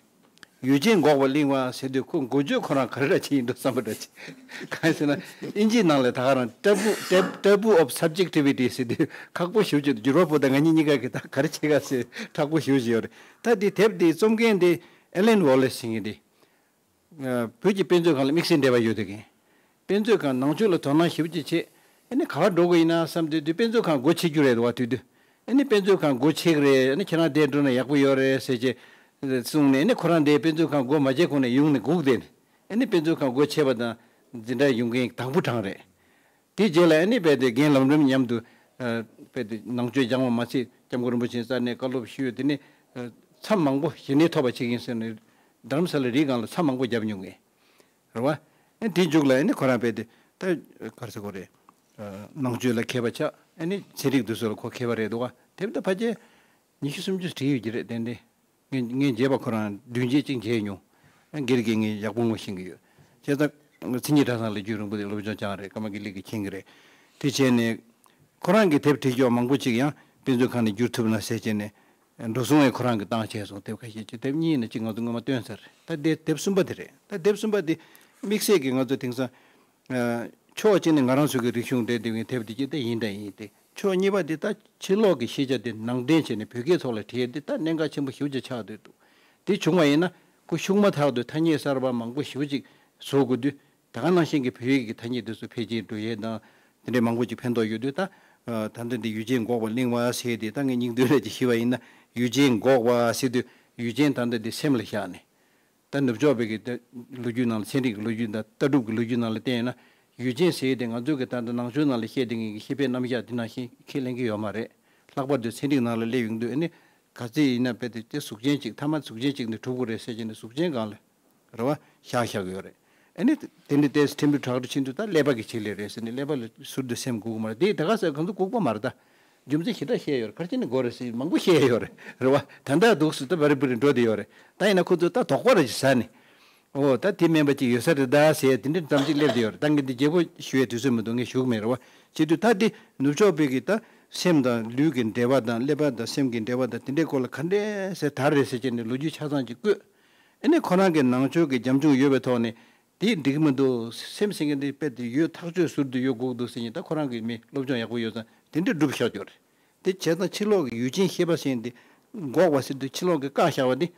ཡུལ་ཅན་འགོག་པ་གླེང་བ་ཟེར་དུས། ཁོ་འགོ་བརྗོད་ཁོ་རང་ག་རེ་འདྲ་བྱས་ཡིན་འགྲོ་བསམ་པ་འདྲ་བྱས། གང་ཡིན་ཟེར་ན། ཨིན་ཇིའི་ནང་ལ་ད་ག་རང་taboo tab- taboo of subjectivity ཟེར་དུས་ཁག་པོ་ཞེ་པོ་ཅིག་འདུག། བསྒྱུར་བ་པོ་དང་ང་གཉིས་གཉིས་ཀ་གིས་ད་ག་རེ་བྱེད་ག་ཟེར་ཁག་པོ་ཞེ་པོ་ཅིག་ཡོད་རེད། ད་དེ་དེབ་དེ་རྩོམ་མཁན་དེ་ཨེ་ལན་ཝོ་ལེས་ཟེར་མཁན་དེ། ཨ་བོད་ཀྱི་དཔེ་མཛོད་ཁང་ལ་དམིགས་བསལ་འབྲེལ་བ་ཡོད་དེ་གིན། དཔེ་མཛོད་ཁང་ནང་ཆོས་ལ་དོ་སྣང་ཞེ་པོ་ཅིག་བྱེད། ཨ་ནི་ག་པར་འགྲོ་དགོས་ཡིན་ན་བསམ་དུས་དུས། དཔེ་མཛོད་ཁང་སྒོ་ཕྱེ་རྒྱུ་རེད་བ། དུས་དུས། ཨ་ནི་དཔེ་མཛོད་ཁང་སྒོ་ཕྱེ་གི་རེད། ཨ་ནི་ཁྱེད་རང་དེར་འགྲོ་ན་ཡག་པོ་ཡོད་རེད་ཟེར་བྱས་གསུངས་ནས། ཨ་ནི་ཁོ་རང་དེ་དཔེ་མཛོད་ཁང་སྒོ་མ་ཕྱེ་གོང་ནས་ཡོང་ནས་སྒུག་བསྡད་ནས། ཨ་ནི་དཔེ་མཛོད་ཁང་སྒོ་ཕྱེ་བ་དང་འཛིན་གྲྭ་ཡོང་མཁན་དང་པོ་གྲངས་རེད། དེ་རྗེས་ལ་ཨ་ནི་རྦད་དེ་རྒན་ལམ་རིམ་མཉམ་དུ། ཨ་རྦད་དེ་ནང་ཆོས་སྦྱངས་པ་མ་ཚད། སྐྱབས་མགོན་རིན་པོ་ཆེའི་ས་གནས་བཀའ་སློབ་ཞུས། དེ་ནས་ཨ་མཚམས་མང་པོ་ཞི་གནས་ཐོབ་པ་ཅིག་ཡིན་ཟེར་ནས། རྡ་རམ་ས་ལ་རིའི་སྒང་ལ་མཚམས་མང་པོ་བརྒྱབ་མྱོང་ངས། རེད་བ། ཨ་དེའི་མཇུག་ལ་ཨ་ནི་ཁོ་རང་རྦད་དེ་ད་ག་རེ་ཟེར་དགོས་རེད། ཨ་ནང་ཆོས་ལ་མཁས་པ་ཆགས། ཨ་ནི་ཚན་རིག་དེ་ཚོ་ལ་ཁོ་མཁས་པ་རེད་འདུག་བ། དེབ་ད་ཕལ་ཆེར་ཉི་ཤུ་སུམ་ཅུ་བྲིས་ཡོད་ཀྱི་རེད། ཏན་ཏན། ངས་ངས་མཇལ་བ་ཁོ་རང་བདུན་བརྒྱད་ཅིག་མཇལ་མྱོང་། ཨ་སྒེར་གྱིས་ངས་ཡག་པོ་ངོ་ཤེས་ཀྱི་ཡོད། བྱས་ཙང་མཚན་ཉིད་གྲྭ་ཚང་ལ་རྒྱུས་རིང་པོ་དེ་སློབ་སྦྱོང་སྦྱངས་རེད། ཀརྨ་དགེ་ལེགས་ཀྱིས་མཁྱེན་གྱི་རེད། དེ་བྱས་ནས་ཁོ་རང་གི་དེབ་བྲིས་ཀྱོག་མང་པོ་ཅིག་ཡང་དཔེ་མཛོད་ཁང་ནས་བསྒྱུར་ཐུབ་ན་ཟེར་བྱས་ནས། འགྲོ་སོང་ཡང་ཁོ་རང་གིས་བཏང་བྱས་སོང་། དེབ་ཁ་ཤས་ཅིག། དེབ་གཉིས་ཡིན་ན་གཅིག་ང་ཚོ་སྔོན་མ་བཏོན་ཚར་རེད། ད་དེ་དེབ་གསུམ་པ་དེ་རེད། ད་དེབ་གསུམ་པ་དེ་དམིགས་བསལ་གྱིས་ང་ཚོ་དེང་སང་། ཨ་ཕྱོགས་གཅིག་ནས་ང་རང་ཚོ་གི་རིག་གཞུང་འབྲེལ་དེ་ངའི་དེབ་དེ་ཅིག་ད་ཡིན་དང་ཡིན་ཏེ། ཕྱོགས་གཉིས་པ་དེ་ད་ཕྱི་ལོགས་ཀྱི་ཤེས་བྱ་དེ་ནང་འདྲེན་བྱས་ནས་བོད་སྐད་ཐོག་ལ་བྲིས་དེ་ད་གནད་འགག་ཆེན་པོ་ཞེ་པོ་ཅིག་ཆགས་བསྡད་འདུག། དེ་བྱུང་བ་ཡིན་ན་ཁོ་ཤུགས་མ་ཐག་ཏུ་ཐ་སྙད་གསར་པ་མང་པོ་ཞེ་པོ་ཅིག་བཟོ་དགོས་དུས། ད་ག་ནང་བཞིན་གྱི་བོད་ཡིག་གི་ཐ་སྙད་དེ་ཚོ་འཕེལ་རྒྱས་འགྲོ་ཡས་དང་། དེ་འདྲའི་མང་པོ་ཅིག་ཕན་ཐོགས་ཡོད་དུས། ད་ཨ་ད་ལྟ་འདི་ཡུལ་ཅན་འགོག་པ་གླེང་བ་ཟེར་དེ། ད་ངས་སྙིང་དོན་ལ་ཅིག་ཞུས་པ་ཡིན་ན། ཡུལ་ཅན་འགོག་པ་ཟེར་དུས་ཡུལ་ཅན་ད་ལྟ་འདི་སེམས་ལ་བཞག་ནས། ད་ནུབ་ཕྱོགས་པའི་གི་ད་ལོ་རྒྱུས་ནང་ལ། ཚན་རིག་གི་ལོ་རྒྱུས་དང་ལྟ་གྲུབ་ཀྱི་ལོ་རྒྱུས་ནང་ལ་བལྟས་ན། ཡུལ་ཅན་ཟེར་ཡས་དེ་ང་ཚོའི་གི་ད་ལྟ་ནང་ཆོས་ནང་ལ་བཤད་བསྡད་མཁན་གྱི་ཤེས་དཔལ་རྣམ་གཞག་དེ་ནང་བཞིན་ཁས་ལེན་གྱི་ཡོད་མ་རེད། ལྷག་པར་དུ་ཚན་རིག་ནང་ལ་སླེབས་ཡོང་དུས། ཨ་ནི་ག་ཚོད་ཡིན་ན་རྦད་དེ་དེ་གཟུགས་ཅན་གཅིག། མཐའ་མ་གཟུགས་ཅན་གཅིག་ནས་གྲུབ་དགོས་རེད་ཟེར་བྱས་ནས་གཟུགས་ཅན་སྒང་ལ། རེད་བ། བཞག་བཞག་གི་ཡོད་རེད། ཨ་ནི་དེ་འདྲ་ཏོག་ཙམ་ཕྲན་བུ་དྲག་རུ་ཕྱིན་དུས། ད་ཀླད་པ་གི་ཆེད་ལས་རེད་ཟེར་ནས། ཀླད་པ་ལ་ཟུར་དུ་སེམས་འགུག་གི་མ་རེད། དེ་ད་ག་ཟེར། གང་དུ་འགུག་པ་མ་རེད་ད། རྒྱུ་མཚན་ཞེ་དྲག་བཤད་ཡོད་རེད། ག་རེ་བྱས་ནས་འགོར་རེད་ཟེར་མང་པོ་བཤད་ཡོད་རེད། རེད་བ། ད་ལྟ་འདུག་སེ་ད་བ་རི་བུ་རི་འགྲོ་བསྡད་ཡོད་རེད། ད་ཡིན་ན་ཁོ་ཚོས་ད་དོགས་པ་རེ་ཞིག་ཟ་ནས། ཨོ་ད་དེ་མིན་པ་ཅིག་ཡོད་ས་རེད་ད་ཟེར། དེ་འདྲ་ཙམ་ཅིག་སླེབས་བསྡད་ཡོད་རེད། ད་ངས་འདི་རྒྱས་པོ་ཞུ་ཡས་དུས་ཚོད་མི་འདུག། ངས་ཞུ་གི་མེད། རེད་བ། བྱེད་དུས་ད་དེ་ནུབ་ཕྱོགས་པའི་གི་ད་སེམས་དང་ལུས་ཀྱི་འབྲེལ་བ་དང་། ཀླད་པ་དང་སེམས་ཀྱི་འབྲེལ་བ་དང་། དེ་འདྲའི་སྐོར་ལ་ག་འདྲས་ཟེར་དར་རེད་ཟེར་བྱས་ནས་ལོ་རྒྱུས་ཆ་ཚང་ཅིག་བཀོད། ཨ་ནི་ཁོ་རང་གི་ནང་ཆོས་ཀྱི་རྒྱབ་ལྗོངས་ཡོད་པའི་ཐོག་ནས། དེ་འགྲིག་གི་མི་འདུག། སེམས་ཟེར་མཁན་དེ་རྦད་དེ་ཡོད། ཐག་ཆོད་ཟུར་དུ་ཡོད་དགོས་འདུག་ཟེར་མཁན། ད་ཁོ་རང་གིས་མི་སློབ་སྦྱོང་ཡག་པོ་ཡོད་ཙང་དེ་འདྲ་སྒྲུབ་བཞག་ཡོད་རེད། དེ་བྱས་ཙང་ཕྱི་ལོགས་ཀྱི་ཡུལ་ཅན་ཤེས་པ་ཟེར་མཁན་དེ་འགོག་པ་ཟེར་དུས་ཕྱི་ལོགས་ཀྱིས་བཀག་བཞག་པ་དེ།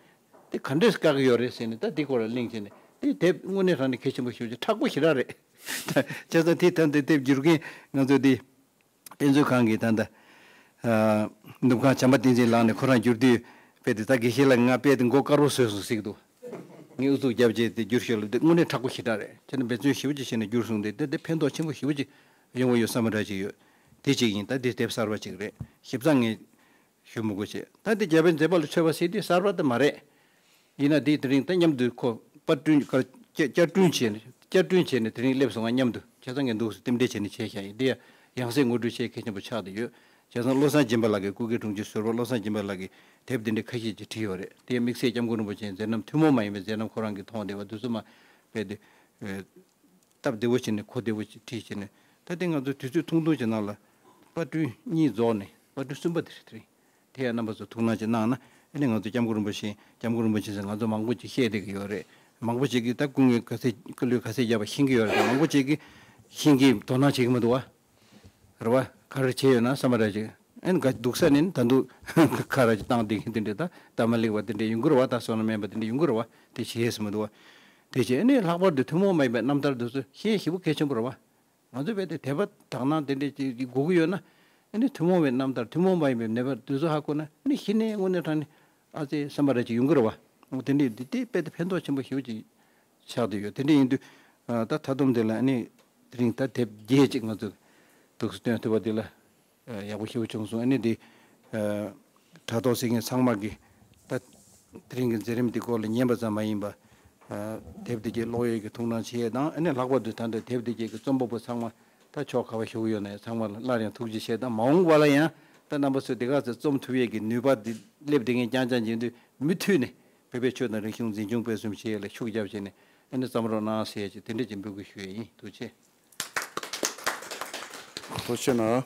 དེ་ག་འདྲས་བཀག་གི་ཡོད་རེད་ཟེར་ནས། ད་དེ་སྐོར་ལ་གླེང་བྱས་ནས། དེ་དེབ་དངོས་གནས་དྲང་གནས་གལ་ཆེན་པོ་ཞེ་པོ་ཅིག། མཁྲེགས་པོ་ཞེ་དྲག་རེད། བྱས་ཙང་དེ་ད་འདི་དེབ་བསྒྱུར་མཁན་ང་ཚོ་དེ། དཔེ་མཛོད་ཁང་གི་ད་ལྟ་ཨ་ནུབ་ཁང་བྱམས་པ་བསྟན་འཛིན་ལགས་ནས་ཁོ་རང་བསྒྱུར་དུས། དཔེ་དེ་ད་དགེ་བཤེས་ལགས་ང་དཔེ་དེ་མགོ་དཀར་པོ་བཟོས་སོང་ཟེར་གྱི་འདུག། ངས་ཨུ་ཚུགས་བརྒྱབ་བྱས་དེ་བསྒྱུར་ཤོག་ལབ་དུས། དངོས་གནས་མཁྲེགས་པོ་ཞེ་དྲག་རེད། བྱས་ན་འབད་བརྩོན་ཞེ་པོ་ཅིག་བྱས་ནས་བསྒྱུར་སོང་སྟེ། དེ་དེ་ཕན་ཐོགས་ཆེན་པོ་ཞེ་པོ་ཅིག་ཡོང་གི་ཡོད་བསམ་པ་འདྲ་ཅིག་ཡོད། དེ་གཅིག་ཡིན། ད་དེ་དེབ་གསར་པ་ཅིག་རེད། ཞིབ་ཚགས་ངས་ཞུ་མི་དགོས་བྱས། ད་དེ་རྒྱལ་པོའི་མཛད་པ་ལ་མཆོད་པ་ཟེར་དེ་གསར་པ་དེ་མ་རེད། ཡིན་ན་དེ་དེ་རིང་ད་མཉམ་དུ་ཁོ་པར་སྐྲུན་ག་བསྐྱར་བསྐྱར་སྐྲུན་བྱས་ནས། བསྐྱར་སྐྲུན་བྱས་ནས་དེ་རིང་སླེབས་སོང་ང་མཉམ་དུ། བྱས་ཙང་ངས་འདུག་སེ་རྟེན་འབྲེལ་བྱས་ནས་བྱས་བཞག་ཡིན། དེ་ཡང་ཡང་སེ་ངོ་སྤྲོད་བྱེད་གལ་ཆེན་པོ་ཆགས་བསྡད་ཡོད། བྱས་ཙང་བློ་བཟང་སྦྱིན་པ་ལགས་ཀྱིས། སྐུ་སྒེར་དྲུང་ཆེ་ཟུར་པ་བློ་བཟང་སྦྱིན་པ་ལགས་ཀྱིས་དེབ་འདི་འདྲའི་ཁ་ཤས་ཅིག་བྲིས་ཡོད་རེད། དེ་ཡང་དམིགས་བསལ་སྐྱབས་མགོན་རིན་པོ་ཆེའི་མཛད་རྣམ་ཐུན་མོང་མ་ཡིན་པའི་མཛད་རྣམ་ཁོ་རང་གི་མཐོང་བསྡད་པ་དེ་ཚོ་མར་དཔེ་དེ་སྟབས་བདེ་བོ་བྱས་ནས། གོ་བདེ་བོ་བྱས་བྲིས་བྱས་ནས། ད་དེ་ང་ཚོ་དུས་ཚོད་ཐུང་ཐུང་ཅིག་ནང་ལ་པར་སྐྲུན་གཉིས་རྫོགས་ནས། པར་སྐྲུན་གསུམ་པ་དེ་རེད། དེ་རིང་དེ་ཡང་རྣམ་པ་ཚོ་ཐུགས་སྣང་ཅིག་གནང་ན། ཨ་ནི་ང་ཚོ་སྐྱབས་མགོན་རིན་པོ་ཆེ། སྐྱབས་མགོན་རིན་པོ་ཆེ་ཟེར་ང་ཚོ་མང་པོ་ཅིག་བཤད་བསྡད་ཀྱི་ཡོད་རེད། མང་པོ་ཅིག་གིས་ད་སྐུ་ངོས་ག་ཚད། སྐུ་ལུས་ག་ཚད་བརྒྱབ་པ་ཤེས་ཀྱི་ཡོད་རེད། མང་པོ་ཅིག་གིས་ཤེས་ཀྱི། དོ་སྣང་བྱེད་ཀྱི་མི་འདུག་བ། རེད་བ། ག་རེ་བྱས་ཡོད་ན་བསམ་པ་ར་ཅིག་ཨེ་ནི་ག་འདུག་ས་ནས་ད་དུང་ཁ་ར་ཅིག་བཏང་བསྡད་མཁན་དེ་འདྲས་ད་སྟབས་མ་ལེགས་པ་དེ་འདྲས་ཡོང་གི་རེད་བ། ད་བསོད་ནམས་དམན་པ་དེ་འདྲས་ཡོང་གི་རེད་བ། དེ་བྱས་ཡས་མི་འདུག་བ། དེ་བྱས་ཨེ་ནི་ལྷག་པར་དུ་ཐུན་མོང་མ་ཡིན་པའི་རྣམ་ཐར་དེ་ཚོ་ཤེས་ཞེ་པོ་གལ་ཆེན་པོ་རེད་བ། ང་ཚོས་རྦད་དེ་དད་པ་དག་སྣང་དེ་འདྲས་ཅིག་དགོས་ཀྱི་ཡོད་ན། ཨ་ནི་ཐུན་མོང་བའི་རྣམ་ཐར་ཐུན་མོང་མ་ཡིན་པའི་ནད་པ་དེ་ཚོ་ཧ་གོ་ན་ཨ་ནི་གཞི་ནས་དངོས་གནས་དྲང་ནས་ཨ་ཙི་བསམ་པ་ར་ཅིག་ཡོང་གི་རེད་བ། འོ་དེ་འདྲས་འདི་དེ་རྦད་དེ་ཕན་ཐོགས་ཆེན་པོ་ཞེ་པོ་ཅིག་ཆགས་བསྡད་ཡོད། དེ་འདྲས་ཡིན་དུས་ཨ་ད་མཐའ་སྡོམ་དེ་ལ་ཨ་ནི་དེ་རིང་ད་དེབ་བརྒྱད་ཅིག་ང་ཚོས་འདུག་སེ་བཏོན་ཐུབ་པ་དེ་ལ་ཨ་ཡག་པོ་ཞེ་པོ་བྱུང་སོང་། ཨ་ནི་དེ་ཨ་དྲ་ཐོག་གཟིགས་མཁན་ཚང་མ་གིས་ད་དེ་རིང་གི་མཛད་རིམ་འདི་སྐོར་ལ་ཉན་པ་ཙམ་མ་ཡིན་པ། ཨ་དེབ་དེ་གའི་ཀློག་ཡས་ཀྱི་ཐུགས་སྣང་བྱེད་ཡས་དང་། ཨ་ནི་ལྷག་པར་དུ་ད་ལྟ་དེབ་དེ་གའི་རྩོམ་པ་པོ་ཚང་མ་ད་ཕྱོགས་ག་པར་བཞུགས་ཡོད་ན་ཡང་ཚང་མ་ལ་སླར་ཡང་ཐུགས་རྗེ་ཆེ་དང་། མ་འོངས་པ་ལ་ཡང་ད་རྣམ་པ་ཚོས་དེ་ག་ཚོད་རྩོམ་ཐུབ་ཡས་ཀྱི་ནུས་པ་འདི་སླེབས་བསྡད་མཁན་རྐྱང་རྐྱང་ཅིག་ཡིན་དུས་མུ་མཐུད་ནས་བོད་པའི་ཆོས་དང་རིག་གཞུང་འཛིན་སྐྱོང་སྤེལ་གསུམ་བྱེད་ཡས་ལ་ཤུགས་རྒྱབ་བྱས་ནས་ཨ་ནི་བརྩམ་རོགས་གནང་ཟེར་ཡས་ཀྱི་དེ་འདྲ་ཅིག་འབོད་སྐུལ་ཞུ་ཡས་ཡིན། ཐུགས་རྗེ་ཆེ། ཐུགས་རྗེ་གནང་།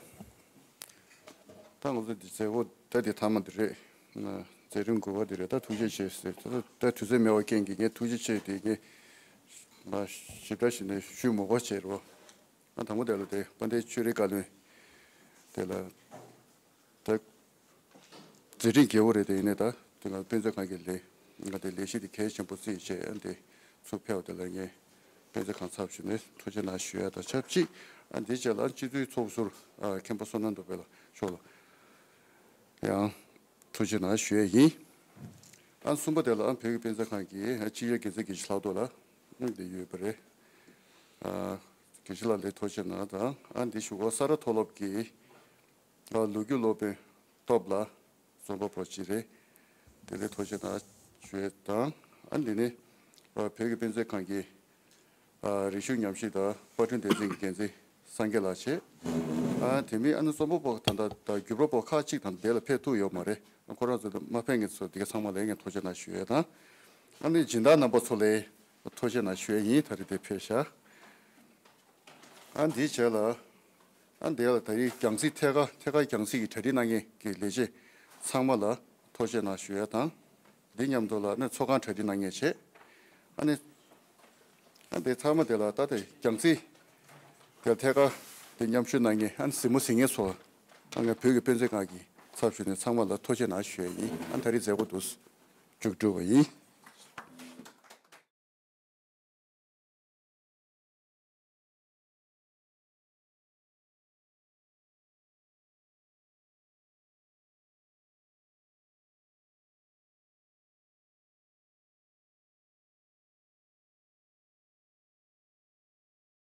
ད་ང་ཚོ་འདི་མཛད་སྒོ་ད་འདི་མཐའ་མ་འདི་རེད། མཛད་རིམ་དགུ་པ་འདི་རེད། ད་ཐུགས་རྗེ་ཆེ་ཟེར། ད་ད་དུས་ཚོད་མེད་པའི་རྐྱེན་གྱིས་ངས་ཐུགས་རྗེ་ཆེ་དེ་ངས་ཞིབ་ཕྲ་ཞིག་ནས་ཞུས་མ་དགོས་བྱས་རོ། ང་དང་པོ་དེ་ལ་དེ་དཔལ་ལྡན་ཆོས་རིག་བཀའ་བློན་དེ་ལ་ད་མཛད་རིམ་རྒྱས་པོ་རེད། དེ་ཡིན་ནའི་ད་དེ་ང་དཔེ་མཛོད་ཁང་གི་ལས་ང་དེ་ལས་གཞི་དེ་གལ་ཆེན་པོ་བརྩིས་བྱས་ཨ་འདི་ཚུར་ཕེབས་པ་དེ་ལ་ངས་དཔེ་མཛོད་ཁང་ཚབ་ཞུས་ནས་ཐུགས་རྗེ་གནང་ཞུ་ཡ་དང་ཆབས་ཅིག་ཨ་འདི་རྗེས་ལ་སྤྱི་འཐུས་ཚོགས་ཟུར་ཨ་མཁན་པོ་བསོད་ནམས་སྟོབས་འཕེལ་ལགས་མཆོག་ལ་ཡང་ཐུགས་རྗེ་གནང་ཞུ་ཡ་ཡིན། ཨ་གསུམ་པ་དེ་ལ་ཨ་བོད་ཀྱི་དཔེ་མཛོད་ཁང་གི་ཨ་སྤྱི་ཁྱབ་འགན་འཛིན་དགེ་བཤེས་ལྷག་རྡོར་ལགས་ཨ་འདི་ཡོད་པ་རེད། ཨ་དགེ་བཤེས་ལགས་ལ་ཐུགས་རྗེ་གནང་དང་། ཨ་འདི་གཞུག་གུ་ས་རཱ་མཐོ་སློབ་ཀྱི་ལོ་རྒྱུས་སློབ་དཔོན་སྟོབས་ལགས་རྩོམ་པ་པོ་གཅིག་རེད། དེ་ལ་ཐུགས་རྗེ་གནང་ཞུ་ཡས་དང་། ཨ་འདི་ནི་བོད་ཀྱི་དཔེ་མཛོད་ཁང་གི་རིག་གཞུང་ཉམས་ཞིབ་དང་པར་སྐྲུན་སྡེ་ཚན་གྱི་འགན་འཛིན་སངས་རྒྱས་ལགས་བྱས། ཨ་དེ་མིན་ཨ་ནི་རྩོམ་པ་པོ་ད་ལྟ་ད་བརྒྱུད་པ་པོ་ཁག་ཅིག་དང་དེ་ལ་ཕེབས་ཐུབ་ཡོད་མ་རེད། ཁོ་རང་ཚོ་མ་ཕེབས་མཁན་ཚོ་དེ་ག་ཚང་མ་ལ་ངས་ཐུགས་རྗེ་གནང་ཞུ་ཡས་དང་། ཨ་ནི་སྦྱིན་བདག་རྣམ་པ་ཚོ་ལ་ཐུགས་རྗེ་གནང་ཞུ་ཡས་ཡིན། ད་རེས་དེ་ཕེབས་ཤག་ཨ་འདིའི་རྗེས་ལ་ཨ་འདི་ལ་ད་རེས་རྒྱང་སྲིང་ཐད་ཀར་ཐད་ཀར་རྒྱང་སྲིང་གི་གྲ་སྒྲིག་གནང་མཁན་གྱི་ལས་བྱེད་ཚང་མ་ལ་ཐུགས་རྗེ་གནང་ཞུ་ཡས་དང་། འདི་མཉམ་དུ་ལ་ནི་ཚོགས་ཁང་གྲ་སྒྲིག་གནང་མཁན་བྱས། ཨ་ནི་ཨ་འདི་ཚང་མ་དེ་ལ་ད་དེ་རྒྱང་སྲིང་དེ་ཐད་ཀར་དེ་མཉམ་ཞུགས་གནང་མཁན་ཨ་ནི་གཟིགས་མོ་གཟིགས་མཁན་ཚོ་ཨ་ངས་བོད་ཀྱི་དཔེ་མཛོད་ཁང་གི་ཚབ་ཞུས་ནས་ཚང་མ་ལ་ཐུགས་རྗེ་གནང་ཞུ་ཡས་ཡིན། ཨ་ད་རེས་མཛད་སྒོ་འདུག་མཇུག་གྲུབ་པ་ཡིན།